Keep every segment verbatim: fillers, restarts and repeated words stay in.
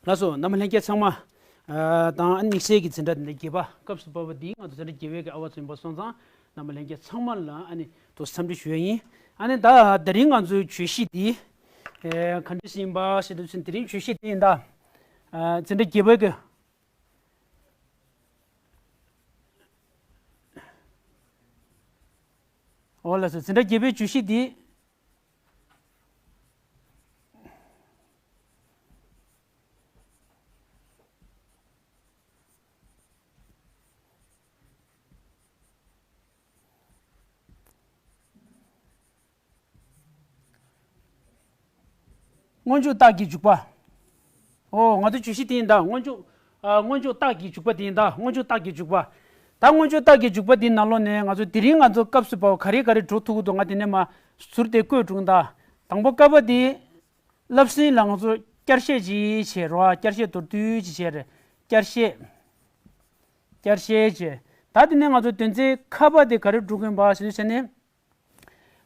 ལགས་སོ། རྣམ་པ་ལྷན་རྒྱས་ཚང་མ། ཨ། དང་ཨ་ནི་དམིགས་བསལ་གྱི་འཛིན་གྲྭ་འདི་འདྲ་བརྒྱད་པ་སྐབས་སུ་བབས་པ་འདི་ང་ཚོ་འཛིན་གྲྭ་བརྒྱད་པའི་གི་ཨ་བ་ཚོ་ཡིན་པ་སོང་ཙང་། རྣམ་པ་ལྷན་རྒྱས་ཚང་མ་ལ་ཨ་ནི་ཐུགས་འཚམས་འདྲི་ཞུ་ཡ་ཡིན། ཨ་ནི་ད་དེ་རིང་ང་ཚོའི་བརྗོད་གཞི་འདི། ཨེ། ག་འདྲ་ཞིག་ཡིན་པ་ཞེས་དུས་ཚོད་དེ་རིང་བརྗོད་གཞི་འདི་ཡིན་ད། ཨ། འཛིན་གྲྭ་བརྒྱད་པའི་གི། འོ་ལགས་སོ། འཛིན་གྲྭ་བརྒྱད་པའི་བརྗོད་གཞི་འདི། སྔོན་འཇུག་རྟགས་ཀྱི་འཇུག་པ། ཨོ། ང་ཚོ་བརྗོད་གཞི་དེ་ཡིན་ད། སྔོན་འཇུག་ཨ། སྔོན་འཇུག་རྟགས་ཀྱི་འཇུག་པ་དེ་ཡིན་ད། སྔོན་འཇུག་རྟགས་ཀྱི་འཇུག་པ། ད་སྔོན་འཇུག་རྟགས་ཀྱི་འཇུག་པ་དེའི་ནང་ལོགས་ནས་ང་ཚོ་དེ་རིང་ང་ཚོ་སྐབས་སུ་བབས་པ་ག་རེ་ག་རེ་འགྲོ་ཐུབ་ཀྱི་འདུག་ང་དེ་ནས་མར་ཟུར་དེ་བཀོད་འགྲོ་གི་ཡིན་ད། དང་པོ་ཀ་པ་དེ། བསླབ་ཟིན་ལ་ང་ཚོ་བསྐྱར་བཤད་ཅིག་བྱས་རོགས། བསྐྱར་བཤད་མདོར་བསྡུས་ཅིག་བྱས་རེད། བསྐྱར་བཤད། བསྐྱར་བཤད་བྱས། ད་དེ་ནས་ང་ཚོ་དོན་ཚན་ཁ་པ་དེ་ག་རེ་འགྲོ་གི་ཡིན་པ་ཞེས་བྱས་ནས།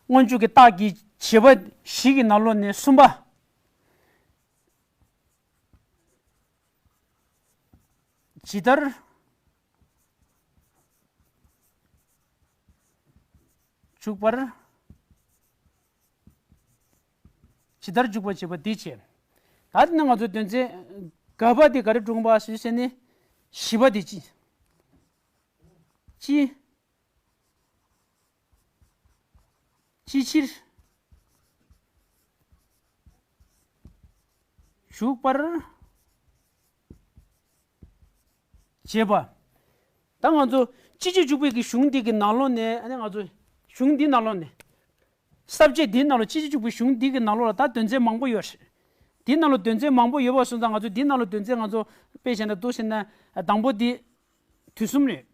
སྔོན་འཇུག་གི་རྟགས་ཀྱི་བྱེད་པ་བཞི་གི་ནང་ལོགས་ནས་གསུམ་པ། ཇི་ལྟར་འཇུག་པར། ཇི་ལྟར་འཇུག་པར་བྱེད་པ་འདི་བྱས། ད་དེ་ནས་ང་ཚོ་དོན་ཚན་ག་པ་དེ་ག་རེ་འགྲོ་གི་ཡིན་པ་ཞེས་བྱས་ནས། བཞི་པ་དེ་ཅི། ཅི། ཅི་ཕྱིར་འཇུག་པར་བྱེད་པ། ད་ང་ཚོ་ཅི་ཕྱིར་འཇུག་པའི་གི་གཞུང་འདི་གི་ནང་ལོགས་ནས། ཨ་ནི་ང་ཚོ་གཞུང་འདིའི་ནང་ལོགས་ནས། ས་བཅད་འདིའི་ནང་ལོགས། ཅི་ཕྱིར་འཇུག་པའི་གཞུང་འདི་གི་ནང་ལོགས་ལ་ད་དོན་ཚན་མང་པོ་ཡོད་རེད། འདིའི་ནང་ལོགས་དོན་ཚན་མང་པོ་ཡོད་པ་སོང་ཙང་། ང་ཚོ་འདིའི་ནང་ལོགས་དོན་ཚན་ང་ཚོ་དཔེ་བཞག་ན་འདུག་ཟེར་ན། དང་པོ་འདི་དུས་གསུམ་རེད།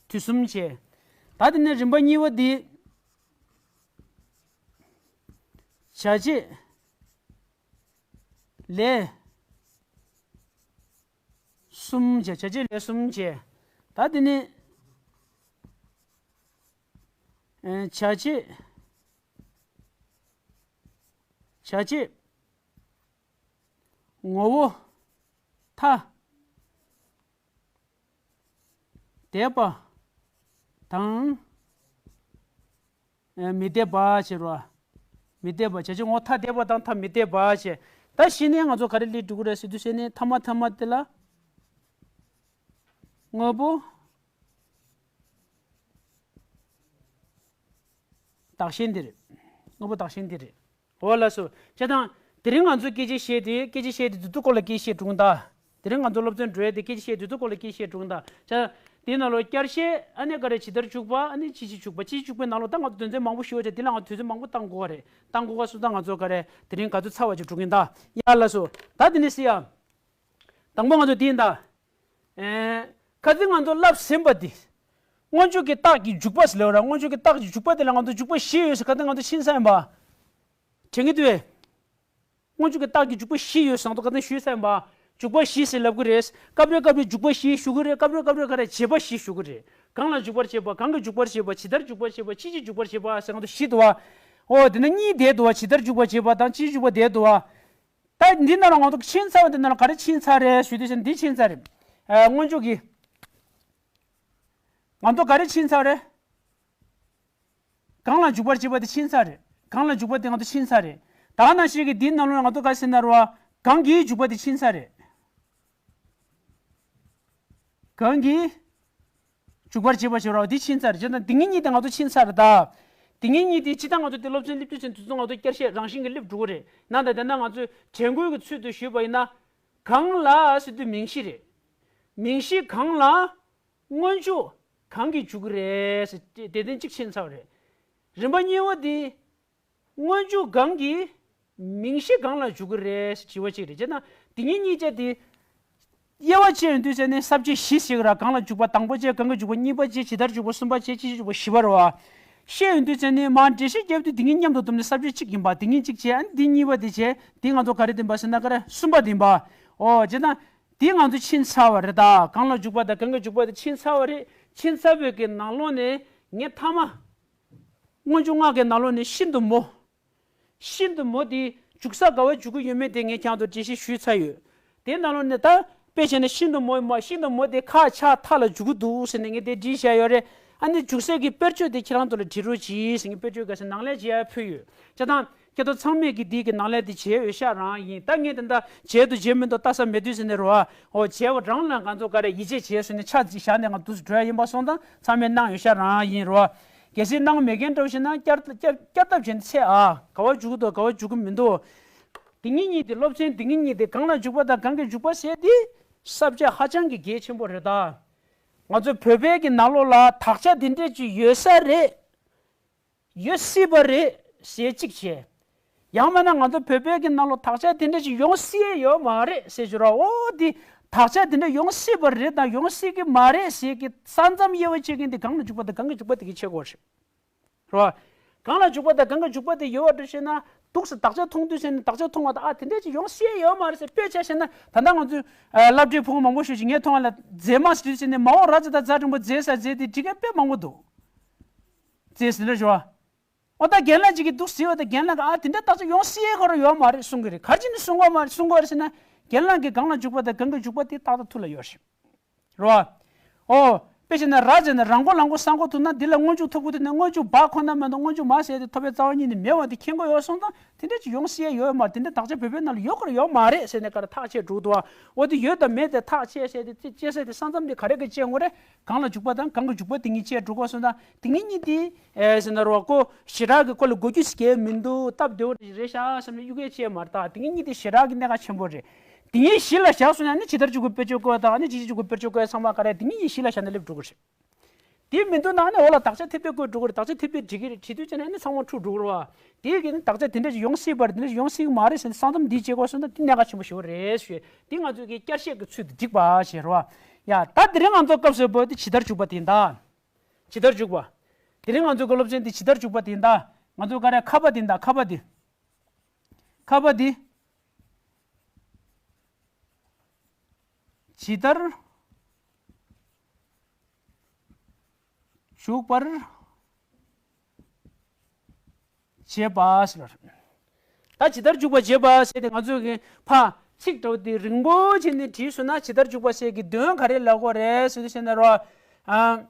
དུས་གསུམ་བྱས། ད་དེ་ནས་རིམ་པ་གཉིས་པ་འདི། བྱ་བྱེད་ལས་གསུམ་བྱས། བྱ་བྱེད་ལས་གསུམ་བྱས། ད་དེ་ནས། ཨེ། བྱ་བྱེད། བྱ་བྱེད་ངོ་བོ་ཐ་དད་པ་དང་། ཨེ། མི་དད་པ་བྱས་རོགས། མི་དད་པ། བྱ་བྱེད་ངོ་བོ་ཐ་དད་པ་དང་ཐ་མི་དད་པ་བྱས། ད་གཞི་ནས་ང་ཚོ་ག་རེ་སླེབས་འགྲོ་གི་རེད་ཟེར་དུས་ཟེར་ནས། ཐ་མ་ཐ་མ་དེ་ལ་དངོས་པོ་བདག་གཞན་འདི་རེད། དངོས་པོ་བདག་གཞན་འདི་རེད། འོ་ལགས་སོ། བྱས་ཙང་དེ་རིང་ང་ཚོའི་སྐད་ཆ་བཤད་དེ། སྐད་ཆ་བཤད་དེ་དུས་ཚོད་སྐོར་ལ་སྐད་ཆ་བཤད་འགྲོ་གི་ཡིན་ད། དེ་རིང་ང་ཚོ་སློབ་ཚན་འགྲོ་ཡ་དེ་སྐད་ཆ་བཤད་དུས་ཚོད་སྐོར་ལ་སྐད་ཆ་བཤད་འགྲོ་གི་ཡིན་ད། བྱས་ཙང་དེའི་ནང་ལོགས་བསྐྱར་བཤད། ཨ་ནི་ག་རེ་ཇི་ལྟར་འཇུག་པ། ཨ་ནི་ཅི་ཕྱིར་འཇུག་པ། ཅི་ཕྱིར་འཇུག་པའི་ནང་ལོགས་ད་ང་ཚོ་དོན་ཚན་མང་པོ་ཞུ་བ་བྱས། དེ་ལ་ང་ཚོ་དུས་ཚོད་མང་པོ་བཏང་དགོས་པ་རེད། བཏང་དགོས་པ་སོང་ཙང་ང་ཚོ་ག་རེ་དེ་རིང་ག་ཚོད་ཚར་བ་ཅིག་འགྲོ་གི་ཡིན་ད། ཡ་ལགས་སོ། ད་དེ་ནས་ཟེར་ཡ། དང་པོ་ང་ཚོ་འདི་ཡིན་ད། ཨེ། ཁ་སང་ང་ཚོ་བསླབས་ཟིན་པ་འདི། སྔོན་འཇུག་གི་རྟགས་ཀྱི་འཇུག་པ་ཟེར་ལབ་ར། སྔོན་འཇུག་གི་རྟགས་ཀྱི་འཇུག་པ་དེ་ལ་ང་ཚོ་འཇུག་པ་བཞི་ཡོད་ཟེར། ཁ་སང་ང་ཚོ་ཕྱིན་ཚར་ཡིན་པ། དྲན་གྱི་འདུག་གས། སྔོན་འཇུག་གི་རྟགས་ཀྱི་འཇུག་པ་བཞི་ཡོད་ཟེར་ང་ཚོ་ཁ་སང་ཞུས་ཚར་ཡིན་པ། འཇུག་པ་བཞི་ཟེར་ལབ་ཀྱི་རེད། སྐབས་རེ་སྐབས་རེ་འཇུག་པ་བཞི་ཞུ་གི་རེད། སྐབས་རེ་སྐབས་རེ་ག་རེ་བྱེད་པ་བཞི་ཞུ་གི་རེད། གང་ལ་འཇུག་པར་བྱེད་པ། གང་གིས་འཇུག་པར་བྱེད་པ། ཇི་ལྟར་འཇུག་པར་བྱེད་པ། ཅི་ཕྱིར་འཇུག་པར་བྱེད་པ་ཟེར་ང་ཚོ་བཞི་འདུག་བ། འོ། དེ་ན་གཉིས་བསྡད་འདུག་བ། ཇི་ལྟར་འཇུག་པར་བྱེད་པ་དང་ཅི་ཕྱིར་འཇུག་པ་བསྡད་འདུག་བ། ད་འདི་ནང་ལ་ང་ཚོ་ཕྱིན་ཚར་བ་འདི་ནང་ལ་ག་རེ་ཕྱིན་ཚར་རེད་ཞུ་དུས་ཙམ་འདི་ཕྱིན་ཚར་རེད། ཨ། སྔོན་འཇུག་གི། ང་ཚོ་ག་རེ་ཕྱིན་ཚར་རེད། གང་ལ་འཇུག་པར་བྱེད་པ་དེ་ཕྱིན་ཚར་རེད། གང་ལ་འཇུག་པ་དེ་ང་ཚོ་ཕྱིན་ཚར་རེད། ད་ནང་བཞིན་གྱི་འདིའི་ནང་ལོགས་ང་ཚོ་ག་རེ་ཟེར་ན་རེད་བ། གང་གིས་འཇུག་པ་དེ་ཕྱིན་ཚར་རེད། གང་གིས་འཇུག་པར་བྱེད་པ་ཞེས་པ་འདི་ཕྱིན་ཚར་རེད། བྱས་ཙང་འདི་གཉིས་གཉིས་དེ་ང་ཚོ་ཕྱིན་ཚར་རེད་ད། འདི་གཉིས་གཉིས་དེ་སྤྱིར་བཏང་ང་ཚོ་དེ་སློབ་ཚན་སླེབས་དུས་ཙམ་དུས་ཚོད་ང་ཚོ་བསྐྱར་བཤད་རང་བཞིན་གྱིས་སླེབས་འགྲོ་གི་རེད། ནང་དང་དེ་ན་ང་ཚོས་དྲན་སྐུལ་གྱི་ཚུལ་དུ་ཞུས་པ་ཡིན་ན། གང་ལ་ཟེར་དུས་མིང་གཞི་རེད། མིང་གཞི་གང་ལ་སྔོན་འཇུག་གང་གིས་འཇུག་གི་རེད་ཟེར་དེ་དོན་གཅིག་ཕྱིན་ཚར་བ་རེད། རིམ་པ་གཉིས་པ་དེ། སྔོན་འཇུག་གང་གིས་མིང་གཞི་གང་ལ་འཇུག་གི་རེད་ཟེར་དྲི་བ་གཅིག་རེད། བྱས་ན་འདི་གཉིས་གཉིས་ཆ་དེ། དབྱེ་བ་ཕྱེ་ཡོང་དུས་ཙམ་ནས་ས་བཅད་བཞི་ཟེར་གི་ར། གང་ལ་འཇུག་པ་དང་པོ་བྱས། གང་གིས་འཇུག་པ་གཉིས་པ་བྱས། ཇི་ལྟར་འཇུག་པ་གསུམ་པ་བྱས། ཅི་ཕྱིར་འཇུག་པ་བཞི་པ་རེད་བ། བཤད་ཡོང་དུས་ཙམ་ནས་མར་འགྲེལ་བཤད་རྒྱབ་དུས་འདི་གཉིས་མཉམ་དུ་བསྡོམས་ནས་ས་བཅད་གཅིག་ཡིན་པ། འདི་གཉིས་གཅིག་བྱས། ཨ་ནི་འདི་གཉིས་པ་དེ་བྱས། འདི་ང་ཚོ་ག་རེ་ཡིན་པ་ཟེར་ན་ག་རེ་གསུམ་པ་དེ་ཡིན་པ། ཨོ། བྱས་ན་འདི་ང་ཚོ་ཕྱིན་ཚར་བ་རེད་ད། གང་ལ་འཇུག་པ་དང་གང་གིས་འཇུག་པ་དེ་ཕྱིན་ཚར་བ་རེད། ཕྱིན་ཚར་བའི་གི་ནང་ལོགས་ནས་ངས་མཐའ་མ། སྔོན་འཇུག་སྔགས་ཀྱི་ནང་ལོགས་ནས་ཤིན་ཏུ་མོ། ཤིན་ཏུ་མོ་དེ་ འཇུག་ས་ག་བ་འཇུག་གི་ཡོད་མེད་དེ་ངས་ཁྱེད་རང་ཚོ་འགྲེལ་བཤད་ཞུས་ཚར་ཡོད། དེའི་ནང་ལོགས་ནས་ད་དཔེ་བྱས་ན་ཤིང་དང་མོ་མ་ཤིང་དང་མོ་དེ་ཁ་ཆག་མཐའ་ལ་འཇུག་གི་འདུག་ཟེར་ནས་ངས་དེ་བྲིས་བཞག་ཡོད་རེད། ཨ་ནི་འཇུག་སའི་གི་དཔེར་བརྗོད་དེ་ཁྱེད་རང་ཚོ་ལ་འབྲི་རོགས་གྱིས་ཟེར་ངས་དཔེར་བརྗོད་ག་ས་ནང་ལས་བྱས་ཕུལ་ཡོད། བྱས་ཙང་ཁྱེད་ཚོ་ཚང་མས་ཀྱི་འདི་གི་ནང་ལས་དེ་བྱས་འོས་ཤག་རང་ཡིན། ད་ངས་དེ་འདྲ་བྱས་འདུག་བྱས་མི་འདུག་ལྟ་ས་མེད་དུས་ཟེར་ནས་རོ། འོ་བྱས་པ་རང་ལ་ང་ཚོ་ག་རེ་ཡིད་ཆེས་བྱས་སོང་ནས་ཆ་ཅིག་བཞག་ནས་ང་འདུག་སེ་འགྲོ་ཡ་ཡིན་པ་སོང་ཙང་ཚང་མས་གནང་འོས་ཤག་རང་ཡིན་རོ། གལ་སྲིད་གནང་མེད་མཁན་འདྲ་བོ་ཞིག་ན་བསྐྱར་བསྐྱར་བསྐྱར་ལྡབ་བྱས་ནས་འཚོལ་ཨ། ག་བ་འཇུག་གི་འདུག་ག་བ་འཇུག་གི་མི་འདུག་དེ་གཉིས་གཉིས་དེ་སློབ་ཚན་དེ་གཉིས་གཉིས་དེ་གང་ལ་འཇུག་པ་དང་གང་གི་འཇུག་པ་ཟེར་དེ་ས་བཅད་ཧ་ཅང་གི་གལ་ཆེན་པོ་རེད་ད། ང་ཚོ་བོད་པའི་གི་ནང་ལོགས་ལ་དག་ཆ་དེ་འདྲས་ཅིག་ཡོད་ས་རེད། ཡོད་སྲིད་པ་རེད་ཟེར་གཅིག་བྱས། ཡང་མིན་ན་ང་ཚོ་བོད་པའི་གི་ནང་ལོགས་དག་ཆ་དེ་འདྲས་ཅིག་ཡོང་སྲིད་ཡོད་མ་རེད་ཟེར་ཞུ་ར། འོ་དེ་དག་ཆ་དེ་འདྲས་ཡོང་སྲིད་པ་རེད་དང་ཡོང་སྲིད་གི་མ་རེད་ཟེར་གི་ས་མཚམས་དབྱེ་བ་ཕྱེ་མཁན་དེ་གང་ལ་འཇུག་པ་དང་གང་གི་འཇུག་པ་དེ་གི་ཕྱེ་དགོས་རེད། རེད་བ། གང་ལ་འཇུག་པ་དང་གང་གི་འཇུག་པ་དེ་ཡོད་པ་འདྲ་ཞེ་ན། འདུག་སེ་དག་ཆ་མཐོང་དུས་ཟེར་ནས་དག་ཆ་མཐོང་བ་དང་ཨ་དེ་འདྲས་ཅིག་ཡོང་སྲིད་ཡོད་མ་རེད་ཟེར་དཔེ་ཆ་བཤད་ན། ད་ལྟ་ང་ཚོས་ཨ་སློབ་གྲྭའི་ཕྲུ་གུ་མང་པོ་ཞིག་ཅིག་ངས་མཐོང་བ་ལ་མཛེས་མ་ཟེར་དུས་ཟེར་ནས་མ་འོངས་ར་ཛ་ད་ཛ་འགྲེང་བུ་མཛེས་ས་མཛེས་དེ་འབྲི་མཁན་དཔེ་མང་པོ་འདུག་མཛེས་ཟེར་ལ་ཞུ་བ། འོ་ད་རྒན་ལགས་ཅིག་གིས་འདུག་ཟེར་བ་དང་རྒན་ལགས་ཀྱིས་ཨ་དེ་འདྲ་དག་ཆ་ཡོང་སྲིད་ཁོ་རང་ཡོད་མ་རེད་གསུང་གི་རེད། ག་རེ་བྱས་ནས་གསུང་གི་མ་རེད་གསུང་གི་རེད་ཟེར་ན། རྒན་ལགས་ཀྱིས་གང་ལ་འཇུག་པ་དང་གང་གི་འཇུག་པ་དེ་ཏག་ཏག་ཐུགས་ལ་ཡོད་རེད། རེད་བ། ཨོ། དཔེ་བྱས་ན་ར་བྱས་ན་ར་མགོ་ལ་མགོ་ས་མགོ་ཐུག་ན་འདི་ལ་སྔོན་འཇུག་ཐུབ་ཀྱི་འདུག་ན་སྔོན་འཇུག་བ་ཁོ་ན་མ་གཏོགས་སྔོན་འཇུག་མ་ཟེར་ཏེ་ཐོབ་པའི་རྩ་བ་ཉིད་ནས་མེད་པ་འདི་མཁྱེན་གྱི་ཡོད་སོང་ཙང་དེ་འདྲ་ཅིག་ཡོང་སྲིད་ཡོད་མ་རེད། དེ་འདྲ་དག་ཆ་བོད་པའི་ནང་ལ་ཡོད་ཀྱི་རེད་ཡོད་མ་རེད་ཟེར་ནས་ག་རེ་ཐག་བཅད་འགྲོ་གི་འདུག་བ། འོ་དེ་ཡོད་དང་མེད་དེ་ཐག་བཅད་བྱས་ཏེ་དེ་བཅད་ས་དེ་ས་མཚམས་དེ་ག་རེ་ག་བཅད་དགོས་རེད། གང་ལ་འཇུག་པ་དང་གང་གི་འཇུག་པ་དེ་གཉིས་བཅད་འགྲོ་དགོས་སོང་ཙང་དེ་གཉིས་གཉིས་དེ་ཨེ་ཟེར་ན་རོ་ཀོ་ཞེ་དྲག་གི་སྐོར་ལ་གོ་རྒྱུ་ཞིག་གས་མི་འདུག་སྟབས་བདེ་བོ་རེད་ཤག་བསམ་ནས་གཡུག་གས་བཅད་མ་རེད། ད་དེ་གཉིས་གཉིས་དེ་ཞེ་དྲག་གི་གནད་འགག་ཆེན་པོ་རེད། དེ་ཡིན་གཞི་ལ་བཞག་སོང་ན་ནི་ཇི་ལྟར་འཇུག་པའི་དཔེར་བརྗོད་བཀོད་དང་ནི་ཇི་ལྟར་འཇུག་པའི་དཔེར་བརྗོད་བཀོད་ཚང་མ་ག་རེ་དེ་གཉིས་ཡིན་གཞི་ལ་བཞག་ན་སླེབས་འགྲོ་གི་རེད། དེ་མི་འདུག་ན་ནི་འོ་ལ་དག་ཆ་ཐེབས་པའི་བཀོད་འགྲོ་གི་རེད། དག་ཆ་ཐེབས་པའི་འགྲིག་གི་རེད་བྲིས་དུས་ཙམ་ནས་ནི་ཚང་མ་འཁྲུག་འགྲོ་གི་རེད་བ། དེའི་གི་ནི་དག་ཆ་དེ་འདྲ་ཞིག་ཡོང་སྲིད་པ་རེད། དེ་འདྲ་ཞིག་ཡོང་སྲིད་མ་རེད་ཟེར་ནས་ས་མཚམས་འདི་བཅད་དགོས་སོང་ན་དེ་གནད་འགག་ཆེན་པོ་ཞིག་རེད་ཞུས། དེ་ང་ཚོས་ཀྱི་བསྐྱར་བཤད་ཀྱི་ཚུལ་དུ་འགྲིག་པ་ཞེས་རེད་བ། ཡ་ད་དེ་རིང་ང་ཚོ་སྐབས་སུ་བབས་དེ་ཇི་ལྟར་འཇུག་པ་དེ་ཡིན་ད། ཇི་ལྟར་འཇུག་པ། དེ་རིང་ང་ཚོ་གི་སློབ་ཚན་དེ་ཇི་ལྟར་འཇུག་པ་དེ་ཡིན་ད། ང་ཚོ་ག་རེ་ཁ་པ་དེ་ཡིན་ད་ཁ་པ་དེ། ཁ་པ་འདི་ཇི་ལྟར་འཇུག་པར་བྱེད་པ་ཟེར་བ་རེད། ད་ཇི་ལྟར་འཇུག་པར་བྱེད་པ་ཟེར་ཏེ་ང་ཚོས་ཀྱི་ཕ་ཚིག་འདྲ་བོ་དེ་རིང་པོ་བྱས་ནས་བྲིས་སོང་ན་ཇི་ལྟར་འཇུག་པ་ཟེར་གྱི་དོན་ག་རེ་ལབ་དགོས་རེད་ཟེར་དུས་ཟེར་ན་རོ། ཨ།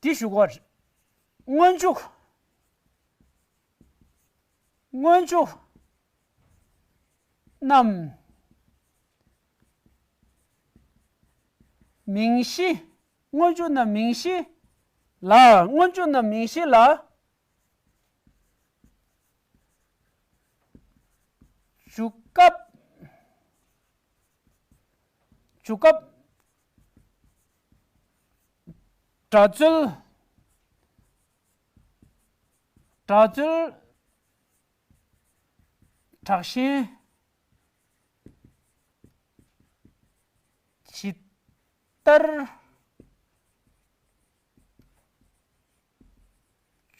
འདི་ཞུ་དགོས་རེད། སྔོན་འཇུག་སྔོན་འཇུག་རྣམས་མིང་གཞི། སྔོན་འཇུག་རྣམས་མིང་གཞི་ལ། སྔོན་འཇུག་རྣམས་མིང་གཞི་ལ། འཇུག་སྐབས། འཇུག་སྐབས། སྒྲ་རྩོལ། སྒྲ་རྩོལ། དྲག་ཞན། ཇི་ལྟར་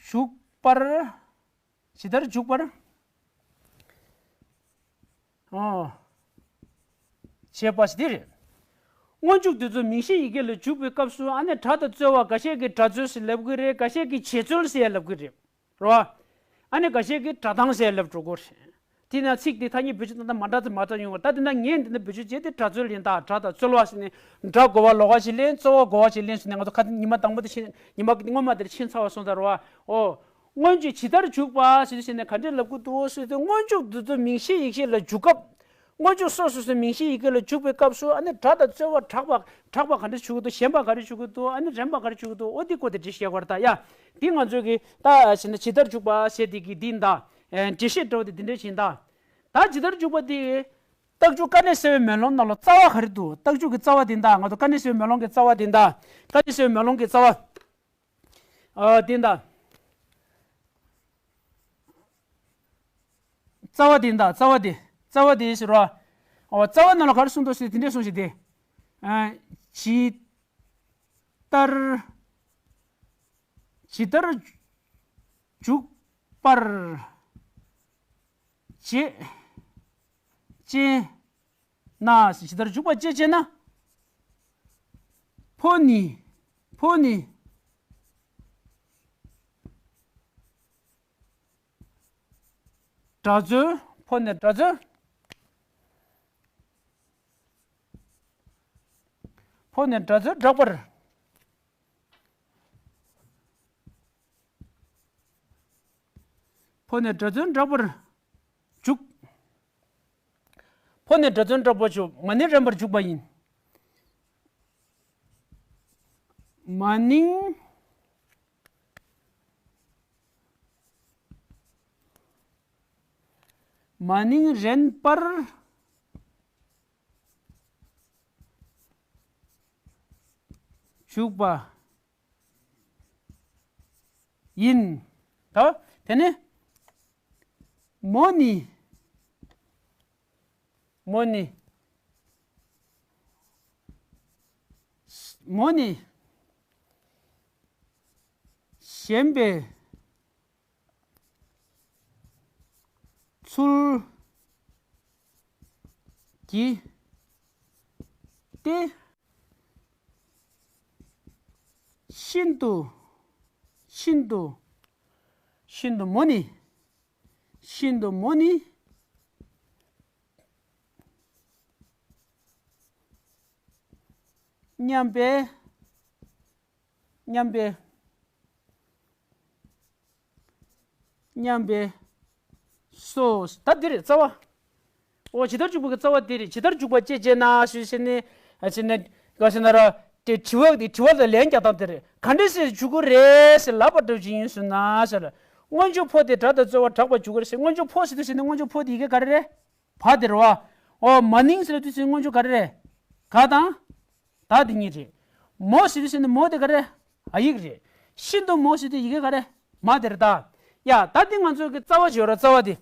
འཇུག་པར། ཇི་ལྟར་འཇུག་པར། ཨོ། བྱེད་པ་ཞིག་འདི་རེད། སྔོན་འཇུག་དེ་ཚོ་མིང་གཞི་ཡི་གེ་ལ་འཇུག་པའི་སྐབས་སུ་ཨ་ནི་སྒྲ་དང་རྩོལ་བ་འགའ་ཤས་ཀྱིས་སྒྲ་རྩོལ་ཟེར་ལབ་ཀྱི་རེད། འགའ་ཤས་ཀྱིས་བྱེད་རྩོལ་ཟེར་ལབ་ཀྱི་རེད། རེད་བ། ཨ་ནི་འགའ་ཤས་ཀྱིས་སྒྲ་གདངས་ཟེར་ལབ་འགྲོ་གི་རེད། དེས་ན་ཚིག་དེ་ཐ་སྙད་བེད་སྤྱོད་གཏོང་སྟངས་མ་འདྲ་ཙམ་མ་འདྲ་ཡོང་བ། ད་དེ་ན་ངས་འདི་ན་བེད་སྤྱོད་བྱས་ཏེ་སྒྲ་རྩོལ་ཡིན། ད་སྒྲ་དང་རྩོལ་བ་ཟེར་ནས་སྒྲ་གོ་བ་ལོགས་ཀ་ཞིག་ལེན། རྩོལ་བ་གོ་བ་ཞིག་ལེན་ཟེར་ནས་ང་ཚོ་ཁ་ཉི་མ་དང་པོ་དེ་ཕྱིན། ཉི་མ་སྔོན་མ་དེར་ཕྱིན་ཚར་བ་སོང་ད་རེད་བ། ཨོ། སྔོན་འཇུག་ཇི་ལྟར་འཇུག་པ་ཟེར་དུས་ཟེར་ནས་ག་འདྲས་ལབ་ཀྱི་འདུག་ཟེར་དུས། སྔོན་འཇུག་འདི་ཚོ་མིང་གཞི་ཡིག་གཞི་ལ་འཇུག་སྐབས། སྔོན་འཇུག་སོ་སོ་སོའི་མིང་གཞི་ཡི་གེ་ལ་འཇུག་པའི་སྐབས་སུ་ཨ་ནི་སྒྲ་དང་རྩོལ་བ་དྲག་པ་དྲག་པ་ག་འདྲས་འཇུག་གི་འདུག་ཞན་པ་ག་རེ་འཇུག་གི་འདུག་ཨ་ནི་རན་པ་ག་རེ་འཇུག་གི་འདུག་ཨོ་འདི་སྐོར་དེ་འགྲེལ་བཤད་དགོས་རེད་ད། ཡ། འདི་ང་ཚོས་ཀྱི་ད་ཟེར་ན་ཇི་ལྟར་འཇུག་པ་ཟེར་དེ་གི་འདི་ཡིན་ད། འགྲེལ་བཤད་འདྲ་བོ་དེ་འདི་འདྲས་ཞིག་ཡིན་ད། ད་ཇི་ལྟར་འཇུག་པ་དེ། རྟགས་འཇུག་དཀའ་གནད་གསལ་བའི་མེ་ལོང་ནང་ལ་རྩ་བ་ག་རེ་འདུག་རྟགས་འཇུག་གི་རྩ་བ་དེ་ཡིན་ད། ང་ཚོ་དཀའ་གནད་གསལ་བའི་མེ་ལོང་གི་རྩ་བ་དེ་ཡིན་ད། དཀའ་གནད་གསལ་བའི་མེ་ལོང་གི་རྩ་བ། ཨ། དེ་ཡིན་ད། རྩ་བ་དེ་ཡིན་ད། རྩ་བ་དེ། རྩ་བ་དེ་ཟེར་བ། ཨོ། རྩ་བ་ནང་ལ་ག་རེ་གསུངས་འདུག་ཟེར་དེ་འདྲས་གསུངས་ཤིག་དེ། ཨ། ཇི་ལྟར། ཇི་ལྟར་འཇུག་པར་བྱེད་ཅེ་ན། ཇི་ལྟར་འཇུག་པར་བྱེད་ཅེ་ན། ཕོ་ནི། ཕོ་ནི། སྒྲ་རྩོལ། ཕོ་ནས་སྒྲ་རྩོལ། ཕོ་ནས་སྒྲ་རྩོལ་དྲག་པར། ཕོ་ནས་སྒྲ་རྩོལ་དྲག་པར་འཇུག་ཕོ་ནས་སྒྲ་རྩོལ་དྲག་པར་འཇུག་མ་ནིང་རན་པར་འཇུག་པ་ཡིན། མ་ནིང་མ་ནིང་རན་པར་འཇུག་པ་ཡིན། ད་དེ་ནས་མོ་ནི། མོ་ནི། མོ་ནི། ཞེན་པའི་ཚུལ་གྱིས་ཏེ། ཤིན་ཏུ། ཤིན་ཏུ། ཤིན་ཏུ་མོ་ནི། ཤིན་ཏུ་མོ་ནི། སྙམ་པའི། སྙམ་པའི། སྙམ་པའི། སོ། ད་འདི་རེད་རྩ་བ། འོ་ཇི་ལྟར་འཇུག་པའི་རྩ་བ་འདི་རེད། ཇི་ལྟར་འཇུག་པ་ཅེས་བྱས་ན་ཞུས་ཟེར་ནས། ཨ་ཅེ་ན། ག་ཟེར་ན་ར། དེ་དྲི་བ་འདི་དྲི་བ་ལ་ལན་རྒྱག་སྟངས་དེ་རེད། ག་འདྲ་སེ་འཇུག་གི་རེད་ཟེར་ལབ་པ་འདྲ་ཅིག་ཡིན་སོང་ན་ཟེར། སྔོན་འཇུག་ཕོ་དེ་སྒྲ་དང་རྩོལ་བ་དྲག་པར་འཇུག་གི་རེད་ཟེར། སྔོན་འཇུག་ཕོ་ཟེར་དུས་ཟེར་ནས་སྔོན་འཇུག་ཕོ་དེ་ཡི་གེ་ག་རེ་རེད། བ་དེ་རེད་བ། འོ་མ་ནིང་ཟེར་དུས་ཟེར་སྔོན་འཇུག་ག་རེ་རེད། ག་དང་། ད་དེ་གཉིས་རེད། མོ་ཟེར་དུས་ཟེར་ནས་མོ་དེ་ག་རེ། འ་ཡིག་རེད། ཤིན་ཏུ་མོ་ཟེར་དུས་ཡི་གེ་ག་རེ། མ་དེ་རེད་ད། ཡ་ད་འདི་ང་ཚོ་གི་རྩ་བ་བརྗོད་ར་རྩ་བ་དེ།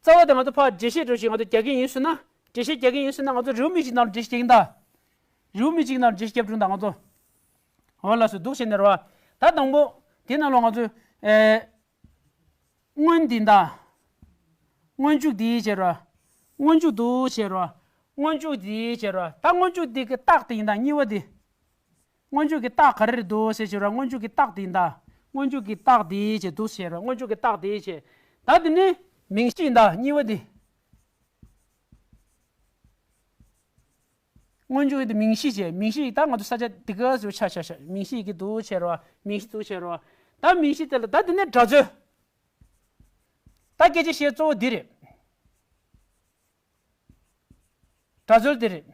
རྩ་བ་དེ་ང་ཚོ་ཕར་འགྲེལ་བཤད་འགྲོ་ཞིག་ང་ཚོ་རྒྱག་གི་ཡིན་ཟེར་ན། འགྲེལ་བཤད་རྒྱག་གི་ཡིན་ཟེར་ན་ང་ཚོ་རེའུ་མིག་ཅིག་ནང་ལ་འགྲེལ་བཤད་རྒྱག་གིན་ད། རེའུ་མིག་ཅིག་ནང་ལ་འགྲེལ་བཤད་རྒྱབ་བྱུང་ད་ང་ཚོ། འོ་ལགས་སོ་འདུག་བྱས་ནས་རེད་བ། ད་དང་པོ། དེ་ནང་ལ་ང་ཚོ། ཨེ། སྔོན་འདི་འདྲ། སྔོན་འཇུག་འདི་བྱས་རོ། སྔོན་འཇུག་འདུག་བྱས་རོ། སྔོན་འཇུག་འདི་བྱས་རོ། ད་སྔོན་འཇུག་འདི་གི་རྟགས་དེ་ཡིན་ད་གཉིས་པ་འདི། སྔོན་འཇུག་གི་རྟགས་ག་རེ་རེད་འདུག་ཟེར་བྱས་རོ། སྔོན་འཇུག་གི་རྟགས་འདི་ཡིན་ད། སྔོན་འཇུག་གི་རྟགས་འདི་བྱས་འདུག་བྱས་རོ། སྔོན་འཇུག་གི་རྟགས་འདི་བྱས། ད་འདི་ནི་མིང་གཞི་ཡིན་ད་གཉིས་པ་འདི། སྔོན་འཇུག་ཡིན་ད་མིང་གཞི་བྱས། མིང་གཞི་ཡིན་ད་ང་ཚོ་ས་ཆ་འདི་ག་ཟེར་ཆ་ཆ་ཆ་མིང་གཞི་ཡི་གེ་འདུག་བྱས་རོ། མིང་གཞི་འདུག་བྱས་རོ། ད་མིང་གཞི་དེ་ལ་ད་འདི་ནི་སྒྲ་རྩོལ། ད་སྐད་ཆ་བཤད་གཙོ་བོ་འདི་རེད། སྒྲ་རྩོལ་འདི་རེད།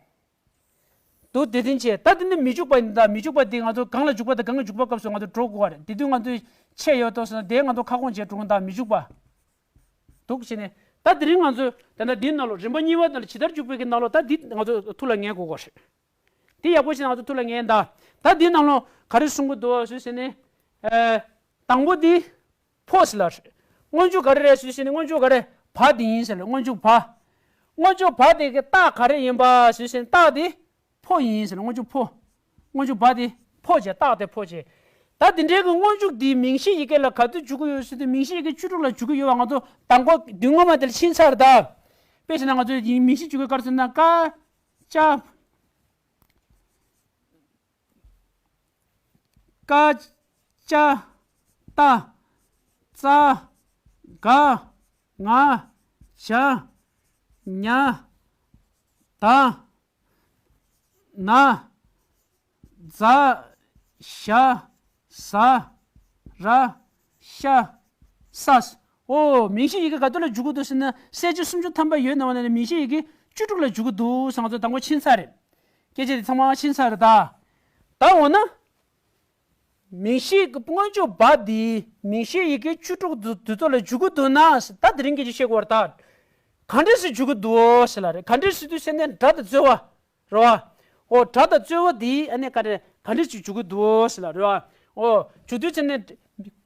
འདུག་དེ་དོན་བྱས། ད་འདི་ནི་མི་འཇུག་པ་ཡིན་ད། མི་འཇུག་པ་འདི་ང་ཚོ་གང་ལ་འཇུག་པ་དང་གང་གི་འཇུག་པ་སྐབས་སུ་ང་ཚོ་འགྲོ་དགོས་པ་རེད། དེ་དུས་ང་ཚོས་ཆད་ཡོད་དོ་ཟེར་ན་དེ་ང་ཚོ་ཁ་སྐོང་བྱས་འགྲོ་གི་ད་མི་འཇུག་པ། འདུག་བྱས་ནས། ད་དེ་རིང་ང་ཚོས་ད་ལྟ་འདིའི་ནང་ལོགས་རིམ་པ་གཉིས་པ་དང་ཇི་ལྟར་འཇུག་པའི་གི་ནང་ལོགས་ད་འདི་ང་ཚོ་ཐུགས་ལ་ངེས་དགོས་དགོས་རེད། འདི་ཡག་པོ་ཞིག་ང་ཚོ་ཐུགས་ལ་ངེས་ད། ད་འདིའི་ནང་ལོགས་ག་རེ་གསུང་གི་འདུག་ཟེར་ཟེར་ནས། ཨེ། དང་པོ་འདི། ཕོ་ཟེར་ལ་རེད། སྔོན་འཇུག་ག་རེ་རེད་ཟེར་ཟེར་ནས་སྔོན་འཇུག་ག་རེ། བ་འདི་ཡིན་ཟེར་ལ་སྔོན་འཇུག་བ། སྔོན་འཇུག་བ་དེ་གི་རྟགས་ག་རེ་ཡིན་པ་ཟེར་ཟེར་ནས་རྟགས་དེ། ཕོ་ཡིན་ཟེར་ལ་སྔོན་འཇུག་ཕོ། སྔོན་འཇུག་བ་དེ་ཕོ་བྱས་རྟགས་དེ་ཕོ་བྱས། ད་དེ་འདྲའི་གི་སྔོན་འཇུག་དེ་མིང་གཞི་ཡི་གེ་ལ་ག་དུས་འཇུག་གི་ཡོད་ཟེར་དུས་མིང་གཞི་ཡི་གེ་བཅུ་དྲུག་ལ་འཇུག་གི་ཡོད་པ་ང་ཚོ་དང་པོ་དུས་སྔོན་མ་དེ་ལ་ཕྱིན་ཚར་ད། དཔེ་བྱས་ན་ང་ཚོ་ཡིན་མིང་གཞི་འཇུག་གི་ག་རེ་ཟེར་ན་ཀ། ཅ། ཀ། ཅ། ཏ། ཙ། ག། ང་། ཞ། ཉ། ད། ན། ཛ། ཞ། ཟ། ར། ཤ། ས། འོ། མིང་གཞི་ཡི་གེ་ག་དུས་ལ་འཇུག་གི་འདུག་ཟེར་ན་གསལ་བྱེད་སུམ་ཅུ་ཐམ་པ་ཡོད་ན་བ་ན་ནི་མིང་གཞི་ཡི་གེ་བཅུ་དྲུག་ལ་འཇུག་གི་འདུག་ཟེར་ང་ཚོ་དང་པོ་ཕྱིན་ཚར་རེད། སྐད་ཆ་དེ་ཚང་མ་ཕྱིན་ཚར་རེད་ད། ད་འོ་ན། མིང་གཞི་སྔོན་འཇུག་བ་འདི་མིང་གཞི་ཡི་གེ་བཅུ་དྲུག་འདུ་འདུ་ཚོགས་ལ་འཇུག་གི་འདུག་ན་ད་དེ་རིང་སྐད་ཆ་བཤད་དགོས་རེད་ད། ག་འདྲས་སེ་འཇུག་གི་འདུག་ཟེར་ལ་རེད། ག་འདྲས་སེ་དུས་ཟེར་ནས་སྒྲ་དང་རྩོལ་བ། རེད་བ། འོ་སྒྲ་དང་རྩོལ་བ་འདི་ཨ་ནི་ག་རེ་ག་འདྲ་ཅིག་འཇུག་གི་འདུག་ཟེར་ལ་རེད་བ། འོ་འཇུག་དུས་ཙམ་ནས་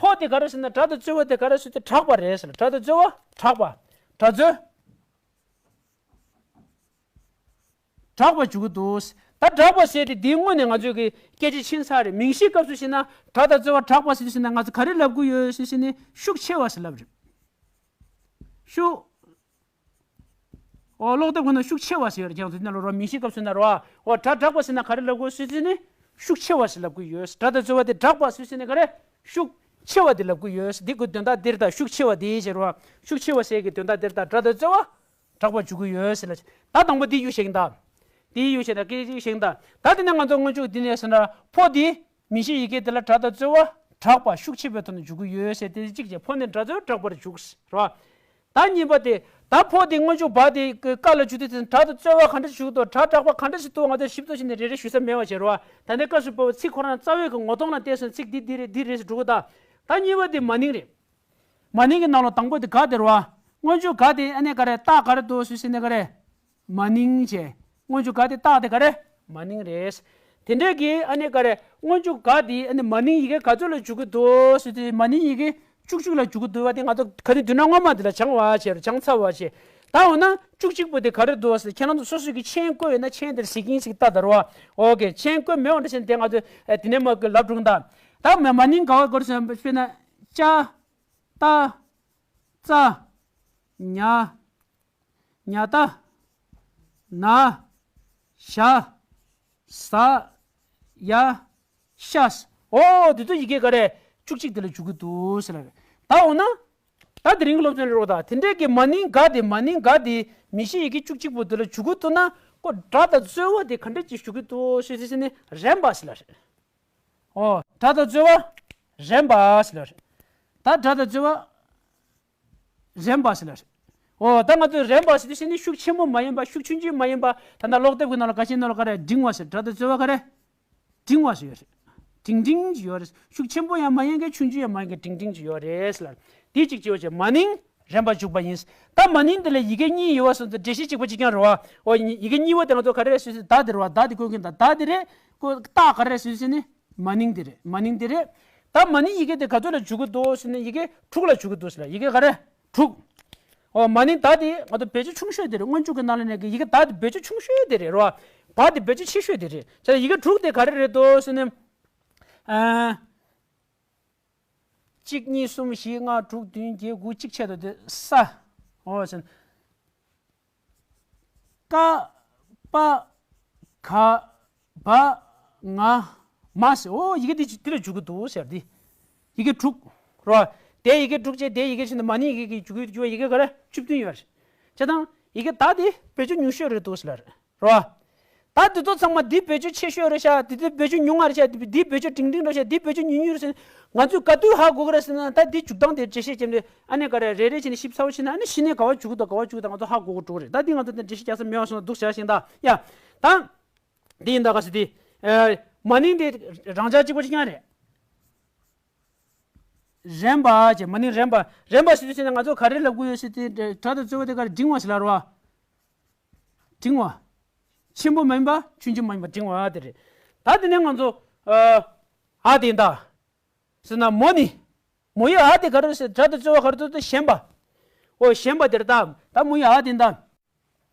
ཕོ་དེ་ག་རེ་ཟེར་ན་སྒྲ་དང་རྩོལ་བ་དེ་ག་རེ་ཟེར་དེ་དྲག་པ་རེད་ཟེར་ལ་སྒྲ་དང་རྩོལ་བ་དྲག་པ། སྒྲ་རྩོལ། དྲག་པ་འཇུག་གི་འདུག་ད་དྲག་པ་ཟེར་དེ་འདིའི་སྔོན་ནས་ང་ཚོས་ཀྱི་སྐད་ཆ་ཕྱིན་ཚར་རེད། མིང་གཞིའི་སྐབས་སུ་བྱས་ན་སྒྲ་དང་རྩོལ་བ་དྲག་པ་ཟེར་དུས་ཟེར་ན་ང་ཚོ་ག་རེ་ལབ་ཀྱི་ཡོད་ཟེར་ཟེར་ནས་ཤུགས་ཆེ་བ་ཟེར་ལབ་རེད། ཤུགས། ཨོ་ཀློག་དེབ་ཁོ་ན་ཤུགས་ཆེ་བ་ཟེར་ཡོད་རེད། ཁྱེད་ཚོ་ན་ལོ་རོ་མིང་གཞིའི་སྐབས་སུ་ན་རོ། ཨོ་སྒྲ་དྲག་པ་ཟེར་ན་ག་རེ་ལབ་དགོས་ཟེར་ཟེར་ནི་ཤུགས་ཆེ་བ་ཟེར་ལབ་ཀྱི་ཡོད། སྒྲ་དང་རྩོལ་བ་དེ་དྲག་པ་ཟེར་ཟེར་ནི་ག་རེ་ཤུགས་ ཆེ་བ་དེ་ལབ་ཀྱི་ཡོད། འདི་གི་དོན་དག་འདིར་ད་ཤུགས་ཆེ་བ་དེ་ཟེར་བ། ཤུགས་ཆེ་བ་ཟེར་གྱི་དོན་དག་འདིར་ད་སྒྲ་དང་རྩོལ་བ་དྲག་པར་འཇུག་གི་ཡོད་ཟེར་ལ། ད་དང་པོ་འདི་གཡུག་བཞག་གི་ད། འདི་གཡུག་བཞག་ད་སྐད་ཅིག་བཞག་ད། ད་དེ་ནས་ང་ཚོ་སྔོན་འཇུག་འདི་ནས་ཟེར་ན་ཕོ་དེ་མིང་གཞི་ཡི་གེ་དེ་ལ་སྒྲ་དང་རྩོལ་བ་དྲག་པ་ཤུགས་ཆེ་བའི་ཐོག་ནས་འཇུག་གི་ཡོད་ཟེར་དེ་གཅིག་བྱས། ཕོ་ནི་སྒྲ་རྩོལ་དྲག་པར་འཇུག་རེད་བ། ད་གཉིས་པ་དེ། ད་ཕོ་དེ་སྔོན་འཇུག་བ་དེ་ཀ་ལ་འཇུག་དུས་ཙམ་སྒྲ་དང་རྩོལ་བ་ག་འདྲ་ཞིག་འདུག་སྒྲ་དྲག་པ་ག་འདྲ་ཞིག་འདུག་ང་ཚོས་ཞིབ་ཏུ་བྱས་ནས་རེ་རེ་ཞུ་ས་མེད་པ་བྱས་རེད་བ། ད་ལྟའི་སྐབས་སུ་བབ་པ་ཚིག་ཁོ་རང་རྩ་བའི་གི་ངོ་གདོང་ལ་བལྟས་སོང་། ཚིག་འདི་འདི་རེད་འདི་རེད་ཟེར་འགྲོ་གི་ད། ད་གཉིས་པ་དེ་མ་ནིང་རེད། མ་ནིང་གི་ནང་ལ་དང་པོ་དེ་ག་དེ་རེད་བ། སྔོན་འཇུག་ག་དེ་ཨ་ནི་ག་རེ་རྟགས་ག་རེ་འདུག་ཟེར་ཟེར་ནས་ག་རེ། མ་ནིང་བྱས། སྔོན་འཇུག་ག་དེ་རྟགས་དེ་ག་རེ། མ་ནིང་རེད། དེ་འདྲས་ཀྱི་ཨ་ནི་ག་རེ། སྔོན་འཇུག་ག་དེ་ཨ་ནི་མ་ནིང་ཡི་གེ་ག་ཚོད་ལ་འཇུག་གི་འདུག་ཟེར་དུས་མ་ནིང་ཡི་གེ་བཅུ་གཅིག་ལ་འཇུག་གི་འདུག་བ། དེ་ང་ཚོ་ག་དུས་བསྡུ་ན་སྔོན་མ་དེ་ལ་སྦྱང་བ་བྱས་རེད། སྦྱང་ཚར་བ་བྱས། ད་འོ་ན་བཅུ་གཅིག་པོ་དེ་ག་རེ་འདུག་ཟེར། ཁྱེད་རང་ཚོ་སོ་སོ་གི་མཆན་བཀོད་ཡོད་ན་མཆན་དེར་གཟིགས་ཀྱིན་གཟིགས་ལྟ་དར་བ། ཨོ་ཀེ། མཆན་བཀོད་མེད་པ་འདྲ་བྱས་ན་དེ་ང་ཚོས་ཨ་དེ་ནས་མ་བཀོད་ལབ་འགྲོ་གི་ད། ད་མ་མ་ནིང་ག་བ་སྐོར་སོང་དཔེར་ན་ཅ། ཏ། ཙ། ཉ། ཉ་ཏ། ན། ཞ། ཟ། ཡ། ཤ། ཨོ་དེ་ཚོ་ཡི་གེ་ག་རེ། བཅུ་གཅིག་དེ་ལ་འཇུག་གི་འདུག་ཟེར་ལ་རེད། ད་འོ་ན། ད་དེ་རིང་གི་སློབ་ཚན་རེད་བ། ད་དེ་འདྲས་ཀྱི་མ་ནིང་ག་དེ་མ་ནིང་ག་དེ་མིང་གཞི་ཡི་གེ་བཅུ་གཅིག་པོ་དེ་ལ་འཇུག་གི་འདུག་ན་ཁོ་སྒྲ་དང་རྩོལ་བ་དེ་ག་འདྲས་ཀྱི་འཇུག་གི་འདུག་ཟེར་ཟེར་ནས་རན་པ་ཟེར་ལ་རེད། ཨོ་སྒྲ་དང་རྩོལ་བ་རན་པ་ཟེར་ལ་རེད། ད་སྒྲ་དང་རྩོལ་བ་རན་པ་ཟེར་ལ་རེད། ཨོ་ད་ང་ཚོས་རན་པ་ཟེར་དུས་ཟེར་ནི་ཤུགས་ཆེན་པོ་མ་ཡིན་པ། ཤུགས་ཆུང་ཆུང་མ་ཡིན་པ། ད་ལྟ་ཀློག་དེབ་ཀྱི་ནང་ལ་ག་ཤེད་ནང་ལ་ག་རེ་འབྲིང་བ་ཟེར། སྒྲ་དང་རྩོལ་བ་ག་རེ་འབྲིང་བ་ཟེར་ཡོད་རེད། འབྲིང་འབྲིང་ཅིག་ཡོད་རེད། ཤུགས་ཆེན་པོ་ཡང་མ་ཡིན་མཁན། ཆུང་ཆུང་ཡང་མ་ཡིན་མཁན། འབྲིང་འབྲིང་ཅིག་ཡོད་རེད་ཟེར་ལ། དེ་གཅིག་བྱས་བྱས་མ་ནིང་རན་པ་འཇུག་པ་ཡིན། ད་མ་ནིང་དེ་ལ་ཡི་གེ་གཉིས་ཡོད་པ་སོང་ཙང་འགྲེལ་བཤད་གཅིག་པ་གཅིག་རྐྱང་རེད་བ། ཨོ་ཡི་གེ་གཉིས་པ་དེ་ང་ཚོ་ག་རེ་རེད་ཟེར་ཟེར། ད་དེ་རེད་བ། ད་དེ་བཀོད་མཁན་ད་ད་དེ་རེད། ཁོ་རྟགས་ག་རེ་རེད་ཟེར་ཟེར་ནི་མ་ནིང་དེ་རེད། མ་ནིང་དེ་རེད། ད་མ་ནིང་ཡི་གེ་དེ་ག་ཚོད་ལ་འཇུག་གི་འདུག་ཟེར་ན་ཡི་གེ་དྲུག་ལ་འཇུག་གི་འདུག་ཟེར་ལ། ཡི་གེ་ག་རེ། དྲུག་ཨོ་མ་ནིང་ད་དེ་ང་ཚོ་བེད་སྤྱོད་ཆུང་ཤོས་དེ་རེད། སྔོན་འཇུག་གི་ནང་ལ་ནས་ཀྱི་ཡི་གེ་ད་དེ་བེད་སྤྱོད་ཆུང་ཤོས་དེ་རེད་རོ། བ་དེ་བེད་སྤྱོད་ཆེ་ཤོས་དེ་རེད། བྱས་ཡི་གེ་དྲུག་དེ་ག་རེ་རེད་འདུག་ཟེར་ན། ཨ། གཅིག་གཉིས་གསུམ་བཞི་ལྔ་དྲུག་བདུན་བརྒྱད་དགུ་གཅིག་ཆད་དོ་དེ་ས། ཨོ་ཟེར། ཀ། པ། ག། བ། ང་། མ་ཟེར། ཨོ་ཡི་གེ་འདི་འདི་ལ་འཇུག་གི་འདུག་ཟེར་འདི། ཡི་གེ་དྲུག་རོ། དེ་ཡི་གེ་དྲུག་བྱས། དེ་ཡི་གེ་བྱས་ནས་མ་ནིང་ཡི་གེ་གི་འཇུག་གི་འཇུག་པའི་ཡི་གེ་ག་རེ་བཅུ་བདུན་ཡོད་རེད། བྱས་ཙང་ཡི་གེ་ད་འདི་བེད་སྤྱོད་ཉུང་ཤོས་རེད་འདུག་ཟེར་ལ་རེད་རོ། ད་འདི་ཚོ་ཚང་མ་འདི་བེད་སྤྱོད་ཆེ་ཤོས་རེད་ཤག་འདི་འདི་བེད་སྤྱོད་ཉུང་ང་རེད་ཤག་འདི་འདི་བེད་སྤྱོད་འབྲིང་འབྲིང་རེད་ཤག་འདི་བེད་སྤྱོད་ཉུང་ཉུང་རེད་ཟེར་ན་ང་ཚོས་ག་དུས་ཧ་གོ་གི་རེད་ཟེར་ན། ད་འདི་འཇུག་སྟངས་དེ་འགྲེལ་བཤད་བྱས་ནས་ཨ་ནི་ག་རེ་རེ་རེ་བྱས་ནས་ཞིབ་ཚགས་པོ་བྱས་ན་ཨ་ནི་གཞི་ནས་ག་བ་འཇུག་གི་འདུག་ག་བ་འཇུག་གི་འདུག་ང་ཚོ་ཧ་གོ་གི་འགྲོ་གི་རེད། ད་འདི་ང་ཚོ་འདི་འགྲེལ་བཤད་རྒྱག་ས་མེད་པ་སོང་ན་འདུག་ཟེར་ཞིང་། ད་ཡ། ད། འདི་ཡིན་ད་ག་ཟེར་དེ། ཨ། མ་ནིང་དེ་རང་འཇགས་གཅིག་པ་གཅིག་རྐྱང་རེད། རན་པ་ཅེས། མ་ནིང་རན་པ། རན་པ་ཟེར་དུས་ཙམ་ན་ང་ཚོ་ག་རེ་ལབ་དགོས་ཡོད་ཟེར་དུས་སྒྲ་དང་རྩོལ་བ་དེ་ག་རེ། འབྲིང་བ་ཟེར་ལབ་རེད་བ། འབྲིང་བ། ཆེན་པོ་མ་ཡིན་པ་ཆུང་ཆུང་མ་ཡིན་པ་འབྲིང་བ་དེ་རེད། ད་དེ་ནས་ང་ཚོ། ཨ། འ་དེ་ཡིན་ད། ཟེར་ན་མོ་ནི། མོ་ཡི་འ་དེ་ག་རེ་ཟེར། སྒྲ་དང་རྩོལ་བ་ག་རེ་འདུག་ཟེར་ན་ཞན་པ། ཨོ་ཞན་པ་དེ་རེད་ད། ད་མོ་ཡི་འ་དེ་ཡིན་ད།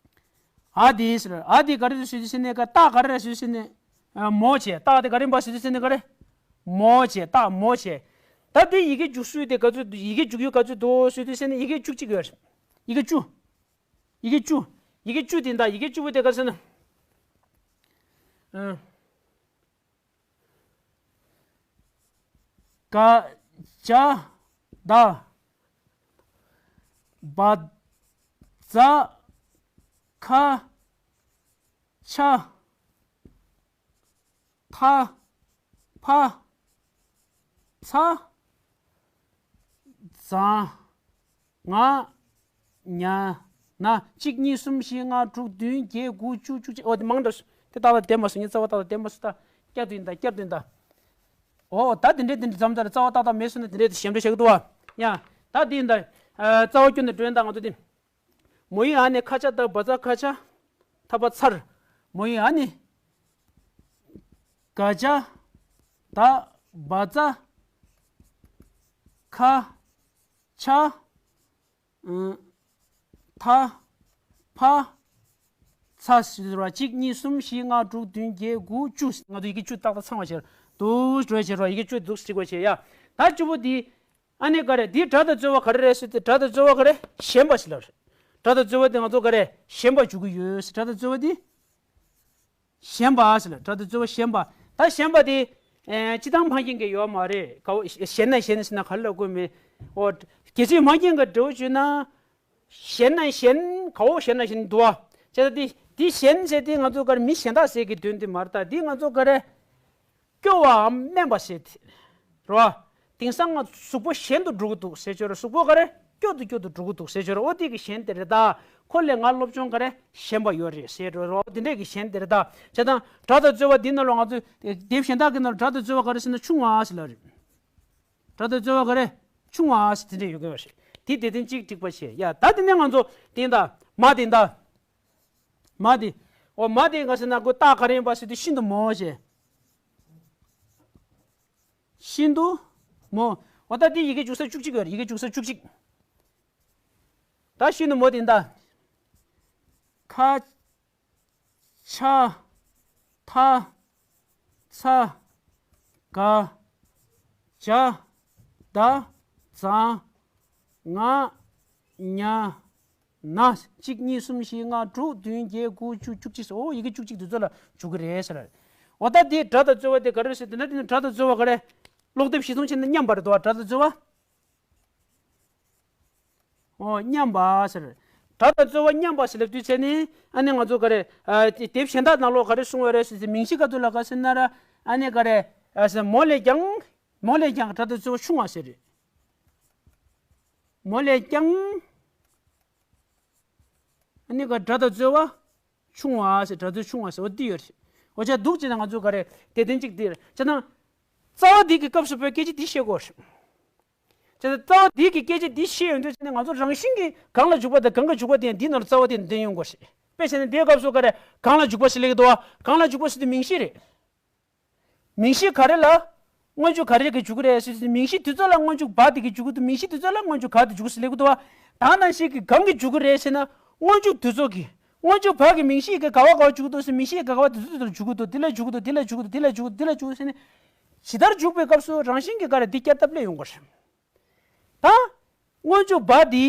འ་དེ་ཟེར། འ་དེ་ག་རེ་ཟེར་དུས་ཙམ་ན་ཀ་རྟགས་ག་རེ་ཟེར་དུས་ཙམ་ན། མོ་བྱས། རྟགས་དེ་ག་རེ་ཡིན་པ་ཟེར་དུས་ཙམ་ན་ག་རེ། མོ་བྱས། རྟགས་མོ་བྱས། ད་དེ་ཡི་གེ་འཇུག་སྲོལ་དེ་ག་ཚོད། ཡི་གེ་འཇུག་ཡུལ་ག་ཚོད་འདུག་ཟེར་དུས་ཙམ་ན་ཡི་གེ་བཅུ་གཅིག་ཡོད་རེད། ཡི་གེ་བཅུ། ཡི་གེ་བཅུ། ཡི་གེ་བཅུ་དེ་ཡིན་ད། ཡི་གེ་བཅུ་པོ་དེ་ག་ཟེར་ན། ཨ། ཀ་ཅ་ད་བ་ཛ་ཁ་ཆ་ཐ་ཕ་ཚ་ཛ། ང་། ཉ། ན། གཅིག་གཉིས་གསུམ་བཞི་ལྔ་དྲུག་བདུན་བརྒྱད་དགུ་བཅུ། བཅུ་གཅིག་ཨོ་དེ་མང་འགྲོ། དེ་ཏག་ཏག་བསྡད་མ་སོང་། ངས་རྩ་བ་ཏག་ཏག་བསྡད་མ་སོང་། ད་བསྐྱར་དུ་ཡིན་ད། བསྐྱར་དུ་ཡིན་ད། ཨོ་ད་དེ་འདྲས་དེ་འདྲས་མཚམས་ད་རྩ་བ་ཏག་ཏག་མེད་སོང་ན་དེ་འདྲས་དེ་ཞེ་འགྲོ་བྱེད་ཀྱི་འདུག་བ། ཡ། ད་དེ་ཡིན་ད། རྩ་བ་སྐྱོན་ནས་འགྲོ་ཡིན་ད་ང་ཚོ་དེ། མོ་ཡི་འ་ནི་ཁ་ཆ་ད་བ་ཛ་ཁ་ཆ་ཐ་ཕ་ཚར། མོ་ཡི་འ་ནི་ག་ཅ་ད་བ་ཛ་ཁ་ཆ་ཐ་ཕ་ཚ་ཟེར་བ། གཅིག་གཉིས་གསུམ་བཞི་ལྔ་དྲུག་བདུན་བརྒྱད་དགུ་བཅུ། ང་ཚོ་ཡི་གེ་བཅུ་ཏག་ཏག་ཚང་བ་བྱས། འདུག་འགྲོ་བྱས་རོགས། ཡི་གེ་བཅུ་འདུག་སེ་བྱས་ཡ། ད་བཅུ་པོ་འདི། ཨ་ནི་ག་རེ། འདི་སྒྲ་དང་རྩོལ་བ་ག་རེ་རེད་ཟེར་ཏེ། སྒྲ་དང་རྩོལ་བ་ག་རེ། ཞན་པ་ཟེར་ལབ་རེད། སྒྲ་དང་རྩོལ་བ་འདི་ང་ཚོ་ག་རེ། ཞན་པ་འཇུག་གི་ཡོད་ཟེར། སྒྲ་དང་རྩོལ་བ་འདི་ཞན་པ་ཟེར་ལབ། སྒྲ་དང་རྩོལ་བ་ཞན་པ། ད་ཞན་པ་དེ་ ཨེ་སྤྱི་བཏང་མ་རྒན་གྱི་ཡོད་མ་རེད། ག་བོ་གཞན་ན་གཞན་ཟེར་ན་ག་རེ་ལབ་དགོས་མེད། འོ་དགེ་ཚུལ་མ་རྒན་གྱི་འདྲ་བོ་བརྗོད་ན། གཞན་ན་གཞན་ག་བོ་གཞན་ན་གཞན་འདུག་བ། བྱས་ཙང་འདི་འདི་གཞན་ཟེར་དེ་ང་ཚོ་ག་རེ་མི་གཞན་དག་ཟེར་གྱི་དོན་དེ་མ་རེད། ད་འདི་ང་ཚོ་ག་རེ། སྐྱོ་བའམ་དམན་པ་ཟེར་དེ་རེད་བ། དེང་སང་ང་གཟུགས་པོ་གཞན་དུ་འགྲོ་གི་འདུག་ཟེར་ཆོག་རེད། གཟུགས་པོ་ག་རེ་སྐྱོ་དུ་སྐྱོ་དུ་འགྲོ་གི་འདུག་ཟེར་ཆོག་རེད། འོ་དེ་གི་གཞན་དེ་རེད་ད། ཁོ་ལས་ང་སློབ་སྦྱོང་ག་རེ་ཞན་པ་ཡོད་རེད་ཟེར་རེད་བ། འོ་དེ་འདྲས་ཀྱི་གཞན་དེ་རེད་ད། བྱས་ཙང་སྒྲ་དང་རྩོལ་བ་འདི་ནང་ལ་ང་ཚོས་དེབ་གཞན་དག་གི་ནང་ལ་སྒྲ་དང་རྩོལ་བ་ག་རེ་ཟེར་ན་ཆུང་བ་ཟེར་ལབ་རེད། སྒྲ་དང་རྩོལ་བ་ག་རེ་ཆུང་བ་ཟེར་དེ་འདྲས་ཡོད་ཀྱི་ཡོད་རེད། དེ་དེ་དོན་གཅིག་འགྲིག་པ་བྱས། ཡ་ད་དེ་ནས་ང་ཚོ་དེ་ད་མ་དེ་ད། མ་དེ། འོ་མ་དེ་ག་ཟེར་ན་ཁོ་རྟགས་ག་རེ་ཡིན་པ་ཟེར་དུས་ཤིན་ཏུ་མོ་ཞེས། ཤིན་ཏུ་མོ། འོ་ད་དེ་ཡི་གེ་འཇུག་ས་བཅུ་གཅིག་ཡོད་རེད། ཡི་གེ་འཇུག་ས་བཅུ་གཅིག་ད་ཤིན་ཏུ་མོ་དེ་ད། ཁ། ཆ། ཐ། ཚ། ག། ཇ། ད། ཛ། ང་། ཉ། ན། གཅིག་གཉིས་གསུམ་བཞི་ལྔ་དྲུག་བདུན་བརྒྱད་དགུ་བཅུ་བཅུ་གཅིག་ཟེར། འོ་ཡི་གེ་བཅུ་གཅིག་དེ་ཚོ་ལ་འཇུག་གི་རེད་ཟེར། འོ་ད་དེ་སྒྲ་དང་རྩོལ་བ་དེ་ག་རེ་རེད་ཟེར་དེ་ན། དེ་ནི་སྒྲ་དང་རྩོལ་བ་ག་རེ། ཀློག་དེབ་གཞི་བཟུང་བྱས་ན་མཉམ་པ་རེད་དོ། སྒྲ་དང་རྩོལ་བ། འོ་མཉམ་པ་ཟེར། སྒྲ་དང་རྩོལ་བ་མཉམ་པ་ཟེར་ལབ་དུས་ཚེ་ནི་ཨ་ནི་ང་ཚོ་ག་རེ། ཨ་དེ་དེབ་གཞན་དག་ནང་ལོགས་ག་རེ་གསུངས་པ་རེད་ཟེར་ཚེ་མིང་གཞི་ག་ཚོད་ལ་ག་ཟེར་ན་ར། ཨ་ནི་ག་རེ། ཨ་ཟེར་མོ་ལས་ཀྱང་། མོ་ལས་ཀྱང་སྒྲ་དང་རྩོལ་བ་ཆུང་བ་ཟེར་རེད། མོ་ལས་ཀྱང་། ཨ་ནི་ག་སྒྲ་དང་རྩོལ་བ་ཆུང་བ་ཟེར། སྒྲ་རྩོལ་ཆུང་བ་ཟེར། འོ་འདི་ཡོད་རེད། འོ་ཅག་འདུག་ཅེ་ན་ང་ཚོ་ག་རེ་དེ་དོན་གཅིག་འདི་རེད། ཅེ་ན། རྩ་བ་འདི་གི་སྐབས་སུ་བོད་སྐད་ཆ་འདི་བཤད་དགོས་རེད། ཅེ་ན་རྩ་བ་འདི་གི་སྐད་ཆ་འདི་བཤད་ཡོང་དུས་ཅེ་ན་ང་ཚོ་རང་བཞིན་གྱིས་གང་ལ་འཇུག་པ་དང་གང་གི་འཇུག་པ་དེ་ཡང་འདི་ནང་ལ་རྩ་བ་དེ་འདོན་ཡོང་དགོས་རེད། དཔེ་བྱས་ན་འདིའི་སྐབས་སུ་ག་རེ་གང་ལ་འཇུག་པ་ཟེར་ལེགས་འདུག་བ། གང་ལ་འཇུག་པ་ཟེར་དུས་མིང་གཞི་རེད། མིང་གཞི་ག་རེ་ལ། སྔོན་འཇུག་ག་རེ་གིས་འཇུག་གི་རེད་ཟེར་དུས་མིང་གཞི་དེ་ཚོ་ལ་སྔོན་འཇུག་བ་དེ་གིས་འཇུག་གི་འདུག་མིང་གཞི་དེ་ཚོ་ལ་སྔོན་འཇུག་ག་དེ་འཇུག་ཟེར་ལེགས་འདུག་བ། ད་ནང་བཞིན་གྱི་གང་གིས་འཇུག་གི་རེད་ཟེར་ན། སྔོན་འཇུག་དེ་ཚོ་གིས། སྔོན་འཇུག་བ་གི་མིང་གཞི་གིས་ག་བ་ག་བ་འཇུག་གི་འདུག་ཟེར། མིང་གཞི་གིས་ག་བ་དེ་ཚོ་དེ་ཚོ་ལ་འཇུག་གི་འདུག་དེ་ལ་འཇུག་གི་འདུག་དེ་ལ་འཇུག་གི་འདུག་དེ་ལ་འཇུག་གི་འདུག་དེ་ལ་འཇུག་གི་འདུག་དེ་ལ་འཇུག་གི་འདུག་ཟེར་ནས། ཇི་ལྟར་འཇུག་པའི་སྐབས་སུ་རང་བཞིན་གྱིས་ག་རེ་འདི་བསྐྱར་ལྡབ་སླེབས་ཡོང་གི་རེད། ད། སྔོན་འཇུག་བ་འདི་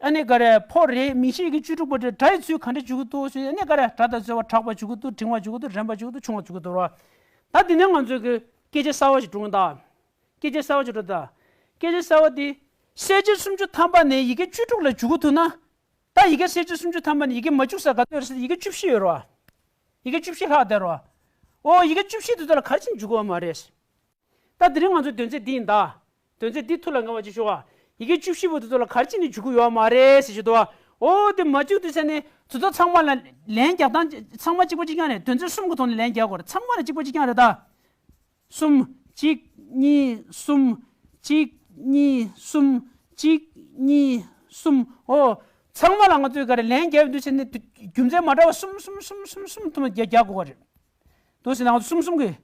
ཨ་ནི་ག་རེ་ཕོ་རེད། མིང་གཞི་ཡི་གེ་བཅུ་དྲུག་པོ་རེད། སྒྲ་ཡི་ཚུལ་ག་འདྲ་འཇུག་གི་འདུག་ཟེར་ཨ་ནི་ག་རེ་སྒྲ་དང་རྩོལ་བ་དྲག་པ་འཇུག་གི་འདུག་འབྲིང་བ་འཇུག་གི་འདུག་རན་པ་འཇུག་གི་འདུག་ཆུང་བ་འཇུག་གི་འདུག་རོ། ད་འདི་ནས་ང་ཚོས་ཀྱི་སྐད་ཆ་གསར་བ་ཞིག་འགྲོ་གི་ད། སྐད་ཆ་གསར་བ་ཞིག་འགྲོ་ད། སྐད་ཆ་གསར་བ་འདི། གསལ་བྱེད་སུམ་ཅུ་ཐམ་པ་ནས་ཡི་གེ་བཅུ་དྲུག་ལ་འཇུག་གི་འདུག་ན། ད་ཡི་གེ་གསལ་བྱེད་སུམ་ཅུ་ཐམ་པ་ནས་ཡི་གེ་མ་འཇུག་ས་ག་ཚོད་རེད་ཟེར་ན་ཡི་གེ་བཅུ་བཞི་ཡོད་རོ། ཡི་གེ་བཅུ་བཞི་ལྷག་བསྡད་རོ། ཨོ་ཡི་གེ་བཅུ་བཞི་དེ་ཚོ་ལ་ག་རེ་བྱས་ནས་འཇུག་གི་ཡོད་མ་རེད། ད་དེ་རིང་ང་ཚོའི་དོན་ཚན་འདི་ཡིན་ད། དོན་ཚན་འདི་ཐུགས་ལ་མངའ་བ་ཅིག་ཞུ་བ། ཡི་གེ་བཅུ་བཞི་པོ་དེ་ཚོ་ལ་ག་རེ་བྱས་ནས་འཇུག་གི་ཡོད་མ་རེད་ཟེར་ཞུ་དོ། ཨོ་དེ་མ་འཇུག་དུས་ཙ་ནས་དེ་ཚོ་ཚང་མ་ལ་ལན་རྒྱག་སྟངས་ཚང་མ་གཅིག་པ་གཅིག་རྐྱང་རེད། དོན་ཚན་གསུམ་གྱི་ཐོག་ནས་ལན་རྒྱག་དགོས་རེད། ཚང་མ་ལ་གཅིག་པ་གཅིག་རྐྱང་རེད་ད། གསུམ། གཅིག་གཉིས། གསུམ། གཅིག་གཉིས། གསུམ། གཅིག་གཉིས། གསུམ། ཨོ། ཚང་མ་ལ་ང་ཚོས་ག་རེ་ལན་རྒྱག་དུས་ཙ་ནས་རྒྱུ་མཚན་མ་འདྲ་བ་གསུམ་གསུམ་གསུམ་གསུམ་གསུམ་དུ་མ་རྒྱག་རྒྱག་དགོས་པ་རེད། དུས་ཙ་ནས་ང་ཚོ་གསུམ་གསུམ་གྱིས།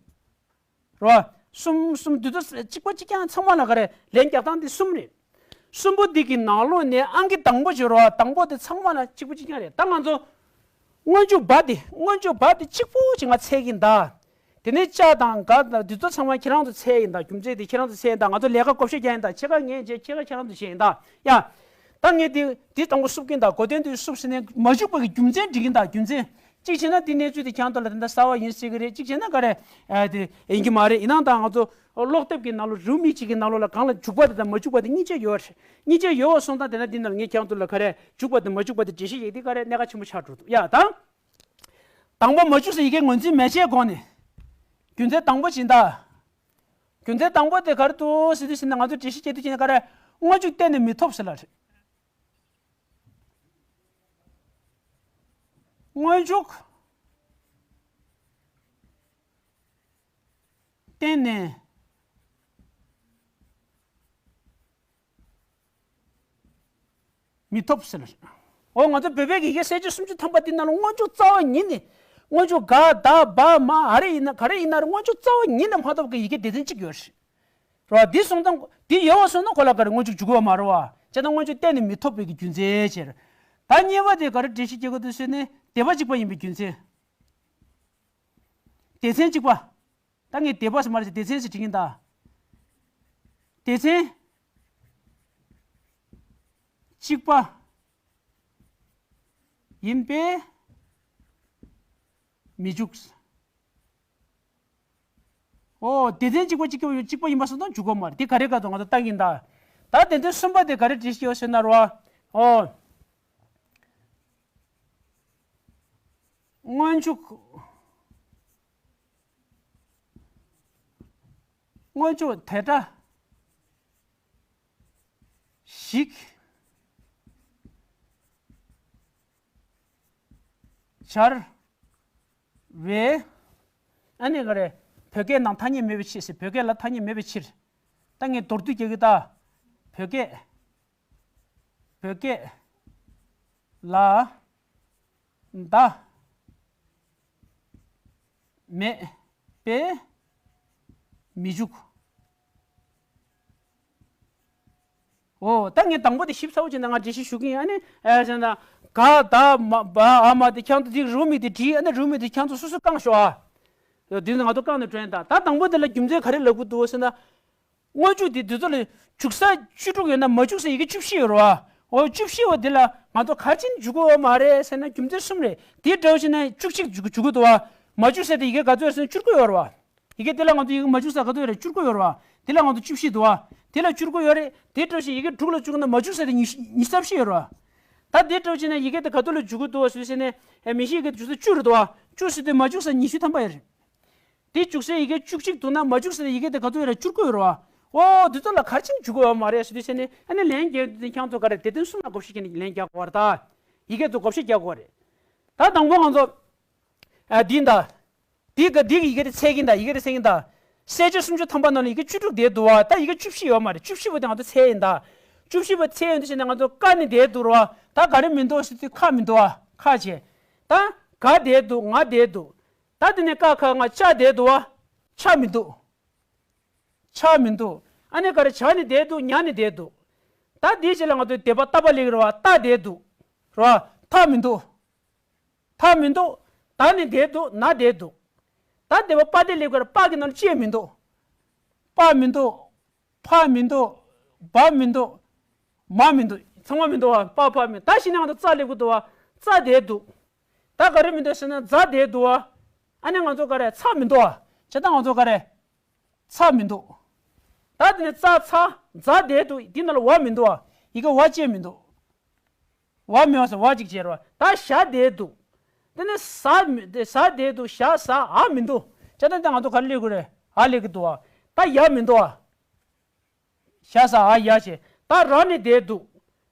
རོ། གསུམ་གསུམ་དུས་ཚོད་གཅིག་པ་གཅིག་རྐྱང་ཚང་མ་ལ་ག་རེ་ལན་རྒྱག་སྟངས་དེ་གསུམ་རེད། གསུམ་པོ་འདི་གི་ནང་ལོགས་ནས་ཨང་ཀི་དང་པོ་བྱོས་རོ། དང་པོ་དེ་ཚང་མ་ལ་གཅིག་པ་གཅིག་རྐྱང་རེད། ད་ང་ཚོ་སྔོན་འཇུག་བ་དེ་སྔོན་འཇུག་བ་དེ་གཅིག་པོ་གཅིག་ང་འཚོལ་གྱིན་གདའ། དེ་ནས་ཅ་དང་ག་དང་དུས་ཚོད་ཚང་མ་ཁྱེད་རང་ཚོ་འཚོལ་གྱིན་གདའ། རྒྱུ་མཚན་དེ་ཁྱེད་རང་ཚོ་འཚོལ་གྱིན་གདའ། ང་ཚོ་ལས་ཀ་བགོ་བཤའ་རྒྱག་གིན་གདའ། ཕྱེད་ཀ་ངས་བྱས་ཕྱེད་ཀ་ཁྱེད་རང་ཚོ་བྱས་ཡིན་གདའ། ཡ། ད་ངས་དེ་དེ་དང་པོ་བསུབ་ཀྱིན་གདའ། གོ་དོན་དེ་བསུབ་ཟིན་ནས་མ་འཇུག་པ་གི་རྒྱུ་མཚན་འགྲིག་གིན་གདའ། རྒྱུ་མཚན་གཅིག་བྱས་ན་དེ་གནས་ཚུལ་དེ་ཁྱང་ཐོག་ལ་དེ་འདྲ་གསར་བ་ཡིན་སྲིད་ཀྱི་རེད། གཅིག་བྱས་ན་ག་རེ་ཨ་དེ་ཡིན་གྱི་མ་རེད། ཡིན་ནའང་ད་ང་ཚོ་ཀློག་དེབ་ཀྱི་ནང་ལོགས་རེའུ་མིག་གཅིག་གི་ནང་ལོགས་ལ་གང་ལ་འཇུག་པ་དེ་དང་མ་འཇུག་པ་དེ་གཉིས་ཆ་ཡོད་རེད། གཉིས་ཆ་ཡོད་པ་སོང་ཙང་དེ་ན་འདི་ནང་ལ་ངས་ཁྱང་ཐོག་ལ་ག་རེ་འཇུག་པ་དང་མ་འཇུག་པ་དེ་འགྲེལ་བཤད་ཡེ་དེ་ག་རེ་གནད་འགག་ཆེན་པོ་ཆགས་འགྲོ་འདུག། ཡ་ད་དང་པོ་མ་འཇུག་ས་ཡི་གེ་ངོས་འཛིན་མ་བྱས་གོང་ནས་རྒྱུ་མཚན་དང་པོ་བྱིན་ད། རྒྱུ་མཚན་དང་པོ་དེ་ག་རེ་འདུག་ཟེར་དུས་ཟེར་ན་ང་ཚོ་འགྲེལ་བཤད་བྱེད་དུས་ཀྱི་ནས་ག་རེ་སྔོན་འཇུག་གཏན་ནས་མི་ཐོབ་ཟེར་ལ་རེད། སྔོན་འཇུག་གཏན་ནས་མི་ཐོབ་ཟེར། འོ་ང་ཚོ་བོད་པའི་ཡི་གེ་གསལ་བྱེད་སུམ་ཅུ་ཐམ་པ་འདི་ནང་ལ་སྔོན་འཇུག་རྩ་བ་ཉིད་ནས་སྔོན་འཇུག་ག་ད་བ་མ་ཨ་རེ་ཡིན་ན་ག་རེ་ཡིན་ན་རེ་སྔོན་འཇུག་རྩ་བ་ཉིད་ནས་མ་ཐོབ་པའི་ཡི་གེ་སྡེ་ཚན་གཅིག་ཡོད་རེད། རེད་བ། འདི་སོང་ཙང་འདི་ཡོད་པ་སོང་ན་ཁོ་ལ་ག་རེ་སྔོན་འཇུག་འཇུག་གི་ཡོད་མ་རེད་བ། བྱས་ཙང་སྔོན་འཇུག་གཏན་ནས་མི་ཐོབ་པའི་གི་རྒྱུ་མཚན་བྱས་རེད། ད་གཉིས་པ་དེ་ག་རེ་འགྲེལ་བཤད་བྱེད་དགོས་འདུག་ཟེར་ནས་སྡེ་པ་གཅིག་པ་ཡིན་པའི་རྒྱུ་མཚན། སྡེ་ཚན་གཅིག་པ། ད་ངས་སྡེ་པ་ཟེར་མ་རེད། སྡེ་ཚན་ཟེར་བྲིས་ཀྱིན་གདའ། སྡེ་ཚན་གཅིག་པ་ཡིན་པས་མི་འཇུག། ཨོ་སྡེ་ཚན་གཅིག་པ་གཅིག་པ་གཅིག་པ་ཡིན་པ་སོང་ཙང་འཇུག་གི་ཡོད་མ་རེད། དེ་ག་རེ་ག་ཚོད་ང་ཚོ་བཏང་གིན་ད། ད་སྡེ་ཚན་གསུམ་པ་དེ་ག་རེ་འགྲེལ་བཤད་ཡོད་ཟེར་ན་རོ། ཨོ། སྔོན་འཇུག་སྔོན་འཇུག་དེ་འདྲ་ཞིག་སྦྱར་བས། ཨ་ནི་ག་རེ། བོད་སྐད་ནང་ཐ་སྙད་མེད་པའི་ཕྱིར་ཟེར། བོད་སྐད་ལ་ཐ་སྙད་མེད་པའི་ཕྱིར། ད་ངས་མདོར་བསྡུས་རྒྱག་གི་ད། བོད་སྐད། བོད་སྐད་ལ་ད་མེད་པས་མི་འཇུག་ཨོ། ད་ངས་དང་པོ་དེ་ཞིབ་ཚགས་པོ་བྱས་ན་ང་འགྲེལ་བཤད་ཞུ་གི་ཡིན། ཨ་ནི་ཨེ་ཟེར་ན། ག་ད་མ་བ་ཨ་མ་དེ་ཁྱེད་ཚོ་འདི་རུ་མི་དེ་བྲིས། ཨ་ནི་རུ་མི་དེ་ཁྱེད་ཚོ་སོ་སོ་བཀང་ཤོག་ཨ། འདི་ནི་ང་ཚོ་བཀང་ནས་འགྲོ་ཡིན་ད། ད་དང་པོ་དེ་ལ་རྒྱུ་མཚན་ག་རེ་ལབ་དགོས་འདུག་ཟེར་ན། སྔོན་འཇུག་དེ་འདི་ཚོ་ལ་འཇུག་ས་བཅུ་དྲུག་ཡོད་ན་མ་འཇུག་ས་ཡི་གེ་བཅུ་བཞི་ཡོད་རེད་བ། འོ་བཅུ་བཞི་བ་དེ་ལ་ང་ཚོ་ག་རེ་བྱས་ནས་འཇུག་གི་ཡོད་མ་རེད་ཟེར་ན་རྒྱུ་མཚན་གསུམ་རེད། དེ་འདྲ་བོ་བྱས་ན་བཅུ་གཅིག་འཇུག་འཇུག་གི་འདུག་བ། མ་འཇུག་ས་དེ་ཡི་གེ་ག་ཚོད་ཡོད་ཟེར་ན་བཅུ་དགུ་ཡོད་རེད་བ། ཡི་གེ་དེ་ལ་ང་ཚོ་ཡི་གེ་མ་འཇུག་ས་ག་ཚོད་ཡོད་རེད། བཅུ་དགུ་ཡོད་རེད་བ། དེ་ལ་ང་ཚོ་བཅུ་བཞི་འདུག་བ། དེ་ལ་བཅུ་དགུ་ཡོད་རེད། དེ་འདྲ་བོ་བྱས་ཡི་གེ་དྲུག་ལ་འཇུག་ན་མ་འཇུག་ས་དེ་ཉི་ཤུ་ཉི་ཤུ་རྩ་བཞི་ཡོད་རེད་བ། ད་དེ་འདྲ་བོ་བྱས་ན་ཡི་གེ་དེ་ག་ཚོད་ལ་འཇུག་གི་འདུག་བ་ཟེར་ཟེར་ནས་མི་ཤེས། ཡི་གེ་དེ་འཇུག་ས་བཅུ་རེད་འདུག་བ། བཅུ་ཟེར་དུས་མ་འཇུག་ས་ཉི་ཤུ་ཐམ་པ་ཡོད་རེད། དེ་འཇུག་སའི་ཡི་གེ་བཅུ་གཅིག་འདུག་ན་མ་འཇུག་ས་ཡི་གེ་དེ་ག་ཚོད་ཡོད་རེད། བཅུ་དགུ་ཡོད་རེད་བ། ཨོ་དེ་ཚོ་ལ་ག་རེ་བྱས་ནས་འཇུག་གི་ཡོད་མ་རེད་ཟེར་དུས་ཟེར་ནས། ཨ་ནི་ལན་རྒྱག་དུས་ཁྱེད་ཚོ་ག་རེ། སྡེ་ཚན་གསུམ་ལ་བགོ་བཤའ་བརྒྱབ་ནས་ལན་རྒྱག་དགོས་རེད་ད། ཡི་གེ་ཚོ་བགོ་བཤའ་རྒྱག་དགོས་རེད། ད་དང་པོ་ང་ཚོ་ཨ་འདི་ད། འདི་ག་འདི་གི་ཡི་གེ་དེ་འཚོལ་གྱིན་ད། ཡི་གེ་དེ་འཚོལ་གྱིན་ད། གསལ་བྱེད་སུམ་ཅུ་ཐམ་པ་ནང་ལ་ཡི་གེ་བཅུ་དྲུག་བསྡད་འདུག་བ། ད་ཡི་གེ་བཅུ་བཞི་ཡོད་མ་རེད། བཅུ་བཞི་པོ་དེ་ང་ཚོ་འཚོལ་ཡིན་ད། བཅུ་བཞི་པོ་འཚོལ་ཡོང་དུས་ཟེར་ནས་ང་ཚོ་ཀ་ནི་བསྡད་འདུག་རེད་བ། ད་ག་རེ་མི་འདུག་ཟེར་དུས་ཁ་མི་འདུག་བ། ཁ་བྱས། ད་ག་བསྡད་འདུག་ང་བསྡད་འདུག་ད་དེ་ནས་ཀ་ཁ་ང་ཅ་བསྡད་འདུག་བ། ཆ་མི་འདུག་ཆ་མི་འདུག་ཨ་ནི་ག་རེ། ཇ་ནི་བསྡད་འདུག་ཉ་ནི་བསྡད་འདུག་ད་དེའི་རྗེས་ལ་ང་ཚོས་སྡེ་པ་ཏ་པ་སླེབས་ཀྱི་རེད་བ། ཏ་བསྡད་འདུག་རེད་བ། ཐ་མི་འདུག་ཐ་མི་འདུག་ད་ནི་བསྡད་འདུག་ན་བསྡད་འདུག་ད་སྡེ་པ་པ་དེ་སླེབས་ཀྱི་རེད། པ་གི་ནང་ལ་ཅེ་མི་འདུག་པ་མི་འདུག་ཕ་མི་འདུག་བ་མི་འདུག་མ་མི་འདུག་ཚང་མ་མི་འདུག་བ། པ་ཕ་མི། ད་གཞི་ནས་ང་ཚོ་ཙ་སླེབས་ཀྱི་འདུག་བ། ཙ་བསྡད་འདུག་ད་ག་རེ་མི་འདུག་ཟེར་ན་ཛ་བསྡད་འདུག་བ། ཨ་ནི་ང་ཚོ་ག་རེ། ཚ་མི་འདུག་བ། བྱས་ཙང་ང་ཚོ་ག་རེ། ཚ་མི་འདུག་ད་དེ་ནས་ཙ་ཚ་ཛ་བསྡད་འདུག་འདི་ནང་ལ་བ་མི་འདུག་བ། ཡི་གེ་བ་ཅེ་མི་འདུག་བ་མི་བ་ཟེར་བ་ཅིག་བྱས་རེད་བ། ད་ཞ་བསྡད་འདུག་དེ་ནས་ཟ་མི་ཟ་བསྡད་འདུག་ཞ་ཟ། འ་མི་འདུག་བྱས་ཙང་ད་ང་ཚོ་ག་རེ་སླེབས་དགོས་རེད། འ་སླེབས་ཀྱི་འདུག་བ། ད་ཡ་མི་འདུག་བ། ཞ་ཟ་འ་ཡ་བྱས། ད་ར་ནི་བསྡད་འདུག་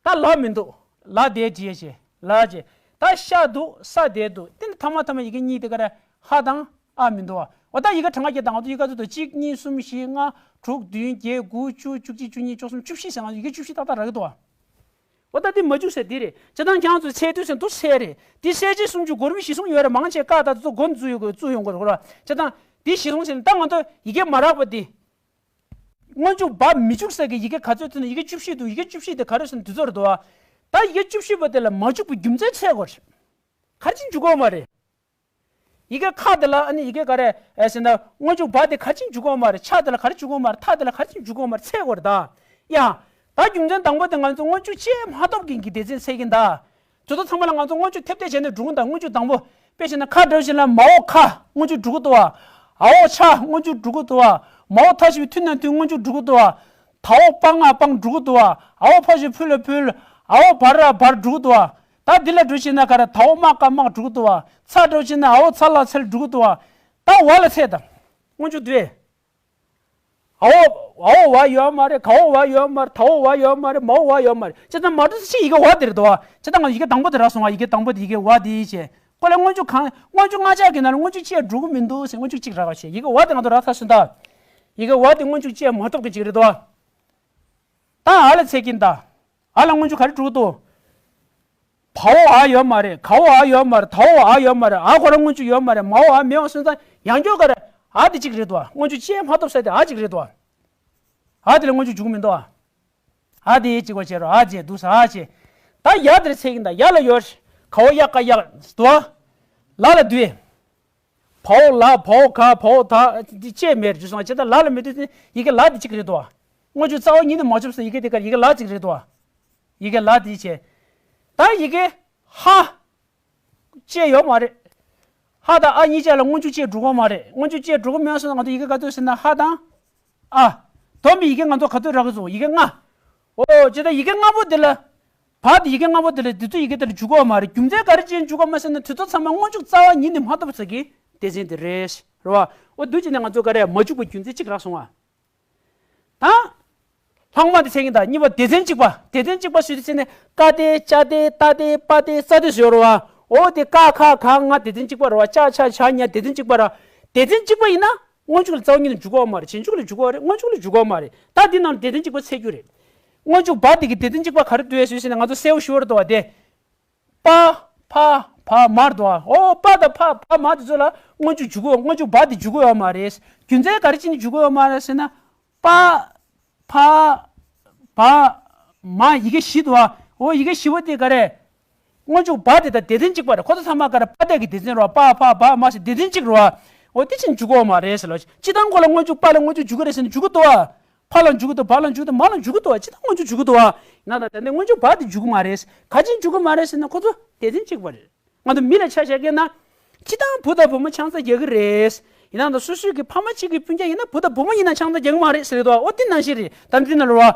ད་ལ་མི་འདུག་ལ་བསྡད་བྱས་བྱས་ལ་བྱས། ད་ཤ་འདུག་ས་བསྡད་འདུག་དེ་ནི་ཐ་མ་ཐ་མ་ཡི་གེ་གཉིས་དེ་ག་རེ། ཧ་དང་ཨ་མི་འདུག་བ། འོ་ད་ཡི་གེ་གྲངས་ཀ་བརྒྱད་དང་། འོ་ད་ཡི་གེ་ཚོ་ད་གཅིག་གཉིས་གསུམ་བཞི་ལྔ་དྲུག་བདུན་བརྒྱད་དགུ་བཅུ་བཅུ་གཅིག་བཅུ་གཉིས་བཅུ་གསུམ་བཅུ་བཞི་ཟེར་ང་ཚོ་ཡི་གེ་བཅུ་བཞི་ཏག་ཏག་རག་གི་འདུག་བ། འོ་ད་འདི་མ་འཇུག་ས་འདི་རེད། བྱས་ཙང་ཁྱེད་ཚོ་འཚོལ་དུས་ཟེར་འདུག་སེ་རེད། འདི་གསལ་བྱེད་སུམ་ཅུ་སྒོར་མོ་གཞི་བཟུང་ཡོད་རེད། མང་ཆེ་ཀ་ད་ཚོ་མགོ་འཛུགས་ཡོད་དགོས། བཙུགས་ཡོང་དགོས་རེད་ཁོ་ར། བྱས་ཙང་འདི་གཞི་བཟུང་ཟེར་ན་ད་ང་ཚོ་ཡི་གེ་མ་རག་པ་འདི། སྔོན་འཇུག་བ་མི་འཇུག་ས་གི་ཡི་གེ་ག་ཚོད་འདུག་ན་ཡི་གེ་བཅུ་བཞི་འདུག་ཡི་གེ་བཅུ་བཞི་དེ་ག་རེ་ཟེར་ན་འདི་ཚོ་རེད་འདུག་བ། ད་ཡི་གེ་བཅུ་བཞི་པ་དེ་ལ་མ་འཇུག་པའི་རྒྱུ་མཚན་འཚོལ་དགོས་རེད། ག་རེ་བྱས་ནས་འཇུག་གི་ཡོད་མ་རེད། ཡི་གེ་ཁ་དེ་ལ་ཨ་ནི་ཡི་གེ་ག་རེ་ཨེ་ཟེར་ན་སྔོན་འཇུག་བ་དེ་ག་རེ་བྱས་ནས་འཇུག་གི་ཡོད་མ་རེད། ཆ་དེ་ལ་ག་རེ་འཇུག་གི་ཡོད་མ་རེད། ཐ་དེ་ལ་ག་རེ་བྱས་ནས་འཇུག་གི་ཡོད་མ་རེད། འཚོལ་དགོས་རེད་ད། ཡ། ད་རྒྱུ་མཚན་དང་པོ་དེ་ང་ཚོ་སྔོན་འཇུག་བཅས་མ་གཏོགས་མཁན་གྱི་སྡེ་ཚན་འཚོལ་གྱིན་ད། དེ་ཚོ་ཚང་མ་ལ་ང་ཚོ་སྔོན་འཇུག་ཐེབས་ཐེབས་བྱས་ནས་འགྲོ་གི་ད། སྔོན་འཇུག་དང་པོ། དཔེ་བྱས་ན་ཁ་འདྲ་བོ་ཞིག་ལ་མ་འོག་ཁ་སྔོན་འཇུག་འགྲོ་གི་འདུག་བ། འ་འོག་ཆ་སྔོན་འཇུག་འགྲོ་གི་འདུག་བ། མ་འོག་མཐའ་ཞབས་ཀྱུ་མཐུད་ན་མཐུད་སྔོན་འཇུག་འགྲོ་གི་འདུག་བ། ད་འོག་པ་ང་པང་འགྲོ་གི་འདུག་བ། འ་འོག་ཕ་ཞབས་ཀྱུ་ཕུ་ལ་ཕུལ། འ་འོག་བ་ར་བར་འགྲོ་གི་འདུག་བ། ད་འདི་ལ་འགྲོ་བྱས་ན་ག་རེ། ད་འོག་མ་ཀ་དམག་འགྲོ་གི་འདུག་བ། ཚ་འདྲ་བོ་ཞིག་ན་འ་འོག་ཚ་ལ་ཚལ་འགྲོ་གི་འདུག་བ། ད་བ་ལ་འཚོལ་དང་། སྔོན་འཇུག་འདུག་བས། འ་འོག་འ་འོག་བ་ཡོད་མ་རེད། ག་འོག་བ་ཡོད་མ་རེད། ད་འོག་བ་ཡོད་མ་རེད། མ་འོག་བ་ཡོད་མ་རེད། བྱས་ཙང་མ་འགྲོ་ཚེ་ཕྱིན་ཡི་གེ་བ་དེ་རེད་འདུག་བ། བྱས་ཙང་ང་ཡི་གེ་དང་པོ་དེ་རག་སོང་བ། ཡི་གེ་དང་པོ་དེ་ཡི་གེ་བ་དེ་ཡིན་བྱས། ཁོ་ལ་སྔོན་འཇུག་གང་། སྔོན་འཇུག་ལྔ་ཆ་གི་ནང་ལ་སྔོན་འཇུག་བཅས་འགྲོ་གི་མི་འདུག་ཟེར་སྔོན་འཇུག་གཅིག་རག་བྱས། ཡི་གེ་བ་དེ་ང་ཚོ་རག་ཚར་སོང་ད། ཡི་གེ་བ་དེ་སྔོན་འཇུག་བཅས་མ་གཏོགས་ཀྱི་གཅིག་རེད་འདུག་བ། ད་འ་ལ་འཚོལ་གྱིན་ད། འ་ལ་སྔོན་འཇུག་ག་རེ་འགྲོ་གི་འདུག་བ་འོག་འ་ཡོད་མ་རེད། ག་འོག་འ་ཡོད་མ་རེད། ད་འོག་འ་ཡོད་མ་རེད། འ་ཁོ་རང་སྔོན་འཇུག་ཡོད་མ་རེད། མ་འོག་འ་མེད་པ་སོང་ཙང་ཡང་བསྐྱར་ག་རེ། འ་དེ་གཅིག་རེད་འདུག་བ། སྔོན་འཇུག་བཅས་མ་གཏོགས་ས་དེ་འ་གཅིག་རེད་འདུག་བ། འ་དེ་ལ་སྔོན་འཇུག་འཇུག་མི་འདུག་བ། འ་དེ་གཅིག་པ་བྱས་རོགས། འ་བྱས་འདུག་ས་འ་བྱས། ད་ཡ་དེར་འཚོལ་གྱིན་ད། ཡ་ལ་ཡོད། ག་འོག་ཡ་ཀ་ཡག་འདུག་བ། ལ་ལ་འདུས། བ་འོག་ལ། བ་འོག་ག། བ་འོག་ད། འདི་བཅས་མེད་རེད་སོང་། བྱས་ཙང་ལ་ལ་མི་འདུག་ཡི་གེ་ལ་དེ་གཅིག་རེད་འདུག་བ། སྔོན་འཇུག་རྩ་བ་ཉིད་ནས་མ་འཇུག་ས་ཡི་གེ་དེ་གར་ཡི་གེ་ལ་གཅིག་རེད་འདུག་བ། ཡི་གེ་ལ་དེ་བྱས། ད་ཡི་གེ་ཧ། བཅས་ཡོད་མ་རེད། ཧ་དང་ཨ་གཉིས་ཆ་ལ་སྔོན་འཇུག་བཅས་འགྲོ་གི་ཡོད་མ་རེད། སྔོན་འཇུག་བཅས་འགྲོ་གི་མེད་སོང་ན་ང་ཚོ་ཡི་གེ་ག་ཚོད་ཟེར་ན་ཧ་དང་ཨ། སྡོམ་པའི་ཡི་གེ་ང་ཚོ་ག་ཚོད་རག་གི་སོང་། ཡི་གེ་ལྔ། འོ་ཇི་ལྟར་ཡི་གེ་ལྔ་པོ་དེ་ལ། བ་དེ་ཡི་གེ་ལྔ་པོ་དེ་ལ་དེ་ཚོ་ཡི་གེ་དེ་ལ་འཇུག་གི་ཡོད་མ་རེད། རྒྱུ་མཚན་ག་རེ་བྱས་འཇུག་གི་ཡོད་མ་རེད་ཟེར་ན་དེ་ཚོ་ཚང་མ་སྔོན་འཇུག་རྩ་བ་ཉིད་ནས་མ་ཐོབ་ས་གི་སྡེ་ཚན་དེ་རེད། རེད་བ། འོ་འདུག་བྱས་ནས་ང་ཚོ་ག་རེ་མ་འཇུག་པའི་རྒྱུ་མཚན་གཅིག་རག་སོང་བ། ད། ལྷག་མ་དེ་བྱས་ཡིན་ད་གཉིས་པ་སྡེ་ཚན་གཅིག་པ། སྡེ་ཚན་གཅིག་པ་ཟེར་དུས་ཚེ་ནས་ཀ་སྡེ་ཅ་སྡེ་ཏ་སྡེ་པ་སྡེ་ཙ་སྡེ་ཟེར་ཡོད་རེད་བ། འོ་དེ་ཀ་ཁ་ག་ང་སྡེ་ཚན་གཅིག་པ་རེད་བ། ཅ་ཆ་ཇ་ཉ་སྡེ་ཚན་གཅིག་པ་རེད། སྡེ་ཚན་གཅིག་པ་ཡིན་ན་སྔོན་འཇུག་ལ་རྩ་བ་ཉིད་ནས་འཇུག་གི་ཡོད་མ་རེད། རྗེས་འཇུག་ལ་འཇུག་གི་ཡོད་རེད། སྔོན་འཇུག་ལ་འཇུག་གི་ཡོད་མ་རེད། ད་འདི་ནང་སྡེ་ཚན་གཅིག་པ་ཚད་རྒྱུ་རེད། སྔོན་འཇུག་བ་དེ་གི་སྡེ་ཚན་གཅིག་པ་ག་རེ་འདུག་ཡ་ཟེར་ཟེར་ནས་ང་ཚོ་གསལ་པོ་ཞུ་བར་འདུག་བ་དེ། པ། ཕ། བ་མར་འདུག་བ། འོ་པ་དང་ཕ་བ་མ་དེ་ཚོ་ལ་སྔོན་འཇུག་འཇུག་གི་ཡོད། སྔོན་འཇུག་བ་དེ་འཇུག་གི་ཡོད་མ་རེད། རྒྱུ་མཚན་ག་རེ་བྱས་ནས་འཇུག་གི་ཡོད་མ་རེད་ཟེར་ན། པ། ཕ། བ། མ་ཡི་གེ་བཞི་འདུག་བ། འོ་ཡི་གེ་བཞི་པོ་དེ་ག་རེ། སྔོན་འཇུག་བ་དེ་དང་སྡེ་ཚན་གཅིག་པ་རེད། ཁོ་ཚོ་ཚང་མ་ག་རེ་པ་སྡེ་གི་སྡེ་ཚན་རེད་བ། པ་ཕ་བ་མ་ཟེར་སྡེ་ཚན་གཅིག་རེད་བ། འོ་དེ་བྱས་ནས་འཇུག་གི་ཡོད་མ་རེད་ཟེར་ལ། སྤྱིར་བཏང་ཁོ་ལ་སྔོན་འཇུག་པ་ལ་སྔོན་འཇུག་འཇུག་གི་རེད་ཟེར་ན་འཇུག་གི་འདུག་བ། ཕ་ལ་འཇུག་གི་འདུག་བ་ལ་འཇུག་གི་འདུག་མ་ལ་འཇུག་གི་འདུག་བ། སྤྱིར་བཏང་སྔོན་འཇུག་འཇུག་གི་འདུག་བ། ཡིན་ན་ད་ད་ནི་སྔོན་འཇུག་བ་དེ་འཇུག་གི་མ་རེད། ག་ཅི་འཇུག་གི་མ་རེད་ཟེར་ན་ཁོ་ཚོ་སྡེ་ཚན་གཅིག་པ་རེད། ང་ཚོ་མི་ལ་ཆ་བཞག་གི་ན། སྤྱིར་བཏང་བུ་དང་བུ་མོ་ཆང་ས་རྒྱག་གི་རེད། ཡིན་ན་ད་སོ་སོའི་གི་ཕ་མ་གཅིག་གི་སྤུན་ཀྱག་ཡིན་ན་བུ་དང་བུ་མོ་ཡིན་ན་ཆང་ས་རྒྱག་གི་མ་རེད་ཟེར་གི་འདུག་བ། འོ་དེ་ནང་བཞིན་རེད། ད་འདི་ན་རེད་བ།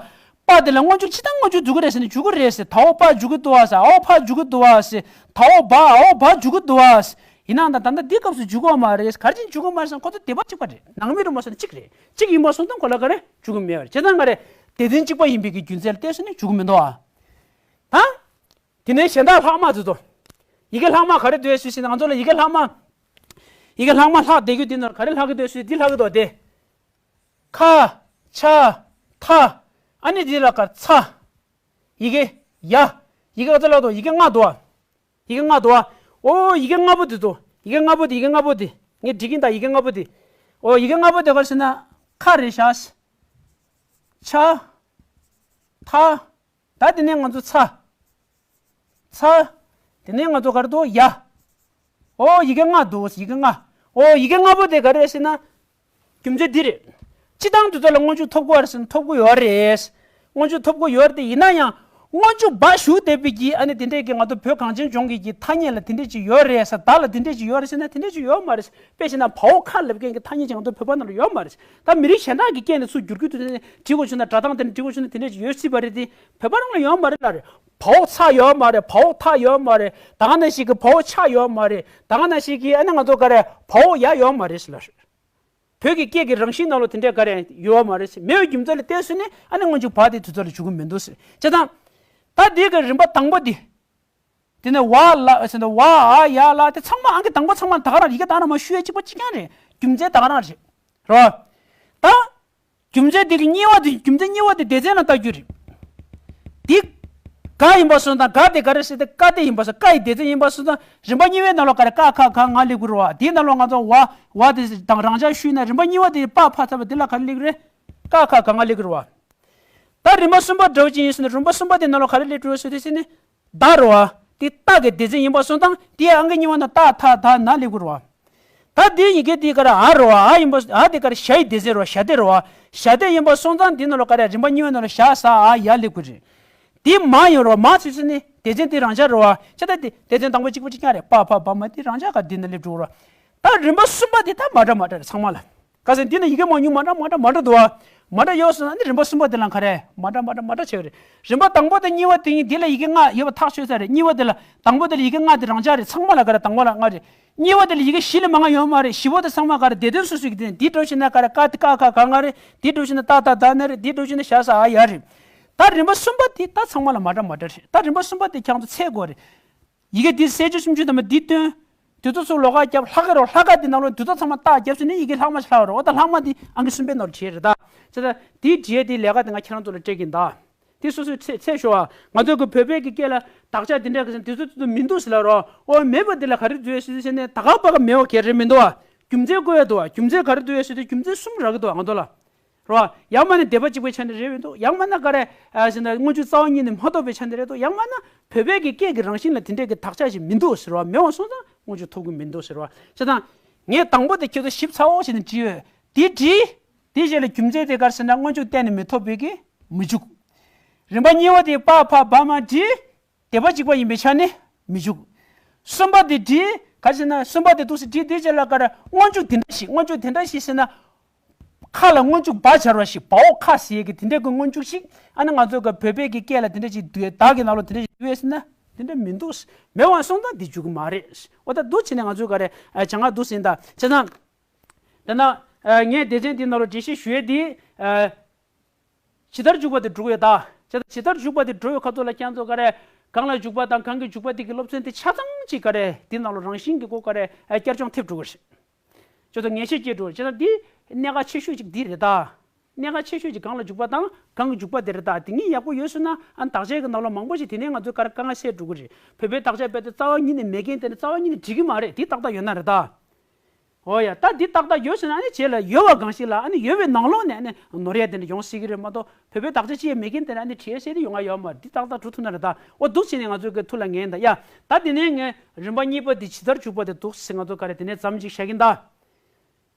པ་དེ་ལ་སྔོན་འཇུག་སྤྱིར་བཏང་སྔོན་འཇུག་འཇུག་གི་རེད་ཟེར་ན་འཇུག་གི་རེད་ཟེར། ད་འོ་པ་འཇུག་གི་འདུག་བ་ཟེར། ཨའོ་ཕ་འཇུག་གི་འདུག་བ་ཟེར། ད་འོ་བ་ཨའོ་བ་འཇུག་གི་འདུག་བ་ཟེར། ཡིན་ན་ད་ད་ལྟ་འདི་སྐབས་སུ་འཇུག་གི་ཡོད་མ་རེད། ག་རེ་བྱས་འཇུག་གི་མ་རེད་ཟེར་ན་ཁོ་ཚོ་སྡེ་པ་གཅིག་པ་རེད། ནང་མི་རུ་མ་སོང་ན་གཅིག་རེད། གཅིག་ཡིན་པ་སོང་ཙང་ཁོ་ལ་ག་རེ་འཇུག་གི་མེད་པ་རེད། བྱས་ཙང་ག་རེ། སྡེ་ཚན་གཅིག་པ་ཡིན་པའི་གི་རྒྱུ་མཚན་ལ་བལྟས་སོང་ན་འཇུག་གི་མི་འདུག་ཨ། ད། དེ་ནས་གཞན་དག་ལྷག་མ་དེ་ཚོ། ཡི་གེ་ལྷག་མ་ག་རེ་འདུག་ཟེར་ན་ང་ཚོ་ལ་ཡི་གེ་ལྷག་མ། ཡི་གེ་ལྷག་མ་ལྷག་བསྡད་རྒྱུ་དེ་ནི་ག་རེ་ལྷག་གི་འདུག་ཟེར་འདི་ལྷག་གི་འདུག་སྟེ། ཁ། ཆ། ཐ། ཨ་ནི་འདི་ལ་ག་ཚ། ཡི་གེ་ཡ། ཡི་གེ་ག་ཚོད་ལྷག་འདུག་ཡི་གེ་ལྔ་འདུག་ཨ། ཡི་གེ་ལྔ་འདུག་ཨ། ཨོ་ཡི་གེ་ལྔ་པོ་དེ་ཚོ། ཡི་གེ་ལྔ་པོ་དེ་ཡི་གེ་ལྔ་པོ་དེ། ངས་འབྲི་གིན་ད་ཡི་གེ་ལྔ་པོ་དེ། ཨོ་ཡི་གེ་ལྔ་པོ་དེ་ག་རེ་ཟེར་ན། ཁ་རེད་ཤག་ཆ། ཐ། ད་དེ་ནས་ང་ཚོ་ཚ། ཚ། དེ་ནས་ང་ཚོ་ག་རེ་འདུག་ཡ། ཨོ་ཡི་གེ་ལྔ་འདུག་ཡི་གེ་ལྔ། ཨོ་ཡི་གེ་ལྔ་པོ་དེ་ག་རེ་རེད་ཟེར་ན། རྒྱུ་མཚན་འདི་རེད། སྤྱིར་བཏང་དེ་ཚོ་ལ་སྔོན་འཇུག་ཐོབ་དགོས་རེད་ཟེར་ན་ཐོབ་དགོས་ཡོད་རེད། སྔོན་འཇུག་ཐོབ་དགོས་ཡོད་རེད་དེ་ཡིན་ན་ཡང་། སྔོན་འཇུག་བ་ཞུགས་བསྡད་པའི་གི་ཨ་ནི་དེ་འདྲས་ཀྱི་ང་ཚོ་བོད་གངས་ཅན་ལྗོངས་ཀྱི་གི་ཐ་སྙད་ལ་དེ་འདྲས་ཅིག་ཡོད་རེད་ཟེར། ད་ལ་དེ་འདྲས་ཅིག་ཡོད་རེད་ཟེར་ན་དེ་འདྲས་ཅིག་ཡོད་མ་རེད། དཔེ་བྱས་ན་བའོ་ཁ་ལབ་མཁན་གྱི་ཐ་སྙད་ཅིག་ང་ཚོ་བོད་པ་ནང་ལ་ཡོད་མ་རེད། ད་མི་རིགས་གཞན་དག་གི་སྐད་ནས་ཚུར་བསྒྱུར་རྒྱུ་དེ་ནས་བྲིས་དགོས་བྱུང་ན་སྒྲ་གདངས་དེ་ནས་བྲིས་དགོས་བྱུང་ན་དེ་འདྲས་ཅིག་ཡོད་སྲིད་པ་རེད་དེ། བོད་པ་རང་ལ་ཡོད་མ་རེད་ལ་རེད། བའོ་ཚ་ཡོད་མ་རེད། བའོ་ཐ་ཡོད་མ་རེད། ད་ག་ནང་བཞིན་གྱི་བའོ་ཆ་ཡོད་མ་རེད། ད་ག་ནང་བཞིན་གྱི་ཨ་ནི་ང་ཚོ་ག་རེ་བའོ་ཡ་ཡོད་མ་རེད་ཟེར་ལ་རེད། བོད་ཀྱི་སྐད་ཀྱི་རང་བཞིན་ནང་ལོ་དེ་འདྲས་ག་རེ་ཡོད་མ་རེད་ཟེར། མེད་པའི་རྒྱུ་མཚན་ལ་བལྟས་སོང་ནས་ཨ་ནི་སྔོན་འཇུག་བ་དེ་དུས་ཚོད་ལ་འཇུག་གི་མི་འདུག་ཟེར། བྱས་ཙང་། ད་འདི་གི་རིམ་པ་དང་པོ་འདི། དེ་ནས་ཝ་ལ་ཟེར་ན་ཝ་ཨ་ཡ་ལ་དེ་ཚང་མ་ཨང་ཀི་དང་པོ་ཚང་མ་ད་ག་རང་ཡི་གེ་ད་ག་རང་མ་ཞུ་ཡ་གཅིག་པ་གཅིག་རྐྱང་རེད། རྒྱུ་མཚན་ད་ག་རང་རེད། རོ། ད། རྒྱུ་མཚན་དེ་གི་གཉིས་པ་དེ་རྒྱུ་མཚན་གཉིས་པ་དེ་སྡེ་ཚན་ལ་ལྟ་རྒྱུ་རེད། འདི། ག་ཡིན་པ་སོང་ཙང་ག་དེ་ག་རེ་ཟེར་ཏེ་ཀ་དེ་ཡིན་པ་སོང་། ཀ་ཡི་སྡེ་ཚན་ཡིན་པ་སོང་ཙང་རིམ་པ་གཉིས་པའི་ནང་ལོགས་ག་རེ་ཀ་ཁ་ག་ང་སླེབས་ཀྱི་རེད་བ། དེའི་ནང་ལོགས་ང་ཚོ་ཝ་ཝ་དེ་དང་རང་འཇགས་ཞུས་ན་རིམ་པ་གཉིས་པ་དེ་པ་ཕ་ཚ་བ་དེ་ལ་ག་རེ་སླེབས་ཀྱི་རེད། ཀ་ཁ་ག་ང་སླེབས་ཀྱི་རེད་བ། ད་རིམ་པ་གསུམ་པ་འདྲ་བོ་ཅིག་ཡིན་ཟེར་ན་རིམ་པ་གསུམ་པ་དེ་ནང་ལོགས་ག་རེ་སླེབས་འགྲོ་ཟེར་དེ་ཟེར་ནས། ད་རེད་བ། དེ་ཏ་གི་སྡེ་ཚན་ཡིན་པ་སོང་ཙང་དེའི་ཨང་ཀི་གཉིས་པ་ན་ཏ་ཐ་ད་ན་སླེབས་ཀྱི་རེད་བ། ད་དེའི་ཡི་གེ་དེ་ག་རེ་ཨ་རེད་བ། ཨ་ཡིན་པ་ཨ་དེ་ག་རེ་ཞ་ཡི་སྡེ་ཚན་རེད་བ། ཞ་སྡེ་རེད་བ། ཞ་སྡེ་ཡིན་པ་སོང་ཙང་དེ་ནང་ལོགས་ག་རེ་རིམ་པ་གཉིས་པའི་ནང་ལ་ཞ་ས་ཨ་ཡ་སླེབས་ཀྱི་རེད། དེ་མ་ཡིན་རེད་བ། མ་ཚུལ་ཚུལ་ནི་སྡེ་ཚན་དེ་རང་འཇགས་རེད་བ། ཅི་ད་དེ་སྡེ་ཚན་དང་པོ་གཅིག་པ་གཅིག་རྐྱང་རེད། པ་ཕ་བ་མ་དེ་རང་འཇགས་ག་དེ་ན་སླེབས་འགྲོ་རེད་བ། ད་རིམ་པ་གསུམ་པ་དེ་ད་མ་འདྲ་མ་འདྲ་རེད་ཚང་མ་ལ། ཁ་སང་འདི་ན་ཡི་གེ་མང་ཉུང་མ་འདྲ་མ་འདྲ་མ་འདྲ་འདུག་བ། མ་འདྲ་ཡོད་སོང་ན་ནི་རིམ་པ་གསུམ་པ་དེ་ལ་ག་རེ་མ་འདྲ་མ་འདྲ་མ་འདྲ་བྱེད་ཀྱི་རེད། རིམ་པ་དང་པོ་དང་གཉིས་པ་དེ་གཉིས་དེ་ལ་ཡི་གེ་ལྔ་ཡོད་པ་ཐག་ཆོད་ས་རེད། གཉིས་པ་དེ་ལ་དང་པོ་དེ་ལ་ཡི་གེ་ལྔ་དེ་རང་འཇགས་རེད། ཚང་མ་ལ་ག་རེ་དང་པོ་ལ་ལྔ་རེད། གཉིས་པ་དེ་ལ་ཡི་གེ་བཞི་ལས་མང་ང་ཡོད་མ་རེད། བཞི་པོ་དེ་ཚང་མ་ག་རེ་སྡེ་ཚན་སོ་སོའི་གི་དེ་ནས་འདི་འགྲོ་བྱས་ན་ག་རེ་ཀ་དེ་ཀ་ཁ་ག་ང་རེད། འདི་འགྲོ་བྱས་ན་ཏ་ཐ་ད་ན་རེད། འདི་འགྲོ་བྱས་ན་ཞ་ས་ཨ་ཡ་རེད། ད་རིམ་པ་གསུམ་པ་དེ་ད་ཚང་མ་ལ་མ་འདྲ་མ་འདྲ་རེད། ད་རིམ་པ་གསུམ་པ་དེ་ཁྱེད་ཚོ་ཚད་དགོས་རེད། ཡི་གེ་འདི་གསལ་བྱེད་སུམ་ཅུ་ཐམ་པ་འདི་སྟོན། དེ་ཚོ་ཚུར་ལོགས་ཀ་རྒྱབ། ལྷག་ག་རོ་ལྷག་ག་འདི་ནང་ལོགས་འདི་ཚོ་ཚང་མ་རྟགས་རྒྱབ་ཟིན་ནས་ཡི་གེ་ལྷག་མ་ཞིག་ལྷག་རོ། འོ་ད་ལྷག་མ་འདི་ཨང་ཀི་གསུམ་པའི་ནང་ལ་བྲིས་རེད་ད། བྱས་ཙང་འདི་བྲིས་ཡས་འདི་ལས་ཀ་འདི་ང་ཁྱེད་རང་ཚོ་ལ་སྤྲད་ཀྱིན་གདའ། འདི་སོ་སོའི་ཚད་ཚད་ཤོག་ཨ། ང་ཚོ་གི་བོད་པའི་གི་སྐད་ལ་དག་ཆ་འདི་འདྲ་གི་ཟེར་འདི་ཚོ་འདི་ཚོ་མི་འདུག་ཟེར་ལ་རོ། འོ་མེད་པ་འདི་ལ་ག་རེ་འདུག་ཟེར་ཟེར་ནས་ད་ག་པ་ག་མེད་པ་ག་རེ་མི་འདུག་ཨ། རྒྱུ་མཚན་བཀོད་ཡ་འདུག་ཨ། རྒྱུ་མཚན་ག་རེ་འདུག་ཡ་ཟེར་དུས་རྒྱུ་མཚན་གསུམ་རག་གི་འདུག་ཨ་ང་ཚོ་ལ། རེད་བ། ཡང་མིན་ན་སྡེ་པ་གཅིག་པའི་ཆ་ནས་རེད་མི་འདུག་ཡང་མིན་ན་ག་རེ། ཨ་ཟེར་ན་སྔོན་འཇུག་རྩ་བ་ཉིད་ནས་མ་ཐོབ་པའི་ཆ་ནས་རེད་འདུག་ཡང་མིན་ན་བོད་པའི་གི་སྐད་ཀྱི་རང་བཞིན་ལ་དེ་འདྲའི་གི་དག་ཆ་ཞིག་མི་འདུག་ཟེར་བ། མེད་པ་སོང་ཙང་སྔོན་འཇུག་ཐོབ་ཀྱི་མི་འདུག་ཟེར་བ། བྱས་ཙང་། ངས་དང་པོ་དེ་ཁྱེད་ཚོ་ཞིབ་ཚགས་པོ་བྱས་ནས་བྲིས་ཡོད། དེ་བྲིས། དེ་རྗེས་ལ་རྒྱུ་མཚན་དེ་ག་རེ་ཟེར་ན་སྔོན་འཇུག་གཏན་ནས་མི་ཐོབ་པའི་གི་མི་འཇུག་རིམ་པ་གཉིས་པ་དེ་པ་ཕ་བ་མ་བྲིས། སྡེ་པ་གཅིག་པ་ཡིན་པའི་ཆ་ནས་མི་འཇུག་གསུམ་པ་དེ་བྲིས། ག་ཅི་ན་གསུམ་པ་དེ་འདུག་སེ་བྲིས་དེ་རྗེས་ལ་ག་རེ་སྔོན་འཇུག་དེ་འདྲ་ཞིག་སྔོན་འཇུག་དེ་འདྲ་ཞིག་ཟེར་ན། ཁ་ལ་སྔོན་འཇུག་བ་སྦྱར་བ་ཞིག་བའོ་ཁ་ཟེར་གི་དེ་འདྲ་གི་སྔོན་འཇུག་ཞིག་ཨ་ནི་ང་ཚོ་གི་བོད་པའི་གི་སྐད་ལ་དེ་འདྲ་ཞིག་བསྡུས་བདག་གི་ནང་ལོགས་དེ་འདྲ་ཞིག་བསྡུས་ཟེར་ན་དེ་འདྲ་མི་འདུག་མེད་པ་སོང་ཙང་དེ་འཇུག་གི་མ་རེད། འོ་ད་འདུག་བྱས་ནས་ང་ཚོ་ག་རེ་བྱ་ང་འདུག་ཟེར་ད་བྱས་ཙང་། དེ་ན། ངས་སྡེ་ཚན་འདི་ནང་ལོགས་འགྲེལ་བཤད་ཞུ་ཡས་འདི། ཇི་ལྟར་འཇུག་པ་དེ་འགྲོ་གི་ཡོད་ད། ཇི་ལྟར་འཇུག་པ་དེ་འགྲོ་བའི་ཁ་ཐོག་ལ་ཁྱེད་ཚོ་ག་རེ། གང་ལ་འཇུག་པ་དང་གང་གི་འཇུག་པ་དེ་གི་སློབ་ཚན་དེ་ཆ་ཚང་ཅིག་ག་རེ་འདི་ནང་ལོགས་རང་བཞིན་གྱི་སྒོ་ག་རེ་བསྐྱར་སྦྱོང་ཐེབས་འགྲོ་གི་རེད། ཁྱེད་ཚོ་ངེས་ཤེས་སྐྱེ་འགྲོ་རེད་བྱས་ན་འདི་གནད་འགག་ཆེ་ཤོས་ཅིག་འདི་རེད་ད། གནད་འགག་ཆེ་ཤོས་ཅིག་གང་ལ་འཇུག་པ་དང་གང་གི་འཇུག་པ་དེ་རེད་ད། དེ་གཉིས་ཡག་པོ་ཡོད་སོང་ན་ཨ་ནི་དག་ཆའི་གི་ནང་ལོགས་མང་པོ་ཞིག་དེ་ནས་ང་ཚོས་ག་རེ་དཀའ་ངལ་སེལ་འགྲོ་གི་རེད། བོད་པའི་དག་ཆ་རྦད་དེ་རྩ་བ་ཉིད་ནས་མེད་མཁན་དེ་ནི་རྩ་བ་ཉིད་ནས་འགྲིག་གི་མ་རེད་དེ་ཏག་ཏག་ཡོད་ན་རེད་ད། འོ་ཡ་ད་འདི་ཏག་ཏག་ཡོད་ཟེར་ན་ཨ་ནི་བྱས་ལ་ཡོད་པ་གང་ཞིག་ལ་ཨ་ནི་ཡོད་པའི་ནང་ལོགས་ནས་ཨ་ནི་ནོར་ཡ་དེ་འདྲ་ཡོང་སྲིད་ཀྱི་རེད་མ་གཏོགས་བོད་པའི་དག་ཆ་ཅི་ཡང་མེད་མཁན་དེ་ནི་ཨ་ནི་བྲིས་ཡ་ཟེར་ཏེ་ཡོང་ང་ཡོད་མ་རེད། འདི་ཏག་ཏག་འགྲོ་ཐུབ་ན་རེད་ད། འོ་འདུག་བྱས་ནས་ང་ཚོའི་གི་ཐུགས་ལ་ངེས་ཡིན་ད་ཡ། ད་དེ་ནས་ངས་རིམ་པ་གཉིས་པ་འདི་ཇི་ལྟར་འཇུག་པ་དེ་འདུག་ཟེར་ང་ཚོ་ག་རེ་དེ་ནས་མཚམས་ཅིག་བཞག་གིན་ད།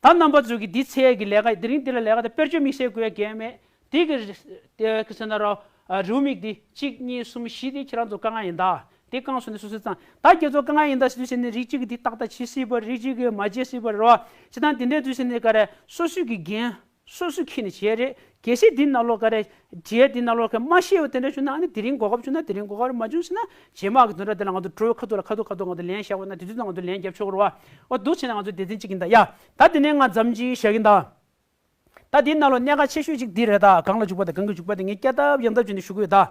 ད་རྣམ་པ་ཚོ་གི་འདི་ཚེ་གི་ལས་ཀ་དེ་རིང་འདི་ལ་ལས་ཀ་དེ་དཔེར་བརྗོད་དམིགས་བསལ་དགོས་ཡ་གལ་མེད། དེ་གི་རེ་གི་ཟེར་ན་རོ། རེའུ་མིག་འདི་གཅིག་གཉིས་གསུམ་བཞི་དེ་ཁྱེད་རང་ཚོ་དཀའ་ངལ་ཡིན་ད། དེ་བསྐངས་སོང་ནས་སོ་སོའི་ཙང་ད་ཁྱེད་ཚོ་དཀའ་ངལ་ཡིན་ད་ཟེར་དུས་ཟེར་ནས་རིགས་གཅིག་གི་འདི་ཏག་ཏག་བྱེད་སྲིད་པ་རིགས་གཅིག་གི་མ་བྱེད་སྲིད་པ་རེད་བ། ཇི་ལྟར་དེ་འདྲའི་དུས་ཟེར་ནས་ག་རེ་སོ་སོའི་གི་འགན་སོ་སོས་འཁྱེར་ནས་བྱས་རེད། གལ་སྲིད་འདི་ནང་ལོགས་ག་རེ་བྱས་འདི་ནང་ལོགས་ག་མ་ཤེས་པ་དེ་འདྲ་བྱུང་ན་ཨ་ནི་དེ་རིང་གོ་སྐབས་བྱུང་ན་དེ་རིང་གོ་སྐབས་མ་བྱུང་ཟེར་ན་རྗེས་མ་གི་དོན་དག་དེ་ལ་ང་ཚོ་གྲོས་ཁ་ཐུག་ལ་ཁ་ཐུག་ཁ་ཐུག་ང་ཚོ་ལན་བཞག་པ་ན་དེ་དུས་ང་ཚོ་ལན་རྒྱབ་ཆོག་གི་རེད་བ། འོ་འདུག་བྱས་ན་ང་ཚོ་སྡེ་ཚན་གཅིག་ཡིན་ད་ཡ། ད་དེ་ནས་ང་མཚམས་གཅིག་བཞག་གིན་ད། ད་འདིའི་ནང་ལོགས་གནད་འགག་ཆེ་ཤོས་གཅིག་འདི་རེད་ད། གང་ལ་འཇུག་པ་དང་གང་གི་འཇུག་པ་དེ་ངས་བསྐྱར་ལྡབ་ཡང་ལྡབ་བྱས་ནས་ཞུ་གི་ཡོད་ད།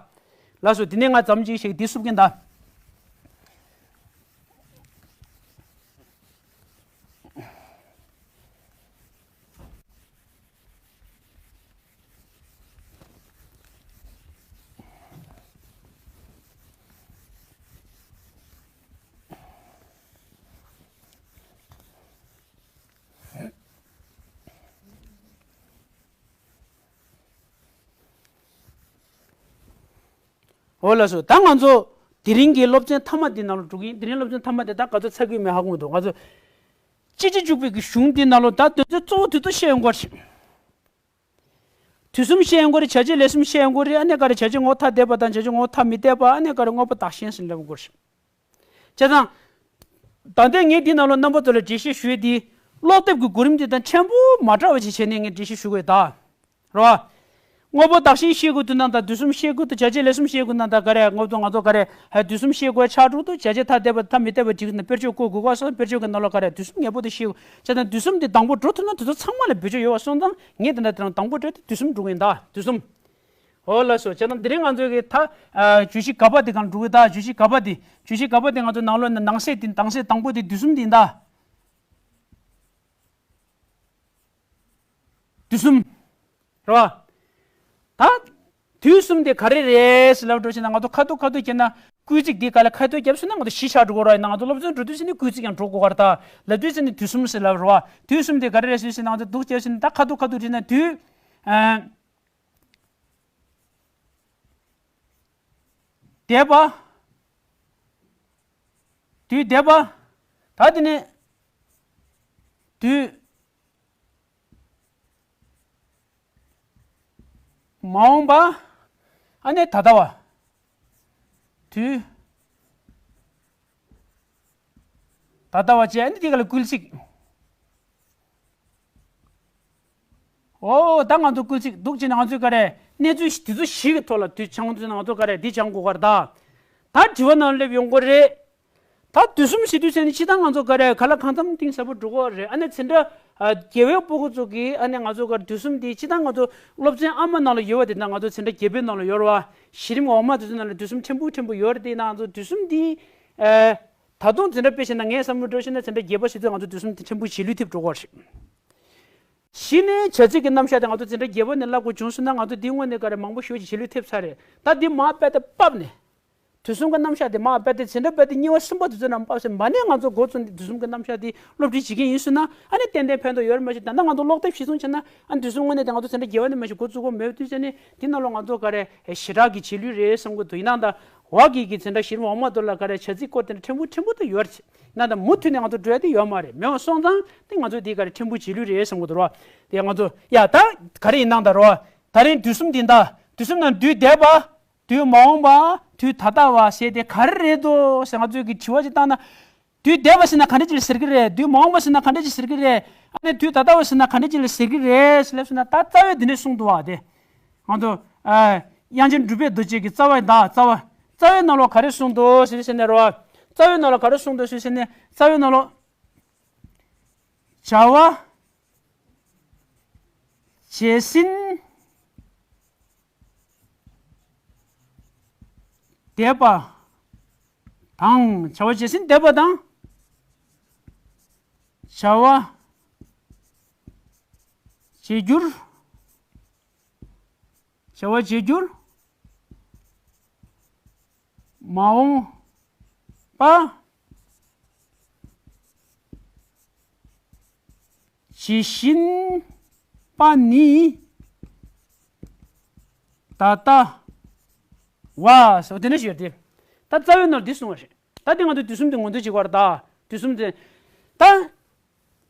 ལགས་སོ་དེ་ནས་ང་མཚམས་གཅིག་བཞག་འདི་བསུབ་གིན་ད། འོ་ལགས་སོ་ད་ང་ཚོ་དེ་རིང་གི་སློབ་ཚན་མཐའ་མ་འདི་ནང་ལ་འགྲོ་གི་ཡིན། དེ་རིང་སློབ་ཚན་མཐའ་མ་དེ་ད་ག་ཚོད་ཚར་གི་ཡོད་མེད་ཧ་གོ་མི་འདུག་ང་ཚོ་སྤྱི་སྤྱི་འཇུག་པའི་གི་གཞུང་འདི་ནང་ལོ་ད་དོན་ཚན་གཙོ་བོ་དེ་ཚོ་བཤད་ཡོང་གི་རེད། དུས་གསུམ་བཤད་ཡོང་གི་རེད། བྱ་བྱེད་ལས་གསུམ་བཤད་ཡོང་གི་རེད། ཨ་ནི་ག་རེ་བྱ་བྱེད་ངོ་བོ་ཐ་དད་པ་དང་བྱ་བྱེད་ངོ་བོ་ཐ་མི་དད་པ་ཨ་ནི་ག་རེ་དངོས་པོ་བདག་གཞན་ཟེར་ལབ་དགོས་རེད། བྱས་ཙང་། ད་ལྟ་ངས་འདི་ནང་ལོ་རྣམ་པ་ཚོ་ལ་འགྲེལ་བཤད་ཞུ་ཡས་འདི་ཀློག་དེབ་ཀྱི་གོ་རིམ་འདི་དང་ཕྲན་བུ་མ་འདྲ་བ་ཞིག་བྱས་ནས་ངས་འགྲེལ་བཤད་ཞུ་དགོས་ད། རེད་བ། དངོས་པོ་བདག་གཞན་བཤད་དགོས་འདུག་ན་དང་དུས་གསུམ་བཤད་དགོས་འདུག་བྱ་བྱེད་ལས་གསུམ་བཤད་དགོས་ན་དང་ག་རེ་དངོས་པོ་ང་ཚོ་ག་རེ་ཧ་དུས་གསུམ་བཤད་དགོས་ཆགས་འགྲོ་འདུག་བྱ་བྱེད་ཐ་དད་པ་ཐ་མི་དད་པ་འགྲིག་ན་དཔེར་བརྗོད་བཀོད་དགོས་ག་སོགས་དཔེར་བརྗོད་ཀྱི་ནང་ལོ་ག་རེ་དུས་གསུམ་ངེས་པོ་དེ་བཤད་དགོས་བྱས་ཙང་དུས་གསུམ་དང་པོ་འགྲོ་ཐུབ་ན་དེ་ཚོ་ཚང་མ་ལ་བེད་སྤྱོད་ཡོད་བ་སོང་ཙང་ངས་དེ་འདྲ་དེ་རང་དང་པོ་སྤྲད་དེ་དུས་གསུམ་འགྲོ་གི་ཡིན་ད་དུས་གསུམ། འོ་ལགས་སོ། བྱས་ན་འདི་རིང་ང་ཚོའི་གི་ད་བརྗོད་གཞི་ག་པ་དེ་གང་འགྲོ་གི་ད་བརྗོད་གཞི་ག་པ་དེ་བརྗོད་གཞི་ག་པ་དེ་ང་ཚོ་ནང་ལོ་ནང་གསེས་དེ་ནང་གསེས་དང་པོ་དེ་དུས་གསུམ་དེ་ཡིན་ད། དུས་གསུམ། རེད་བ། ད། དུས་གསུམ་དེ་ག་རེ་རེད་ཟེར་ལབ་འགྲོ་ཕྱིན་ན་ང་ཚོ་ཁ་ཐུག་ཁ་ཐུག་བྱས་ན་སྐུལ་ཚིག་འདི་ག་ལ་ཁ་ཐུག་བརྒྱབ་སོང་ན་ང་ཚོ་གཞི་ཆགས་འགྲོ་གི་རེད་བ། ཡིན་ན་ང་ཚོ་སློབ་ཚན་འགྲོ་དུས་ཕྱིན་ནས་སྐུལ་ཚིག་ཡང་འགྲོ་དགོས་ག་རེད་ད། ལབ་དུས་ཕྱིན་ནས་དུས་གསུམ་ཟེར་ལབ་རེད་བ། དུས་གསུམ་དེ་ག་རེ་རེད་ཟེར་ན་ང་ཚོ་འདུག་བརྒྱབ་ཕྱིན་ན་ད་ཁ་ཐུག་ཁ་ཐུག་བྱས་ན་དུས། ཨ། འདས་པ། དུས་འདས་པ། ད་དེ་ནས། དུས། མ་འོངས་པ། ཨ་ནི་ད་ལྟ་བ། དུས། ད་ལྟ་བ་བྱས་ཨ་ནི་དེ་ག་ལ་སྐུལ་ཚིག་ཨོ་ད་ང་ཚོ་སྐུལ་ཚིག་འདུག་ཅེ་ན་ང་ཚོས་ག་རེ་གནས་ཚུལ་དེ་ཚོ་ཞིག་གི་ཐོག་ལ་དུས་སྦྱང་དུས་ང་ཚོ་ག་རེ་འདི་སྦྱང་དགོས་ག་རེ་ད། ད་དྲི་བ་ནང་སླེབས་ཡོང་གི་རེད། ད་དུས་གསུམ་ཟེར་དུས་ཟེར་ནས་ཅི་ད་ང་ཚོ་ག་རེ་ག་ལ་གང་འཚམ་གཏིང་ཟབ་པོ་འགྲོ་གི་རེད། ཨ་ནི་ཚེ་འདྲ་རྒྱལ་བའི་སྤུ་གུ་ཚོ་གིས་ཨ་ནི་ང་ཚོ་ག་རེ་དུས་གསུམ་འདི་ཅི་ད་ང་ཚོ་སློབ་ཚན་ཨ་མ་ནང་ལ་ཡོད་པ་དེ་ད་ང་ཚོ་ཚེ་འདྲ་རྒྱལ་པོའི་ནང་ལ་ཡོད་རེད་བ། གཞི་རིམ་འོག་མ་དེ་ཚོ་ནང་ལ་དུས་གསུམ་ཕྲན་བུ་ཕྲན་བུ་ཡོད་རེད་དེ་ན་ང་ཚོ་དུས་གསུམ་འདི། ད་དུང་དེ་འདྲ་དཔེ་བཤད་ན་ངས་བསམ་བློ་འགྲོ་བཤད་ན་དེ་འདྲ་རྒྱས་པ་བཤད་དུས་ང་ཚོ་དུས་གསུམ་དེ་ཕྲན་བུ་རྗེས་ལུས་ཐེབས་འགྲོ་གི་རེད། གཞི་ནས་བྱ་ཚིག་གི་རྣམ་གཞག་དེ་ང་ཚོ་དེ་འདྲ་རྒྱས་པ་ནས་བསླབ་དགོས་བྱུང་སོང་ན་ང་ཚོ་འདི་སྔོན་ནས་ག་རེ་མང་པོ་ཞེ་པོ་ཅིག་རྗེས་ལུས་ཐེབས་ཚར་རེད། ད་འདི་མར་དཔེ་དེ་ཕབ་ནས། དུས་གསུམ་གྱི་རྣམ་གཞག་དེ་མར་དཔེ་དེ་དེ་འདྲ་དཔེ་དེ་གཉིས་པ་གསུམ་པ་དེ་ཚོ་རྣམས་ཕབ་ཟིན་མ་ནས་ང་ཚོ་འགོ་བཙུགས་ནས་དུས་གསུམ་གྱི་རྣམ་གཞག་དེ་སློབ་ཁྲིད་བྱེད་ཀྱི་ཡིན་ཟེར་ན་ཨ་ནི་ཏན་ཏན་ཕན་ཐོགས་ཡོད་རེད་མ་གཞི་ད་ལྟ་ང་ཚོ་ཀློག་དེབ་གཞིར་བཟུང་བྱས་ན་ཨ་ནི་དུས་གསུམ་དངོས་གནས་དེ་ང་ཚོ་དེ་འདྲ་རྒྱས་པ་ནས་མ་གཞི་འགོ་བཙུགས་དགོས་མེད་དུས་ཙ་ནས་དེ་ནང་ལོགས་ང་ཚོ་ག་རེ་ཞེ་དྲག་གི་རྗེས་ལུས་རེད་བསམ་གི་འདུག་ཡིན་ནའང་ད་བ་གི་གི་དེ་འདྲ་གཞི་རིམ་འོག་མ་དེ་ལ་ག་རེ་བྱ་ཚིག་སྐོར་དེ་འདྲ་ཕྲན་བུ་ཕྲན་བུ་དུ་ཡོད་རེད། ཡིན་ནའང་ད་མུ་མཐུད་ནས་ང་ཚོ་འགྲོ་ཡ་དེ་ཡོད་མ་རེད། མེད་པ་སོང་ཙང་དེ་ང་ཚོ་དེ་ག་རེ་ཕྲན་བུ་རྗེས་ལུས་རེད་བསམ་གི་འདུག་རོ། དེ་ང་ཚོ་ཡ་ད་ག་རེ་ཡིན་ནའང་ད་རོ། ད་རིང་དུས་གསུམ་དེ་ད་དུས་གསུམ་ནང་དུས་འདས་པ། དུས་མ་འོངས་པ། དུས་ད་ལྟ་བ་ཟེར་དེ་ག་རེ་རེད་དོ་ཟེར་ང་ཚོས་ཀྱི་དྲི་བ་ཅིག་བཏང་ན། དུས་འདས་པ་ཟེར་ན་ག་འདྲ་ཅིག་ལ་ཟེར་གི་རེད། དུས་མ་འོངས་པ་ཟེར་ན་ག་འདྲ་ཅིག་ཟེར་གི་རེད། ཨ་ནི་དུས་ད་ལྟ་བ་ཟེར་ན་ག་འདྲ་ཅིག་ལ་ཟེར་གི་རེད་ཟེར་ལབ་ཟེར་ན། ད་རྩ་བའི་འདི་འདྲ་གསུངས་འདུག་བ། དེ་ང་ཚོ་ཨ་དབྱངས་ཅན་གྲུབ་པའི་རྡོ་རྗེ་གི་རྩ་བའི་ད་རྩ་བ། རྩ་བའི་ནང་ལོགས་ག་རེ་གསུངས་འདུག་ཟེར་ཟེར་ནས་རོ། རྩ་བའི་ནང་ལོགས་ག་རེ་གསུངས་འདུག་ཟེར་ཟེར་ནས། རྩ་བའི་ནང་ལོགས་བྱ་བ་བྱས་ཟིན་འདས་པ་དང་། བྱ་བ་བྱས་ཟིན་འདས་པ་དང་། བྱ་བ་བྱེད་འགྱུར། བྱ་བ་བྱེད་འགྱུར་མ་འོངས་པ། བྱེད་བཞིན་པ་ནི་ད་ལྟ་བ་ཟེར་བ་དེ་འདྲ་ཞིག་ཡོད་དེ། ད་རྩ་བའི་ནང་འདི་གསུངས་པ་རེད། ད་དེ་ང་ཚོ་དུས་གསུམ་དེ་ངོ་སྤྲོད་བྱེད་དགོས་རེད་ད། དུས་གསུམ་དེ་ད།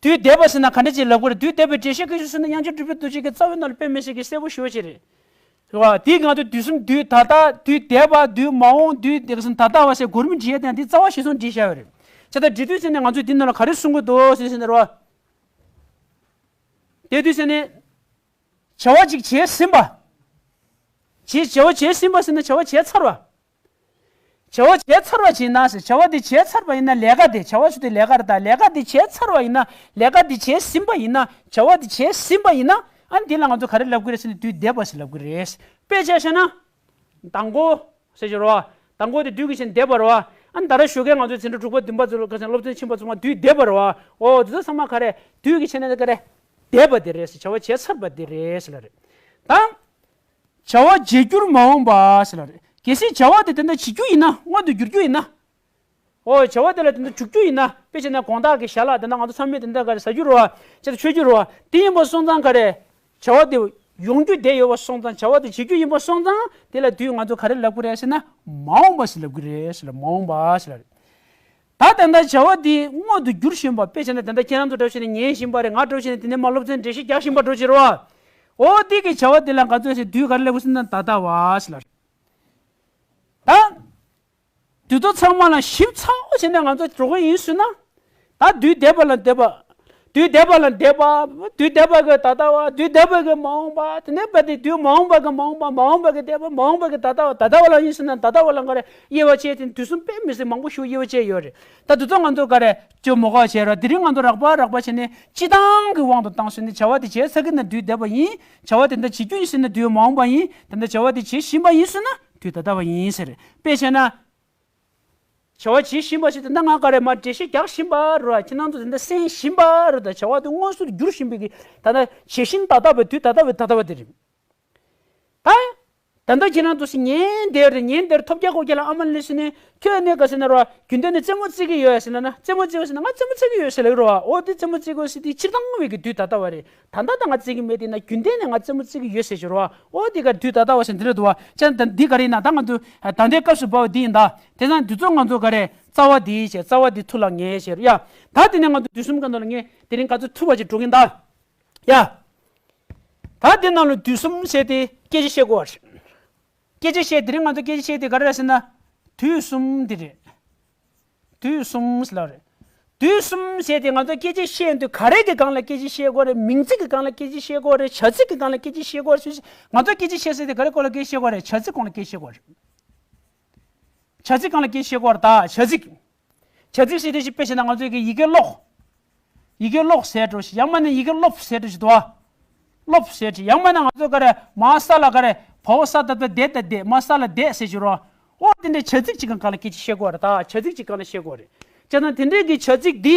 དུས་འདས་པ་ཟེར་ན་ག་འདྲ་ཅིག་ལབ་དགོས་རེད། དུས་འདས་པའི་འགྲེལ་བཤད་སྐད་ཆ་ཟེར་ན། དབྱངས་ཅན་གྲུབ་པའི་རྡོ་རྗེ་གི་རྩ་བའི་ནང་ལ་དཔེ་མི་སྲིད་ཀྱི་གསལ་པོ་ཞེ་པོ་ཅིག་རེད། རེད་བ། དེའི་སྒང་དུ་དུས་གསུམ། དུས་ད་ལྟ། དུས་འདས་པ། དུས་མ་འོངས། དུས་འདས་ཟེར་ན་ད་ལྟ་བ་ཟེར་གོ་རིམ་འབྲི་ཡས་དེ་ཡང་དེ་རྩ་བ་ཞེ་སོང་འབྲི་བཞག་ཡོད་རེད། བྱས་ཙང་འབྲི་དུས་ཟེར་ནས་ང་ཚོས་འདི་ནང་ལ་ག་རེ་གསུང་གི་འདུག་ཟེར་ཟེར་ནས་རེད་བ། དེ་དུས་ཟེར་ནས་བྱ་བ་ཅིག་བྱས་ཟིན་པ། བྱས། བྱ་བ་བྱས་ཟིན་པ་ཟེར་ན་བྱ་བ་བྱས་ཚར་བ། བྱ་བ་བྱས་ཚར་བ་ཅིག་ཡིན་ན་ཟེར། བྱ་བ་དེ་བྱས་ཚར་བ་ཡིན་ན། ལས་ཀ་དེ། བྱ་བ་ཞུ་དེ་ལས་ཀ་རེད་ད། ལས་ཀ་དེ་བྱས་ཚར་བ་ཡིན་ན། ལས་ཀ་དེ་བྱས་ཟིན་པ་ཡིན་ན། བྱ་བ་དེ་བྱས་ཟིན་པ་ཡིན་ན། ཨ་ནི་དེ་ལ་ང་ཚོ་ག་རེ་ལབ་ཀྱི་རེད་ཟེར་ན། དུས་འདས་པ་ཟེར་ལབ་ཀྱི་རེད། དཔེ་ཆ་བཞག་ན། མདང་དགོང་ཟེར་གྱི་རེད་བ། མདང་དགོང་དེ་དུས་ཀྱི་ཆ་ནས་འདས་པ་རེད་བ། ཨ་ནི་ད་ར་ཞོགས་ཀས་ང་ཚོའི་འཛིན་གྲྭ་དྲུག་པ་བདུན་པ་ཚོ་ལ་ཁ་སང་སློབ་ཚན་ཕྱིན་པ་ཚང་མ་དུས་འདས་པ་རེད་བ། འོ་དེ་ཚོ་ཚང་མ་ག་རེ། དུས་ཀྱི་ཆ་ནས་ག་རེ། འདས་པ་དེ་རེད་ཟེར། བྱ་བ་བྱས་ཚར་བ་དེ་རེད་ཟེར་ལབ་རེད། ད། བྱ་བ་བྱེད་འགྱུར་མ་འོངས་པ་ཟེར་ལབ་རེད། གལ་སྲིད་བྱ་བ་དེ་དེ་འདྲ་བྱེད་རྒྱུ་ཡིན་ན། མངོན་དུ་འགྱུར་རྒྱུ་ཡིན་ན། འོ་བྱ་བ་དེ་ལ་དེ་འདྲ་འཇུག་རྒྱུ་ཡིན་ན། དཔེ་བྱས་ན་དགོང་དག་གི་ཞལ་ལག་དེ་འདྲ་ང་ཚོ་ཚང་མས་དེ་འདྲ་ག་རེ་ཟ་རྒྱུ་རེད་བ། ཅིག་མཆོད་རྒྱུ་རེད་བ། དེ་ཡིན་པ་སོང་ཙང་ག་རེ། བྱ་བ་དེ་ཡོང་རྒྱུ་བསྡད་ཡོད་པ་སོང་ཙང་། བྱ་བ་དེ་བྱེད་རྒྱུ་ཡིན་པ་སོང་ཙང་། དེ་ལ་དུས་ང་ཚོ་ག་རེ་ལབ་ཀྱི་རེད་ཟེར་ན། མ་འོངས་པ་ཟེར་ལབ་ཀྱི་རེད་ཟེར་ལབ། མ་འོངས་པ་ཟེར་ལབ་རེད། ད་དེ་འདྲ་བྱ་བ་དེ་མངོན་དུ་འགྱུར་བཞིན་པ། དཔེ་བྱས་ན་དེ་འདྲ་ཁྱེད་རང་ཚོ་འདྲ་བྱས་ནས་ཉན་བཞིན་པ་རེད། ང་འདྲ་བྱས་ནས་དེ་ནས་མར་སློབ་ཚན་འགྲེལ་བཤད་རྒྱག་བཞིན་པ་འདྲ་བྱེད་རེད་བ། འོ་དེ་གི་བྱ་བ་དེ་ལ་ང་ཚོས་ཟེར། དུས་ག་རེ་ལབ་དགོས་ཟེར་ན། ད་ལྟ་བ་ཟེར་ལབ་རེད། ད། དུས་ཚོད་ཚང་མ་ལ་ཞིབ་ཚགས་པོ་བྱས་ནས་ང་ཚོ་འགྲོ་གི་ཡིན་ཟེར་ན། ད་དུས་འདས་པ་ལ་འདས་པ། དུས་འདས་པ་ལ་འདས་པ། དུས་འདས་པ་གི་ད་ལྟ་བ། དུས་འདས་པ་གི་མ་འོངས་པ། དེ་ནས་བར་དེ་དུས་མ་འོངས་པ་གི་མ་འོངས་པ། མ་འོངས་པ་གི་འདས་པ། མ་འོངས་པ་གི་ད་ལྟ་བ། ད་ལྟ་བ་ལ་ཡིན་ཟེར་ན། ད་ལྟ་བ་ལ་ག་རེ་དབྱེ་བ་ཕྱེ་དེ། དུས་གསུམ་དཔེ་མི་སྲིད་མང་པོ་ཞིག་དབྱེ་བ་ཕྱེ་ཡོད་རེད། ད་དུས་ཚོད་ང་ཚོ་ག་རེ་ཅོ་མོ་ག་བྱས་ར། དེ་རིང་ང་ཚོ་རགས་པ་རགས་པ་བྱས་ནས་སྤྱི་བཏང་གི་དབང་དུ་བཏང་ཟེར་ནས། བྱ་བ་དེ་བྱས་ཚར་གི་ན་དུས་འདས་པ་ཡིན། བྱ་བ་དེ་འདྲ་བྱེད་རྒྱུ་ཡིན་ཟེར་ན་དུས་མ་འོངས་པ་ཡིན། དེ་འདྲ་བྱ་བ་དེ་བྱེད་བཞིན་པ་ཡིན་ཟེར་ན་དུས་ད་ལྟ་བ་ཡིན་ཟེར། དཔེ་བྱས་ན། བྱ་བ་བྱེད་བཞིན་པ་ཞིག་དེ་འདྲ་ང་ག་རེ་མར་འགྲེལ་བཤད་རྒྱག་བཞིན་པ་རེད། ཁྱེད་རང་ཚོ་དེ་འདྲ་གསན་བཞིན་པ་རེད། ད་བྱ་བ་དེ་མངོན་སུམ་དུ་འགྱུར་བཞིན་པའི་གི་ད་ལྟ་བྱེད་བཞིན་ད་ལྟ་བའི་དུས་ད་ལྟ་བའི་ད་ལྟ་བ་དེ་རེད། ད། ད་ལྟ་ཁྱེད་རང་ཚོ་ཞིག་ཉན་བསྡད་རེད། ཉན་བསྡད་རེད། ཐོབ་རྒྱག་གོ་རྒྱ་ལ་ཨ་མ་ལེ་ཟེར་ནས། ཁྱོད་ནས་ག་ཟེར་ན་རོ། རྒྱུན་ལྡན་ནས་རྩེད་མོ་རྩེ་གི་ཡོད་ཟེར་ན་ན། རྩེད་མོ་རྩེ་བ་ཟེར་ན། ང་རྩེད་མོ་རྩེ་གི་ཡོད་ཟེར་ལབ་རོ། འོ་དེ་རྩེད་མོ་རྩེ་གི་ཟེར་དེ་སྤྱིར་བཏང་བའི་གི་དུས་ད་ལྟ་བ་རེད། ད་ལྟ་ད་ང་རྩེ་གི་མེད་དེ་ན། རྒྱུན་ལྡན་ནས་ང་རྩེད་མོ་རྩེ་གི་ཡོད་ཟེར་ཞུ་རོ། འོ་དེ་ག་དུས་ད་ལྟ་བ་ཟེར་འདི་རེད་འདུག་བ། ཅན་ད་འདི་ག་རེ་ཡིན་ན། ད་ང་ཚོ་ད་ལྟའི་སྐབས་སུ་བབས་པ་འདི་ཡིན་ད། དེ་ན་དུས་ཚོད་ང་ཚོ་ག་རེ་རྩ་བ་འདི་བྱས། རྩ་བ་འདི་ཐུགས་ལ་ངེས་བྱས་རོ་ཡ། ད་དེ་ནས་ང་ཚོ་དུས་གསུམ་ག་འདོ་ལ་ངས་དེ་རིང་ག་ཚོད་ཐུབ་པ་ཅིག་འགྲོ་གིན་ད། ཡ། ད་དེ་ནང་ལ་དུས་གསུམ་ཟེར་དེ་སྐད་ཆ་བཤད་དགོས་པ་རེད། སྐད་ཆ་བཤད། དེ་རིང་ང་ཚོ་སྐད་ཆ་བཤད་དེ་ག་རེ་རེད་ཟེར་ན། དུས་གསུམ་དེ་རེད། དུས་གསུམ་ཟེར་ལབ་རེད། དུས་གསུམ་ཟེར་དེ་ང་ཚོ་སྐད་ཆ་བཤད་དུས་ག་རེ་གི་སྒང་ལ་སྐད་ཆ་བཤད་དགོས་རེད། མིང་ཚིག་གི་སྒང་ལ་སྐད་ཆ་བཤད་དགོས་རེད། བྱ་ཚིག་གི་སྒང་ལ་སྐད་ཆ་བཤད་དགོས་རེད། ང་ཚོ་སྐད་ཆ་བཤད་ཟེར་དེ་ག་རེ་སྐོར་ལ་སྐད་ཆ་བཤད་དགོས་རེད། བྱ་ཚིག་སྐོར་ལ་སྐད་ཆ་བཤད་དགོས་རེད། བྱ་ཚིག་སྒང་ལ་སྐད་ཆ་བཤད་དགོས་རེད་ད། བྱ་ཚིག་བྱ་ཚིག་ཟེར་དེ་ཞིག་དཔེ་བྱས་ན་ང་ཚོའི་གི་ཡི་གེ་ཀློག་ཡི་གེ་ཀློག་ཟེར་འགྲོ་ཞིག་ཡང་མིན་ན་ཡི་གེ་ཀློག་ཟེར་འགྲོ་ཞིག་འདུག་བ། ཀློག་ཟེར་ཅིག་ཡང་མིན་ན་ང་ཚོ་ག་རེ་མ་ས་ལ་ག་རེ་བའོ་ས་ད་ད་དེ་ད་དེ་མ་ས་ལ་དེ་ཟེར་ཞིག་རོ། འོ་དེ་འདྲའི་བྱ་ཚིག་ཅིག་གི་སྒང་ལ་སྐད་ཆ་བཤད་དགོས་རེད་ད། བྱ་ཚིག་ཅིག་སྒང་ལ་བཤད་དགོས་རེད། བྱས་ཙང་དེ་འདྲའི་གི་བྱ་ཚིག་འདི།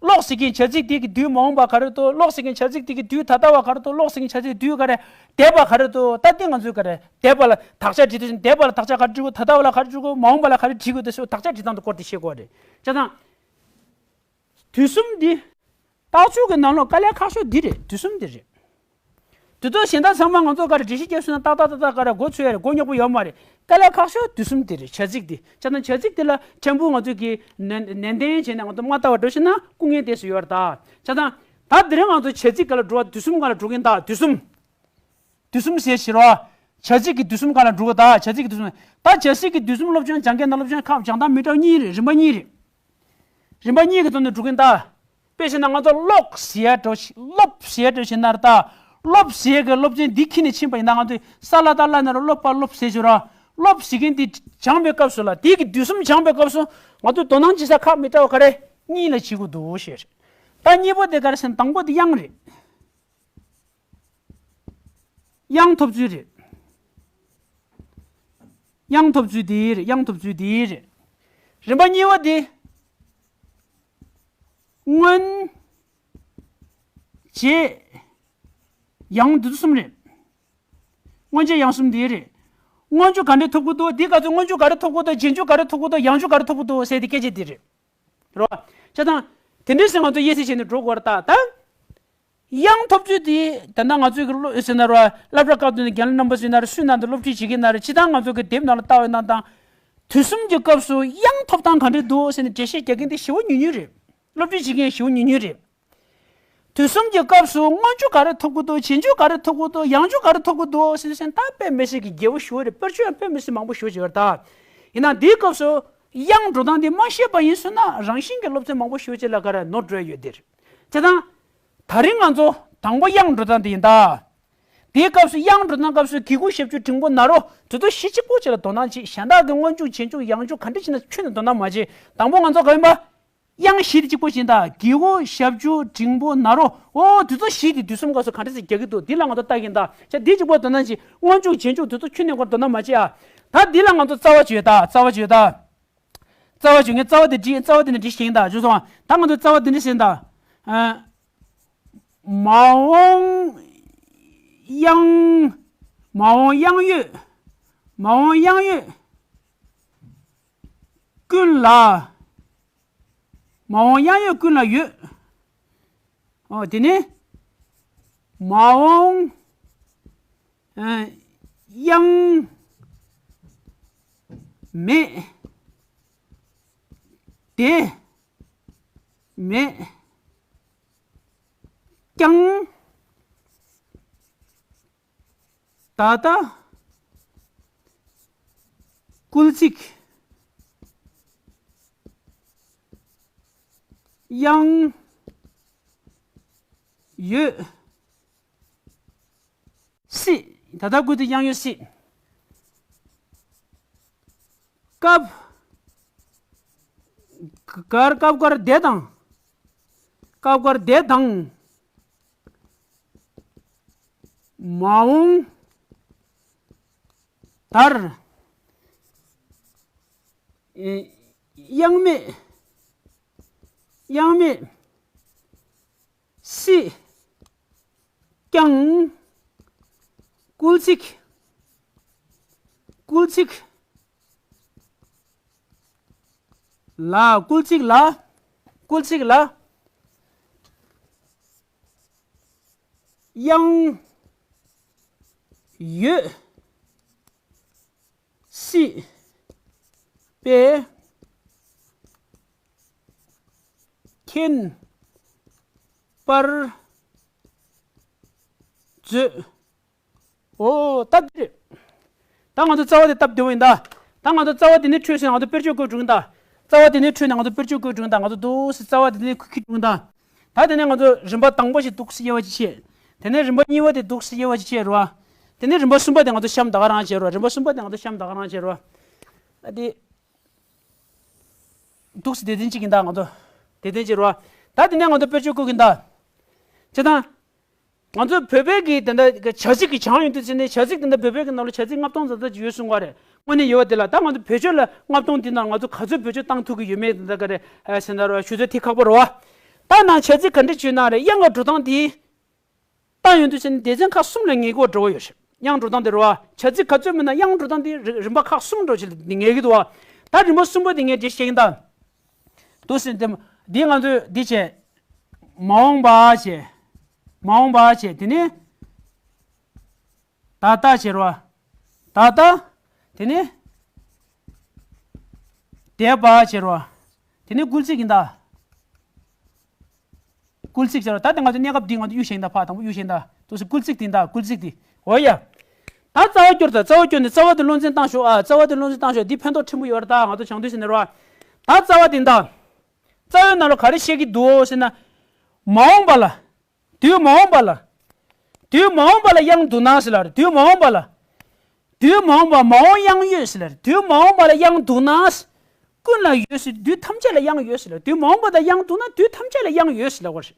ཀློག་ཟེར་མཁན་བྱ་ཚིག་དེ་གི་དུས་མ་འོངས་པ་ག་རེ་འདུག་ཀློག་ཟེར་མཁན་བྱ་ཚིག་དེ་གི་དུས་ད་ལྟ་བ་ག་རེ་འདུག་ཀློག་ཟེར་མཁན་བྱ་ཚིག་དུས་ག་རེ་འདས་པ་ག་རེ་འདུག་ད་དེ་ང་ཚོས་ག་རེ་འདས་པ་ལ་དག་ཆ་འབྲི་དུས་ཙམ། འདས་པ་ལ་དག་ཆ་ག་རེ་འབྲི་དགོས། ད་ལྟ་བ་ལ་ག་རེ་འབྲི་དགོས། མ་འོངས་པ་ལ་ག་རེ་འབྲི་དགོས། དེ་ཚོ་དག་ཆ་འབྲི་སྟངས་དེ་སྐོར་དེ་ཤེས་དགོས་རེད། བྱས་ཙང་། དུས་གསུམ་འདི། རྟགས་འཇུག་གི་ནང་ལོགས་དཀའ་ལས་ཁག་ཤོས་འདི་རེད། དུས་གསུམ་འདི་རེད། དུས་ཚོད་གཞན་དག་ཚང་མ་ང་ཚོ་ག་རེ་འགྲེལ་བཤད་རྒྱབ་སོང་ན་ཏག་ཏག་ཏག་ཏག་ག་རེ་མགོ་ཚོས་ཡ་རེད། མགོ་རྙོག་པོ་ཡོད་མ་རེད། དཀའ་ལས་ཁག་ཤོས་དུས་གསུམ་དེ་རེད། བྱ་ཚིག་དེ། བྱས་ཙང་བྱ་ཚིག་དེ་ལ་ཕྲན་བུ་ང་ཚོས་ཀྱི་ནན་ནན་ཏན་བྱས་ནས་ང་ཚོ་མ་ལྟ་བ་འགྲོ་ཤེས་ན་སྐུ་ངལ་ཏོག་ཙམ་ཡོད་རེད་ད། བྱས་ཙང་ད་དེ་རིང་ང་ཚོ་བྱ་ཚིག་སྒང་ལ་འགྲོ་བ། དུས་གསུམ་སྒང་ལ་འགྲོ་གིན་ད། དུས་གསུམ། དུས་གསུམ་ཟེར་ཞེས་རོ། བྱ་ཚིག་གི་དུས་གསུམ་སྒང་ལ་འགྲོ་གི་ད། བྱ་ཚིག་གི་དུས་གསུམ། ད་བྱ་ཚིག་གི་དུས་གསུམ་སློབ་སྦྱོང་སྦྱང་མཁན་དང་སློབ་སྦྱོང་ཁག་སྦྱང་སྟངས་མི་འདྲ་བ་གཉིས་རེད། རིམ་པ་གཉིས་རེད། རིམ་པ་གཉིས་ཀྱི་ཐོག་ནས་འགྲོ་གིན་ད། དཔེ་བྱས་ན་ང་ཚོ་ཀློག་ཟེར་ཡ་འགྲོ་ཤི་ཀློག་ཟེར་ཡ་འགྲོ་ཤི་ན་ར་ད། ཀློག་ཟེར་ཡ་གི་སློབ་ཚན་འདི་ཁྱེར་ནས་ཕྱིན་པ་ཡིན་ན་ང་ཚོས་ས་ལ་ད་ལ་ན་ར་ཀློག་པ་ཀློག་ཟེར་ཞུ་ར། ཀློག་ཟེར་མཁན་འདི་སྦྱངས་པའི་སྐབས་སུ་ལ་དེའི་གི་དུས་གསུམ་སྦྱངས་པའི་སྐབས་སུ་ང་ཚོས་དོ་སྣང་བྱེད་ས་ཁག་མི་འདྲ་བ་ག་རེ་གཉིས་ལ་བྱེད་དགོས་འདུག་ཞེས། ད་གཉིས་པོ་དེ་ག་རེ་ཟེར་ན་དང་པོ་དེ་དབྱངས་རེད། དབྱངས་ཐོབ་ཚུལ་རེད། དབྱངས་ཐོབ་ཚུལ་དེ་རེད། དབྱངས་ཐོབ་ཚུལ་དེ་རེད། རིམ་པ་གཉིས་པ་དེ། སྔོན། རྗེས། ཡང་། འདི་ཚོ་གསུམ་རེད། སྔོན་རྗེས་ཡང་གསུམ་དེ་རེད། སྔོན་འཇུག་ག་འདྲས་ཐོབ་ཀྱི་འདུག་འདི་ག་ཚོད་སྔོན་འཇུག་ག་རེ་ཐོབ་ཀྱི་འདུག་རྗེས་འཇུག་ག་རེ་ཐོབ་ཀྱི་འདུག་ཡང་འཇུག་ག་རེ་ཐོབ་ཀྱི་འདུག་ཟེར་དེ་སྐད་ཆ་དེ་རེད། རེད་བ། བྱས་ཙང་། དེ་འདྲས་ཟེར་ང་ཚོ་དབྱེ་གསལ་བྱས་ནས་འགྲོ་དགོས་རེད་ད་ད། དབྱངས་ཐོབ་ཚུལ་དེ་ད་ལྟ་ང་ཚོའི་གི་སློབ་ཟེར་ན་ར་སློབ་གྲྭ་སྐབས་དུས་ནས་རྒན་ལགས་རྣམ་པ་ཚོའི་ནང་ར་སུས་ནང་དུ་སློབ་ཁྲིད་བྱེད་མཁན་ནང་ར་སྤྱིར་བཏང་ང་ཚོ་གི་དེབ་ནང་ལ་ལྟ་བའི་ནང་དང་། དུས་གསུམ་གྱི་སྐབས་སུ་དབྱངས་ཐོབ་སྟངས་ག་འདྲས་འདུག་ཟེར་ནས་འགྲེལ་བཤད་རྒྱག་མཁན་དེ་ཞེ་པོ་ཉུང་ཉུང་རེད། སློབ་ཁྲིད་བྱེད་མཁན་ཞེ་པོ་ཉུང་ཉུང་རེད། དུས་གསུམ་གྱི་སྐབས་སུ་སྔོན་འཇུག་ག་རེ་ཐོབ་ཀྱི་འདུག་རྗེས་འཇུག་ག་རེ་ཐོབ་ཀྱི་འདུག་ཡང་འཇུག་ག་རེ་ཐོབ་ཀྱི་འདུག་ཟེར་ཟེར་ད་དཔེ་མི་སྲིད་ཀྱི་རྒྱས་པོ་ཞེ་པོ་རེད། དཔེར་བརྗོད་ཡང་དཔེ་མི་སྲིད་མང་པོ་ཞེ་པོ་ཅིག་ཡོད་རེད་ད། ཡིན་ན་འདིའི་སྐབས་སུ་དབྱངས་འགྲོ་སྟངས་འདི་མ་ཤེས་པ་ཡིན་སོང་ན་རང་བཞིན་གྱི་སློབ་ཚན་མང་པོ་ཞེ་པོ་ཅིག་ལ་ག་རེ་ནོར་འགྲོ་ཡ་ཡོད་འདིར། བྱས་ཙང་། ད་རིང་ང་ཚོ་དང་པོ་དབྱངས་འགྲོ་སྟངས་འདི་ཡིན་ད། དེའི་སྐབས་སུ་དབྱངས་འགྲོ་སྟངས་སྐབས་སུ་གི་གུ་ཞབས་ཀྱུ་འགྲེང་བུ་ན་རོ་དེ་ཚོ་གཞི་གཅིག་པོ་ཅིག་ལ་དོ་སྣང་བྱེད། གཞན་དག་གི་སྔོན་འཇུག་རྗེས་འཇུག་ཡང་འཇུག་ག་འདྲ་བྱས་ན་ཁྱོན་ནས་དོ་སྣང་མ་བྱེད། དང་པོ་ང་ཚོ་ག་ཡིན་པ། དབྱངས་གཞི་དེ་གཅིག་པོ་ཅིག་ཡིན་ད། གི་གུ་ཞབས་ཀྱུ་འགྲེང་བུ་ན་རོ་འོ་དེ་ཚོ་གཞི་དེ་དུས་གསུམ་སྐབས་སུ་ག་འདྲ་ཞིག་རྒྱག་གི་འདུག་འདི་ལ་ང་ཚོ་ལྟ་གིན་ད། བྱས་འདི་གཅིག་པོ་དོ་སྣང་བྱེད། སྔོན་འཇུག་རྗེས་འཇུག་དེ་ཚོ་ཁྱོན་ནས་ཁོ་དོ་སྣང་མ་བྱེད་ཨ། ད་འདི་ལ་ང་ཚོ་རྩ་བ་བརྗོད་ད། རྩ་བ་བརྗོད་ད། རྩ་བ་བརྗོད་མཁན་རྩ་བ་དེ་བྲིས། རྩ་བ་དེ་ནས་བྲིས་ཤིག་ཡིན་ད། བརྗོད་སོང་ཨ། ད་ང་ཚོ་རྩ་བ་དེ་འདྲ་ཟེར་ད། ཨ། མ་འོངས་དབྱངས། མ་འོངས་དབྱངས་ཡོད། མ་འོངས་དབྱངས་ཡོད་ཀུན་ལ། མ་འོངས་དབྱངས་ཡོད་ཀུན་ལ་ཡོད། ཨོ་དེ་ནས་མ་འོངས་ཨ་དབྱངས་མེད་དེ་མེད་ཀྱང་། ད་ལྟ་སྐུལ་ཚིག་དབྱངས་ཡོད་སྲིད། ད་ལྟ་སྐུལ་ཚིག་དབྱངས་ཡོད་སྲིད། སྐབས་འགར་སྐབས་འགར་དེ་དང་། སྐབས་འགར་དེ་དང་། མ་འོངས་དར། ཨེ། དབྱངས་མེད། དབྱངས་མེད་སྲིད་ཀྱང་། སྐུལ་ཚིག་སྐུལ་ཚིག་ལ། སྐུལ་ཚིག་ལ། སྐུལ་ཚིག་ལ། དབྱངས་ཡོད་སྲིད་པའི་ཁྱད་པར་མཛོད། ཨོ། སྟབས་བདེ་རེད། ད་ང་ཚོ་རྩ་བ་དེ་སྟབས་བདེ་བོ་ཡིན་ད། ད་ང་ཚོ་རྩ་བ་དེ་ནས་འཕྲོས་ཟིན་ང་ཚོ་དཔེར་བརྗོད་བཀོད་འགྲོ་གི་ད། རྩ་བ་དེ་ནས་འཕྲོས་ནས་ང་ཚོ་དཔེར་བརྗོད་བཀོད་འགྲོ་གི་ད། ང་ཚོ་འདུག་སེ་རྩ་བ་དེ་ནས་ཁུ་ཁི་འགྲོ་གི་ད། ད་དེ་ནས་ང་ཚོ་རིམ་པ་དང་པོ་ཞིག་འདུག་སེ་དབྱེ་བ་ཅིག་ཕྱེ། དེ་ནས་རིམ་པ་གཉིས་པ་དེ་འདུག་སེ་དབྱེ་བ་ཅིག་ཕྱེ་རོ། དེ་ནས་རིམ་པ་གསུམ་པ་དེ་ང་ཚོ་གཤམ་ད་ག་རང་བྱེད་རོ། རིམ་པ་གསུམ་པ་དེ་ང་ཚོ་གཤམ་ད་ག་རང་བྱེད་རོ། ཨ་དེ། འདུག་སེ་དེ་དོན་གཅིག་ཡིན་ད་ང་ཚོ། དེ་དོན་གཅིག་རོ། ད་དེ་ནས་ང་ཚོ་དཔེར་བརྗོད་བཀོད་གི་ད། བྱས་ཙང་། ང་ཚོ་བོད་པའི་གི་དེ་འདྲ་གི་བྱ་ཚིག་གི་བྱང་ཡོང་དུས་ཚེ་ནས་བྱ་ཚིག་དེ་འདྲ་བོད་པའི་གི་ནང་ལ་བྱ་ཚིག་ལྔ་སྟོང་ཙམ་ཙམ་ཅིག་ཡོད་གསུང་བ་རེད། དངོས་གནས་ཡོད་པ་དེ་ལ་ད་ང་ཚོ་བེད་སྤྱོད་ལ་ལྔ་སྟོང་དེ་ནང་ང་ཚོ་ག་ཚོད་བེད་སྤྱོད་བཏང་ཐུབ་ཀྱི་ཡོད་མེད་དེ་འདྲ་ག་རེ་ཟེར་ན་རོ་ཞུ་ཚོད་དེ་ཁག་པོ་རེད་བ། ད་ནང་བྱ་ཚིག་ག་འདྲ་བྱུང་ན་རེད། དབྱངས་ཀྱི་འགྲོ་སྟངས་དེ་བཏང་ཡོང་དུས་ཚེ་ནས་སྡེ་ཚན་ཁག་གསུམ་ལ་ངེས་དགོས་འགྲོ་བ་ཡོད་རེད། དབྱངས་འགྲོ་སྟངས་དེ་རེད་བ། བྱ་ཚིག་ག་ཚོད་མིན་ན་དབྱངས་འགྲོ་སྟངས་དེ་རི་རིམ་པ་ཁག་གསུམ་འགྲོ་ཞིག་ངེས་ཀྱི་འདུག་བ། ད་རིམ་པ་གསུམ་པ་དེ་ངས་འགྲེལ་བཤད་ཡིན་ད། འདུག་སེ་འདི་འདི་ང་ཚོས་འདི་བྱས། མ་འོངས་པ་བྱས། མ་འོངས་པ་བྱས་དེ་ནས་ད་ལྟ་བྱས་རོ། ད་ལྟ་དེ་ནས་འདས་པ་བྱས་རོ། དེ་ནས་སྐུལ་ཚིག་ཡིན་ད། སྐུལ་ཚིག་བྱས་རོ། ད་དེ་ང་ཚོ་གནས་སྐབས་འདི་ང་ཚོ་གཡུག་བཞག་ཡིན་ད། ཕར་དང་པོ་གཡུག་བཞག་ཡིན་ད། འདུག་སེ་སྐུལ་ཚིག་དེ་ཡིན་ད། སྐུལ་ཚིག་དེ་འོ་ཡ། ད་རྩ་བ་སྐྱོར་ད། རྩ་བ་སྐྱོར་ནས་རྩ་བ་དེ་བློ་འཛིན་བཏང་ཤོག་ཨ། རྩ་བ་དེ་བློ་འཛིན་བཏང་ཤོག་འདི་ཕན་ཐོགས་ཕྲན་བུ་ཡོད་རེད་ད། ང་ཚོ་བྱང་དུས་ཟེར་ནས་རོ། ད་རྩ་བ་དེ་ཡིན་ད། རྩ་བའི་ནང་ལ་ག་རེ་བཤད་ཀྱི་འདུག་ཟེར་ན། མ་འོངས་པ་ལ། དུས་མ་འོངས་པ་ལ། དུས་མ་འོངས་པ་ལ་དབྱངས་འདུག་ན་ཟེར་ལ་རེད། དུས་མ་འོངས་པ་ལ། དུས་མ་འོངས་པ་མ་འོངས་དབྱངས་ཡོད་ཟེར་ལ་རེད། དུས་མ་འོངས་པ་ལ་དབྱངས་འདུག་ན། ཀུན་ལ་ཡོད་ཟེར། དུས་ཐམས་ཅད་ལ་དབྱངས་ཡོད་ཟེར་ལ། དུས་མ་འོངས་པ་དང་དབྱངས་འདུག་ན་དུས་ཐམས་ཅད་ལ་དབྱངས་ཡོད་ཟེར་ལ་བར།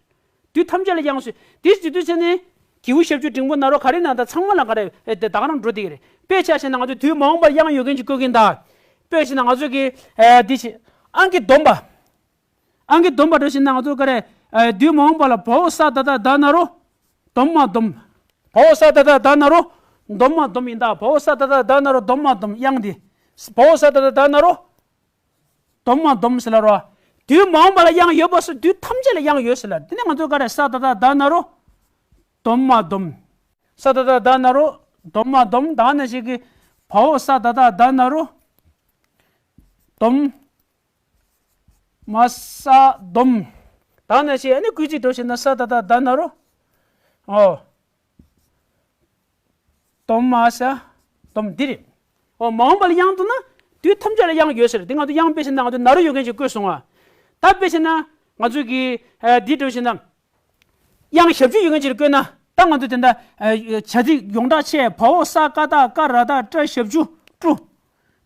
དུས་ཐམས་ཅད་ལ་དབྱངས་ཟེར། དེ་ཟེར་དུས་ཚེ་ནི། གི་གུ་ཞབས་ཀྱུ་འགྲེང་བུ་ན་རོ་ག་རེ་ན་ད་ཚང་མ་ལ་ག་རེ་ཨེ་དེ་ད་ག་རང་འགྲོ་དེ་གི་རེད། དཔེ་ཆ་བཞག་ན་ང་ཚོས་དུས་མ་འོངས་པར་དབྱངས་ཡོད་མཁན་ཅིག་བཀོད་ཀྱིན་གདའ། དཔེ་བཞག་ན་ང་ཚོས་ཀྱི་ཨེ་དེ་ཞིག་ཨང་ཀི་བསྡོམས་པ། ཨང་ཀི་བསྡོམས་པ་འགྲོ་བཞིན་ན་ང་ཚོ་ག་རེ། ཨ་དུས་མ་འོངས་པ་ལ་བའོ་ས་ད་ད་ད་ན་རོ། བསྡོམས་མ་བསྡོམས། བའོ་ས་ད་ད་ད་ན་རོ། བསྡོམས་མ་བསྡོམས་ཡིན་ད། བའོ་ས་ད་ད་ད་ན་རོ་བསྡོམས་མ་བསྡོམས་དབྱངས་འདི། བའོ་ས་ད་ད་ད་ན་རོ། བསྡོམས་མ་བསྡོམས་ཟེར་ལ་རོ། དུས་མ་འོངས་པ་ལ་དབྱངས་ཡོད་པ་སོགས་དུས་ཐམས་ཅད་ལ་དབྱངས་ཡོད་ཟེར་ལ། དེ་ནས་ང་ཚོ་ག་རེ་ས་ད་ད་ད་ན་རོ། བསྡོམས་མ་བསྡོམས། ས་ད་ད་ད་ན་རོ། བསྡོམས་མ་བསྡོམས། ད་ནས་ཤིག་གི། བའོ་ས་ད་ད་ད་ན་རོ། བསྡོམས། མ་ས་བསྡོམས། ད་ནས་ཤེས་ཨ་ནི་སྐུལ་ཚིག་འགྲོ་ཤེས་ན་ས་ད་ད་ད་ན་རོ། ཨོ། བསྡོམས་མ་ས། བསྡོམས་འདི་རེད། ཨོ་མ་འོངས་པ་ལ་དབྱངས་འདུག་ན། དུས་ཐམས་ཅད་ལ་དབྱངས་ཡོད་ཟེར། འདི་ང་ཚོ་དབྱངས་དཔེ་ཤེས་ན་ང་ཚོ་ན་རོ་ཡོད་མཁན་ཅིག་བཀོད་སོང་ཨ། ད་དཔེ་ཤེས་ན་ང་ཚོ་གི་ཨ་འདི་འགྲོ་ཤེས་ན། དབྱངས་ཞབས་ཀྱུ་ཡོད་མཁན་ཅིག་བཀོད་ན་ད་ང་ཚོ་དེ་འདྲ་ཨ་བྱ་ཚིག་ཡོངས་གྲགས་ཆེ། བའོ་ས་ཀ་ད་ཀ་ར་ད་ཏྲ་ཞབས་ཀྱུ་ཀྲུ།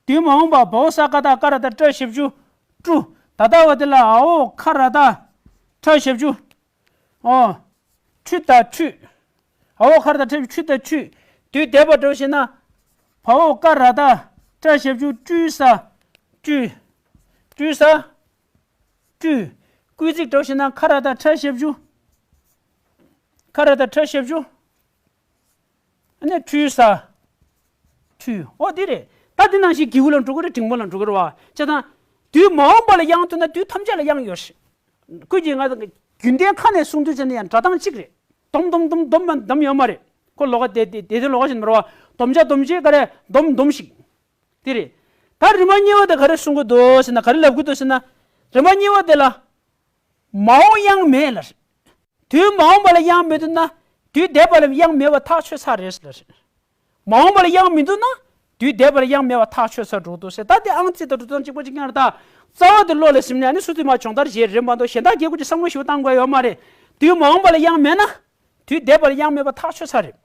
དུས་མ་འོངས་པ་བའོ་ས་ཀ་ད་ཀ་ར་ད་ཏྲ་ཞབས་ཀྱུ་ཀྲུ། ད་ལྟ་བ་དེ་ལ་འའོ་ཁ་ར་ད་ཁྲ་ཞབས་ཀྱུ། ཨོ། ཁྲུ་ད་ཁྲུ། འའོ་ཁ་ར་ད་ཁྲ་ཞབས་ཀྱུ་ཁྲུ་ད་ཁྲུ། དུས་འདས་པ་འགྲོ་ཤེས་ན། བའོ་ཀ་ར་ད་ཏྲ་ཞབས་ཀྱུ་ཀྲུ་ས། ཀྲུ། ཀྲུ་ས། ཀྲུ། སྐུལ་ཚིག་འགྲོ་ཤེས་ན་ཁ་ར་ད་ཁྲ་ཞབས་ཀྱུ། ཁ་ར་ད་ཁྲ་ཞབས་ཀྱུ། ཨ་ནི་ཁྲུ་ས། ཁྲུ། ཨོ་འདི་རེད། ད་འདི་ནང་བཞིན་གི་གུ་ལ་འགྲོ་གི་རེད། འགྲེང་བུ་ལ་འགྲོ་གི་རེད་བ། བྱས་ཙང་། དུས་མ་འོངས་པ་ལ་དབྱངས་ཐོན་ན་དུས་ཐམས་ཅད་ལ་དབྱངས་ཡོད་རེད། ཁོས་ཀྱིས་ང་རྒྱུན་ལྡན་ཁ་ནས་གསུང་དུས་ཙམ་ནས་ཡང་སྒྲ་གདངས་གཅིག་རེད། སྡོམ་སྡོམ་སྡོམ་སྡོམ་མ་སྡོམ་ཡོད་མ་རེད། ཁོ་ལོགས་ཀ་དེ་དེ་དེ་དོན་ལོགས་ཀ་ཞིག་མ་རེད་བ། སྡོམ་བྱ་སྡོམ་བྱེད་ག་རེ་སྡོམ་སྡོམ་ཞིག་དེ་རེད། ད་རིམ་པ་གཉིས་པ་དེ་ག་རེ་གསུང་གི་འདུག་ཟེར་ན། ག་རེ་ལབ་གི་འདུག་ཟེར་ན། རིམ་པ་གཉིས་པ་དེ་ལ། མ་འོངས་དབྱངས་མེད་ལ། དུས་མ་འོངས་པ་ལ་དབྱངས་མི་འདུག་ན། དུས་འདས་པ་ལ་དབྱངས་མེད་པ་ཐག་ཆོད་ཚར་རེད་ཟེར། མ་འོངས་པ་ལ་དབྱངས་མི་འདུག་ན། དུས་འདས་པ་ལ་དབྱངས་མེད་པ་ཐག་ཆོད་ཚར་འགྲོ་འདུག་ཟེར། ད་དེ་ཨང་རྩིས་དང་འགྲོ་སྟངས་གཅིག་པ་གཅིག་རྐྱང་རེད་ད། རྩ་བ་དེ་བློ་ལ་ཟིན་ནས་ཨ་ནི་སུ་དུས་མ་སྦྱོང་བརྡར་བྱེད་རེད་མ་གཏོགས་གཞན་དག་སྐད་ཆ་གཅིག་བསམ་བློ་ཞིག་བཏང་དགོས་ཡོད་མ་རེད། དུས་མ་འོངས་པ་ལ་དབྱངས་མེད་ན། དུས་འདས་པ་ལ་དབྱངས་མེད་པ་ཐག་ཆོད་ཚར་རེད།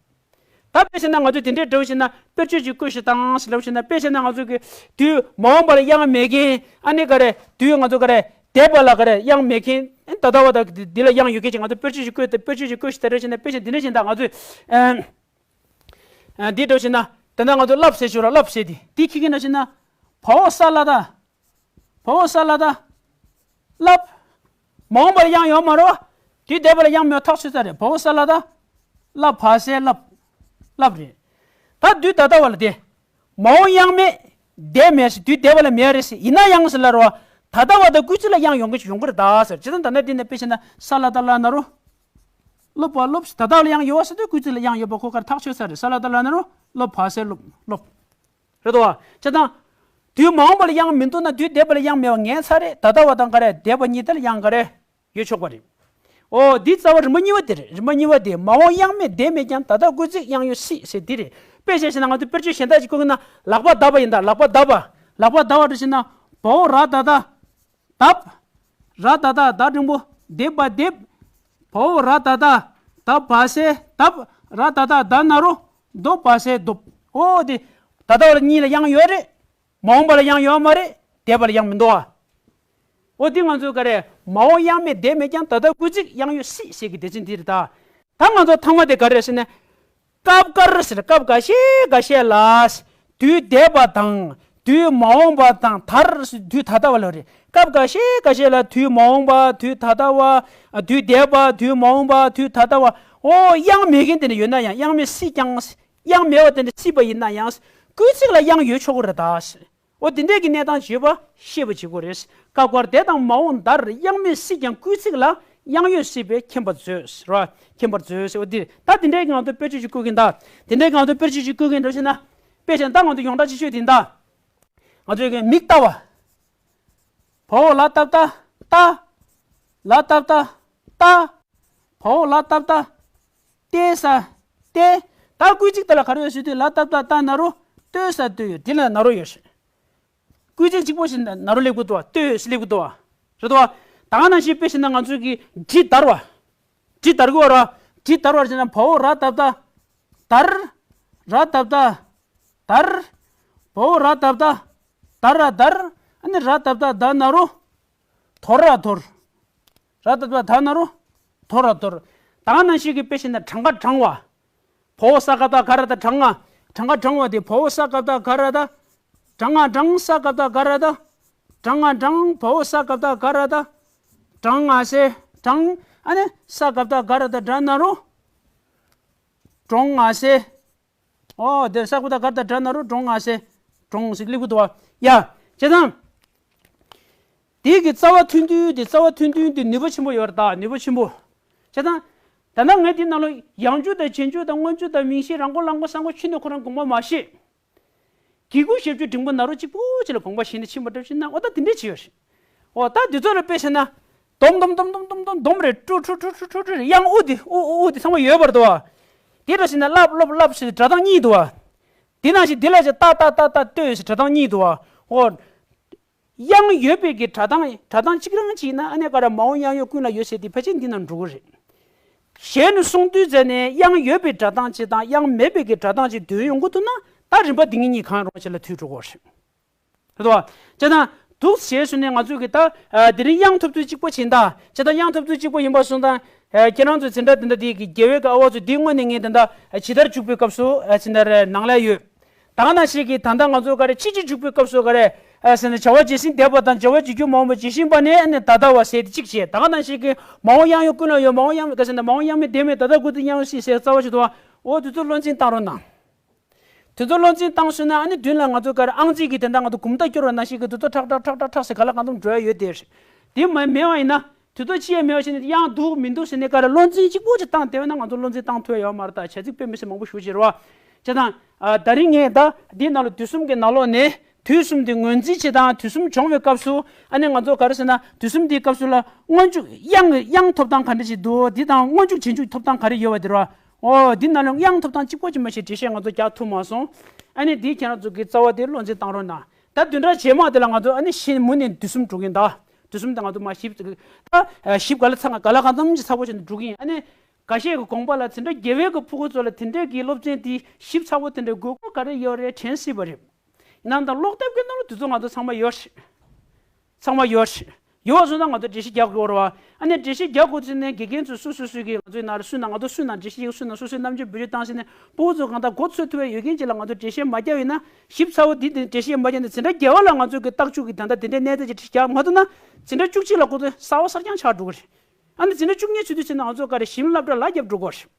ད་དཔེ་བྱས་ན་ང་ཚོས་དེ་འདྲའི་འདྲ་བོ་བྱས་ན་དཔེར་བརྗོད་ཅིག་བཀོད་ཤིག་དང་ཟེར་ལབ་བྱས་ན། དཔེ་བྱས་ན་ང་ཚོ་གི་དུས་མ་འོངས་པ་ལ་དབྱངས་མེད་མཁན། ཨ་ནི་ག་རེ། དུས་ང་ཚོ་ག་རེ། འདས་པ་ལ་ག་རེ་དབྱངས་མེད་མཁན། ཨ་ནི་ད་ལྟ་བ་དང་འདི་ལ་དབྱངས་ཡོད་མཁན་ཅིག་ང་ཚོ་དཔེར་བརྗོད་ཅིག་བཀོད། དཔེར་བརྗོད་ཅིག་བཀོད་ཤིག་དེ་འདྲ་བྱས་ན། དཔེ་བྱས་འདི་འདྲ་བྱས་ན་ད་ང་ཚོས་ཨ་ཨ་འདི་འདྲ་བྱས་ན། ད་ལྟ་ང་ཚོ་ལབ་ཟེར་ཞོར་ལ་ལབ་ཟེར་དེ་འདི་ཁྱི་གི་འདྲ་བྱས་ན། བའོ་ས་ལ་ད། བའོ་ས་ལ་ད། ལབ། མ་འོངས་པར་དབྱངས་ཡོད་མ་རེད་བ། དུས་འདས་པ་ལ་དབྱངས་མེད་པ་ཐག་ཆོད་ས་རེད། བའོ་ས་ལ་ད། ལ་བ་སའི་ལབ། ལབ་རེད། ད་དུས་ད་ལྟ་བ་ལ་དེ། མ་འོངས་དབྱངས་མེད། འདས་མེད་ཟེར། དུས་འདས་པ་ལ་མེད་རེད་ཟེར། ཡིན་ན་ཡང་ཟེར་ལ་རེད་བ། ད་ལྟ་བ་དང་སྐུལ་ཚིག་ལ་དབྱངས་ཡོང་གི་ཡོང་གི་རེད་ད་ཟེར། བྱས་ཙང་ད་ནི་འདི་ནས་དཔེ་བྱས་ན་ས་ལ་ད་ལ་ན་རོ། ལོ་བ་ལོབ་ཟེར། ད་ལྟ་བ་ལ་དབྱངས་ཡོད་བ་ཟེར་དུས་སྐུལ་ཚིག་ལ་དབྱངས་ཡོད་པ་ཁོ་གར་ཐག་ཆོད་ས་རེད། ས་ལ་ད་ལ་ན་རོ། ལོ་བ་སའི་ལོབ། ལོབ། རེད་དོ། བྱས་ཙང་། དུས་མ་འོངས་པ་ལ་དབྱངས་མི་འདུག་ན་དུས་འདས་པ་ལ་དབྱངས་མེད་པ་ངེས་ཚར་རེད། ད་ལྟ་བ་དང་ག་རེ་འདས་པ་གཉིས་དེ་ལ་དབྱངས་ག་རེ་ཡོད་ཆོག་པ་རེད། ཨོ་འདི་རྩ་བ་རིམ་པ་གཉིས་པ་དེ་རེད། རིམ་པ་གཉིས་པ་དེ། མ་འོངས་དབྱངས་མེད་འདས་མེད་ཀྱང་། ད་ལྟ་སྐུལ་ཚིག་དབྱངས་ཡོད་སྲིད་ཟེར་འདི་རེད། དཔེ་བཞག་བྱས་ན་ང་ཚོ་དཔེར་བརྗོད་གཞན་དག་ཅིག་བཀོད་ཀྱི་ན། ལག་པ་བརྡབ་པ་ཡིན་ད། ལག་པ་བརྡབ་པ། ལག་པ་བརྡབ་པ་འདྲ་བྱས་ན། བའོ་ར་ད་ད། བརྡབ། ར་ད་ད་ད་འགྲེང་བུ། འདེབས་པ་འདེབས། བའོ་ར་ད་ད། ད་བ་སའི་བརྡབ། ར་ད་ད་ད་ན་རོ། རྡོ་བ་སའི་རྡོབ། ཨོ་དེ། ད་ལྟ་བ་ལ་གཉིས་ལ་དབྱངས་ཡོད་རེད། མ་འོངས་པ་ལ་དབྱངས་ཡོད་མ་རེད། འདས་པ་ལ་དབྱངས་མི་འདུག་ཨ། འོ་འདི་ང་ཚོས་ག་རེ། མ་འོངས་དབྱངས་མེད་འདས་མེད་ཀྱང་། ད་ལྟ་སྐུལ་ཚིག་དབྱངས་ཡོད་སྲིད་ཟེར་གྱི་སྡེ་ཚན་འདི་རེད་ད། ད་ང་ཚོ་ཐ་མ་དེ་ག་རེ་རེད་ཟེར་ན། སྐབས་འགར་ཟེར། སྐབས་འགའ་ཤས་འགའ་ཤས་ལ། དུས་འདས་པ་དང་། དུས་མ་འོངས་པ་དང་། མཐར་ཟེར་དུས་ད་ལྟ་བ་ལ་རེད། སྐབས་འགའ་ཤས་འགའ་ཤས་ལ་དུས་མ་འོངས་པ། དུས་ད་ལྟ་བ། དུས་འདས་པ། དུས་མ་འོངས་པ། དུས་ད་ལྟ་བ། ཨོ་དབྱངས་མེད་མཁན་དེ་འདྲ་ཡོད་ན་ཡང་། དབྱངས་མེད་སྲིད་ཀྱང་། དབྱངས་མེད་པ་དེ་འདྲ་སྲིད་པ་ཡིན་ན་ཡང་། སྐུལ་ཚིག་ལ་དབྱངས་ཡོད་ཆོག་གི་རེད་ད། འོ་དེ་འདྲས་ཀྱི་གནས་སྟངས་བརྗོད་པ་ཤེས་པ་བྱེད་དགོས་རེད། སྐབས་འགར་འདས་དང་མ་འོངས་མཐར། དབྱངས་མེད་སྲིད་ཀྱང་སྐུལ་ཚིག་ལ། དབྱངས་ཡོད་སྲིད་པས་མཁྱེན་པར་མཛོད། རེད་བ། མཁྱེན་པར་མཛོད་ཟེར་བ་འདི། ད་དེ་འདྲས་ཀྱི་ང་ཚོ་དཔེར་བརྗོད་ཅིག་བཀོད་ཀྱིན་གདའ། དེ་འདྲས་ཀྱི་ང་ཚོ་དཔེར་བརྗོད་ཅིག་བཀོད་ཀྱིན་འགྲོ་ཤེ་ན། དཔེ་བཞག་ན་ད་ང་ཚོ་ཡོངས་གྲགས་ཅིག་ཤོད་དེ་གདའ། ང་ཚོའི་གི་མིག་ལྟ་བ། བའོ་ལ་ཏབ་ཏ། ལྟ། ལ་ཏབ་ཏ། ལྟ། བའོ་ལ་ཏབ་ཏ། ལྟོས་ས། ལྟོས། ད་སྐུལ་ཚིག་དེ་ལ་ག་རེ་ཡོད་ཟེར་དུས། ལ་ཏབ་ཏ་ལྟ་ན་རོ། ལྟོས་ས་ལྟོས་ཡོད། དེ་ལ་ན་རོ་ཡོད་ཟེར། སྐུལ་ཚིག་གཅིག་པོ་ཞིག་ན་རོ་སླེབས་ཀྱི་འདུག་བ། ལྟོས་ཟེར་སླེབས་ཀྱི་འདུག་བ། རེད་དོ། ད་ག་ནང་བཞིན་དཔེ་བཞག་ན་ང་ཚོས་ཀྱི་འབྲི་དར་བ། འབྲི་དར་གི་བ་ར། འབྲི་དར་བར་བྱས་ན་བ་འོག་ར་བཏགས་བདག་དར། ར་བཏགས་བདག་དར། བ་འོག་ར་བཏགས་བདག་དར་ར་དར། ཨ་ནི་ར་བཏགས་བདག་ད་ན་རོ། དོར་ར་དོར། ར་བཏགས་བདག་ད་ན་རོ། དོར་ར་དོར། ད་ག་ནང་བཞིན་གྱི་དཔེ་བཞག་ན་བྲང་ག་བྲང་བ། བ་འོག་ས་ག་བཏགས་ག་ར་བཏགས་བྲང་ང་། བྲང་ག་བྲང་བ་དེ་བ་འོག་ས་ག་བཏགས་ག་ར་བཏགས། བྲང་ང་བྲང་ས་ག་བཏགས་ག་ར་བཏགས། བྲང་ང་བྲང་བ་འོག་ས་ག་བཏགས་ག་ར་བཏགས། བྲང་ང་སེ། བྲང་། ཨ་ནི་ས་ག་བཏགས་ག་ར་བཏགས་ད་ན་རོ། བྲོང་ང་སེ། ཨོ་དེ་ས་ག་བཏགས་ག་ར་བཏགས་ད་ན་རོ་བྲོང་ང་སེ། བྲོང་ཟེར་གླེགས་བུ་འདུག་བ། ཡ། བྱས་ཙང་། དེ་གི་རྩ་བ་ཐུང་ཐུང་དེ་རྩ་བ་ཐུང་ཐུང་དེ་ནུས་པ་ཆེན་པོ་ཡོད་རེད་ད། ནུས་པ་ཆེན་པོ། བྱས་ཙང་། ད་ལྟ་ངས་དེ་ནང་ལ་ཡང་འཇུག་དང་རྗེས་འཇུག་དང་སྔོན་འཇུག་དང་མིང་གཞི་རང་གོ་རླངས་འཁོར་གསང་གོ་ཆུ་ནས་ཁོ་རང་དགོངས་པ་མ་བཞེས། གི་གུ་ཞབས་ཀྱུ་འགྲེང་བུ་ན་རོ་གཅིག་པོ་གཅིག་ལ་དགོངས་པ་བཞེས་ནས་ཕྱིན་པ་འདྲ་ཞིག་ན། འོ་ད་དེ་འདྲས་བྱས་ཡོད་རེད། འོ་ད་འདི་ཚོ་ལ་དཔེ་བྱས་ན། སྡོམ་སྡོམ་སྡོམ་སྡོམ་སྡོམ་སྡོམ་སྡོམ་རེད། ཀྲུ་ཀྲུ་ཀྲུ་ཀྲུ་ཀྲུ་ཀྲུ་རེད། དབྱངས་ཨུ་དེ་ཨུ་ཨུ་ཨུ་དེ་ཚང་མ་ཡོད་པ་རེད་དོ། དེ་འདྲ་ཞིག་ན་སླབ་སློབ་སླབ་ཞེས་སྒྲ་གདངས་གཉིས་འདུག་བ། དེ་ནང་བཞིན་དེ་ལ་ཅིག་ཏ་ཏ་ཏ་ཏ་ལྟོས་ཞེས་སྒྲ་གདངས་གཉིས་འདུག་བ། འོ། དབྱངས་ཡོད་པའི་གི་སྒྲ་གདངས་སྒྲ་གདངས་གཅིག་རང་གཅིག་ཡིན་ན་ཨ་ནི་ག་ར་མ་འོངས་དབྱངས་ཡོད་ཀུན་ལ་ཡོད་ཟེར་དེ་ཕལ་ཆེར་འདི་ནང་འགྲོ་གི་རེད། གཞན་ནས་གསུངས་དུས་ཙ་ནས་དབྱངས་ཡོད་པའི་སྒྲ་གདངས་གཅིག་དང་དབྱངས་མེད་པའི་གི་སྒྲ་གདངས་གཅིག་འདོན་ཡོང་གི་འདུག་ན། ད་རིམ་པ་འདི་གཉིས་གཉིས་གང་རུང་ཅིག་ལ་མཐུད་འགྲོ་གི་རེད། རེད་དོ། བྱས་ཙང་འདུག་ཞེས་ཞུས་ནས་ང་ཚོས་གི་ད་དེ་རིང་དབྱངས་ཐོབ་ཚུལ་གཅིག་པོ་བྱིན་ད། བྱས་ཙང་དབྱངས་ཐོབ་ཚུལ་གཅིག་པོ་ཡིན་པ་སོང་ཙང་། ཁྱེད་རང་ཚོས་འཛིན་གྲྭ་འདི་འདྲ་དེ་གི་རྒྱལ་བའི་གི་ཨ་བ་ཚོ་འདི་དངོས་གནས་ངས་ད་ལྟ་ཇི་ལྟར་འཇུག་པའི་སྐབས་སུ་ཇི་ལྟར་ནང་ལ་ཡོད། ད་ག་ནང་བཞིན་གྱི་ད་ལྟ་ང་ཚོ་ག་རེ་ཅི་ཅི་འཇུག་པའི་སྐབས་སུ་ག་རེ། ཟེར་ན་བྱ་བ་རྗེས་ཟིན་འདས་པ་དང་བྱ་བ་རྗེས་འཇུག་མ་འོངས་པ་ཇི་བཞིན་པ་ནས་ནི་ད་ལྟ་བ་ཟེར་ཏེ་གཅིག་བྱས། ད་ག་ནང་བཞིན་གྱི་མ་འོངས་དབྱངས་ཡོད་ཀུན་ལ་ཡོད། མ་འོངས་དབྱངས་མེད་ག་ཟེར་ན་མ་འོངས་དབྱངས་མེད་འདས་མེད་ད་ལྟ་ཀུན་ཏུ་དབྱངས་ཡོད་སྲིད་ཟེར་རྩ་བ་ཞིག་འདུག་བ། འོ་དེ་ཚོ་བློ་འཛིན་བཏང་རོགས་གནང་། དེ་ཚོ་བློ་འཛིན་བཏང་སོང་ན་ཨ་ནི་མདུན་ལ་ང་ཚོ་ག་རེ་ཨང་རྩིས་ཀྱི་དེ་འདྲ་ང་ཚོ་གུམ་ཏ་སྐྱོར་བ་ནང་བཞིན་གྱི་དེ་ཚོ་ཁྲག་ཁྲག་ཁྲག་ཁྲག་ཁྲག་ཟེར་ག་ལ་གང་འཚམ་འགྲོ་ཡ་ཡོད་དེ། དེ་མ་མེད་པ་ཡིན་ན། དུས་ཚོད་ཅི་ཡང་མེད་པ་བྱས་ནས་དབྱངས་འདུག་མི་འདུག་ཟེར་ནས་ག་རེ་བློ་འཛིན་གཅིག་པོ་ཅིག་བཏང་བསྡད་པ་ན་ང་ཚོ་བློ་འཛིན་བཏང་ཐུབ་ཡ་ཡོད་མ་རེད། ད་བྱ་ཚིག་དཔེ་མི་སྲིད་མང་པོ་ཞེ་པོ་ཅིག་རེད་བ། བྱས་ཙང་། ཨ། ད་རིང་ངས་ད་འདི་ནང་ལ་དུས་གསུམ་གྱི་ནང་ལོགས་ནས་དུས་གསུམ་དེ་ངོས་འཛིན་བྱེད་སྟངས། དུས་གསུམ་སྦྱོང་བའི་སྐབས་སུ་ཨ་ནི་ང་ཚོ་ག་རེ་ཟེར་ན་དུས་གསུམ་དེའི་སྐབས་སུ་ལ་སྔོན་འཇུག་དབྱངས་དབྱངས་ཐོབ་སྟངས་ག་འདྲ་ཞིག་འདུག་འདི་དང་སྔོན་འཇུག་རྗེས་འཇུག་ཐོབ་སྟངས་ག་རེ་ཡོད་པ་དེ་རེད་བ། འོ་འདི་ནང་ལ་དབྱངས་ཐོབ་སྟངས་གཅིག་པོ་ཅིག་མ་ཞིག་འགྲེལ་བཤད་ང་ཚོ་རྒྱག་ཐུབ་མ་སོང་། ཨ་ནི་འདི་ཁྱེད་རང་ཚོ་གི་རྩ་བ་དེ་བློ་འཛིན་བཏང་རོགས་གནང་། ད་བདུན་ཕྲག་རྗེས་མ་དེ་ལ་ང་ཚོ་ཨ་ནི་གཞི་མུ་ནས་དུས་གསུམ་འགྲོ་གིན་གདའ། དུས་གསུམ་དེ་ང་ཚོ་མར་ཞིབ་ད་ཞིབ་ག་ལ་ཚ་ག་ལ་གང་འཚམ་ཞིག་ཚ་པོ་བྱས་ནས་འགྲོ་གིན། ཨ་ནི་འགའ་ཤས་ཀྱི་དགོངས་པ་ལ་དེ་འདྲ་རྒྱལ་བའི་གི་ཕྲུ་གུ་ཚོ་ལ་དེ་འདྲའི་གི་སློབ་ཚན་དེ་ཞིབ་ཚ་པོ་དེ་འདྲའི་དགོས་མཁོ་ག་རེ་ཡོད་རེད་དྲན་སྲིད་པ་རེད། ཡིན་ནའང་ད་ཀློག་དེབ་ཀྱི་ནང་ལ་དུས་ཚོད་ང་ཚོ་ཚང་མ་ཡོད་རེད། ཚང་མ་ཡོད་རེད། ཡོད་པ་སོང་ཙང་ང་ཚོ་འགྲེལ་བཤད་རྒྱག་དགོས་རེད་བ། ཨ་ནི་འགྲེལ་བཤད་རྒྱག་དགོས་དུས་ནས་དགེ་རྒན་ཚོས་སུ་སུ་སུ་གིས་ང་ཚོའི་ནང་ལ་སུ་ན་ང་ཚོ་སུ་ན་འགྲེལ་བཤད་ཡག་སུ་ན་སུ་སུ་རྣམ་དཔྱོད་འབུལ་རྒྱུ་བཏང་ཟིན་ནས་ཕྲུ་གུ་ཚོ་གང་ལྟར་མགོ་ཚོས་ཐུབ་པའི་ཡོད་མཁན་ཅིག་ལ་ང་ཚོ་འགྲེལ་བཤད་མ་རྒྱག་ཡིན་ན། ཞིབ་ཚ་བོ་འདི་འདི་འགྲེལ་བཤད་མ་རྒྱག་ནས་འཛིན་གྲྭ་བརྒྱད་པ་ལ་ང་ཚོ་གི་རྟགས་འཇུག་གི་ད་ལྟ་དེ་འདྲའི་གནས་ཚད་ཅིག་རྒྱག་མ་ཐུབ་ན། འཛིན་གྲྭ་བཅུ་གཅིག་ལ་ཁོ་ཚོ་གསར་བ་གསར་རྐྱང་ཆགས་འགྲོ་གི་རེད། ཨ་ནི་འཛིན་གྲྭ་བཅུ་གཉིས་ཚུད་དུས་ཕྱིན་ན་ང་ཚོ་ག་རེ་ཞིབ་སློབ་གྲྭ་ལ་རྒྱབ་འགྲོ་དགོས་རེད།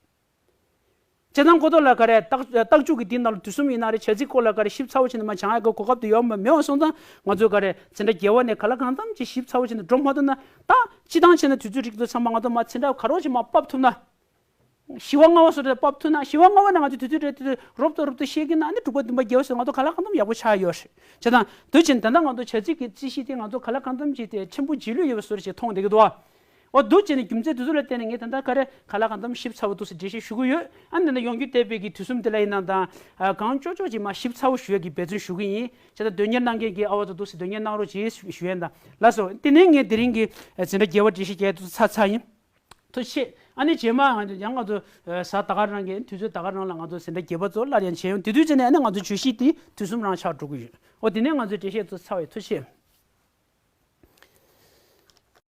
བྱས་ཙང་ཁོ་ཚོ་ལ་ག་རེ་རྟགས་རྟགས་འཇུག་གི་འདི་ནང་ལ་དུས་གསུམ་ཡིན་ན་རེད། བྱ་ཚིག་སྐོར་ལ་ག་རེ་ཞིབ་ཚ་བོ་བྱས་ནས་མ་སྦྱང་ཡ་གི་གོ་སྐབས་དེ་ཡོད་མ་མེད་པ་སོང་ཙང་ང་ཚོས་ག་རེ་འཛིན་གྲྭ་བརྒྱད་པ་ནས་ག་ལ་གང་འཚམ་ཅིག་ཞིབ་ཚ་བོ་བྱས་ནས་འགྲོ་མ་ཐུབ་ན། ད་སྤྱི་བཏང་བྱས་ན་དུས་ཚོད་རིག་ཚོ་ཚང་མ་ང་ཚོ་མ་འཛིན་གྲྭ་ག་རོགས་ཅིག་མ་ཕབ་ཐུབ་ན། བཞི་པ་ལྔ་པ་སོགས་རེ་ཕབ་ཐུབ་ན། བཞི་པ་ལྔ་པ་ནས་ང་ཚོ་དུས་ཚོད་རེ་དུས་ཚོད་རོབ་ཏུ་རོབ་ཏུ་ཤེས་ཀྱི་ན་ཨ་ནི་དྲུག་པ་བདུན་པ་བརྒྱད་པ་སོགས་ང་ཚོ་ག་ལ་གང་འཚམ་ཡག་པོ་ཆགས་ཡོད་རེད། བྱས་ཙང་དུས་ཆེན་ད་ལྟ་ང་ཚོ་བྱ་ཚིག་གི་རྩིས་གཞི་དེ་ང་ཚོ་ག་ལ་གང་འཚམ་ཅིག་དེ་ཕྲན་བུ་རྗེས་ལུས་ཡོད་པ་བཟོ་འདྲ་ཞིག་མཐོང་བསྡད་ཀྱི་འདུག་བ། འོ་འདུག་བྱས་ནས་རྒྱུ་མཚན་དེ་ཚོ་ལ་བརྟེན་ནས་ངས་ད་ལྟ་ག་རེ་ག་ལ་གང་འཚམ་ཞིབ་ཚ་བོ་འདུག་ཟེར་འགྲེལ་བཤད་ཞུ་གི་ཡོད། ཨ་ནི་ད་ལྟ་ཡོང་རྒྱུ་བསྡད་པའི་གི་དུས་གསུམ་དེ་ལ་ཡིན་ན་དང་། གང་ལྕོགས་ལྕོགས་ཅིག་མ་ཞིབ་ཚ་བོ་ཞུ་ཡ་གི་འབད་བརྩོན་ཞུ་གི་ཡིན། བྱས་ཙང་དོན་གཉེར་གནང་མཁན་གྱི་ཨ་བ་ཚོ་འདུག་ཟེར་དོན་གཉེར་གནང་རོགས་བྱེད་ཞུ་ཡ་ཡིན། ད་ལགས་སོ། དེ་ནས་ངས་དེ་རིང་གི་འཛིན་གྲྭ་བརྒྱད་པ་འགྲེལ་བཤད་རྒྱག་ཡ་དེ་ཚོ་ཚར་ཚར་ཡིན། ཐུགས་རྗེ་ཆེ། ཨ་ནི་རྗེས་མ་ཡང་ང་ཚོ་གཟའ་ཟླ་བ་རང་གི་དུས་ཚོད་ཟླ་བ་རང་ལ་ང་ཚོ་འཛིན་གྲྭ་བརྒྱད་པ་ཚོ་སླར་ཡང་མཇལ་ཡོང་། དེ་དུས་ཚོད་ནས་ཨ་ནི་ང་ཚོ་བརྗོད་གཞི་དེ་དུས་གསུམ་རང་ཆགས་འགྲོ་གི་ཡོད། འོ་དེ་ནས་ང་ཚོའི་འགྲེལ་བཤད་ཚོ་ཚར་བས་ཐུགས་རྗེ་ཆེ།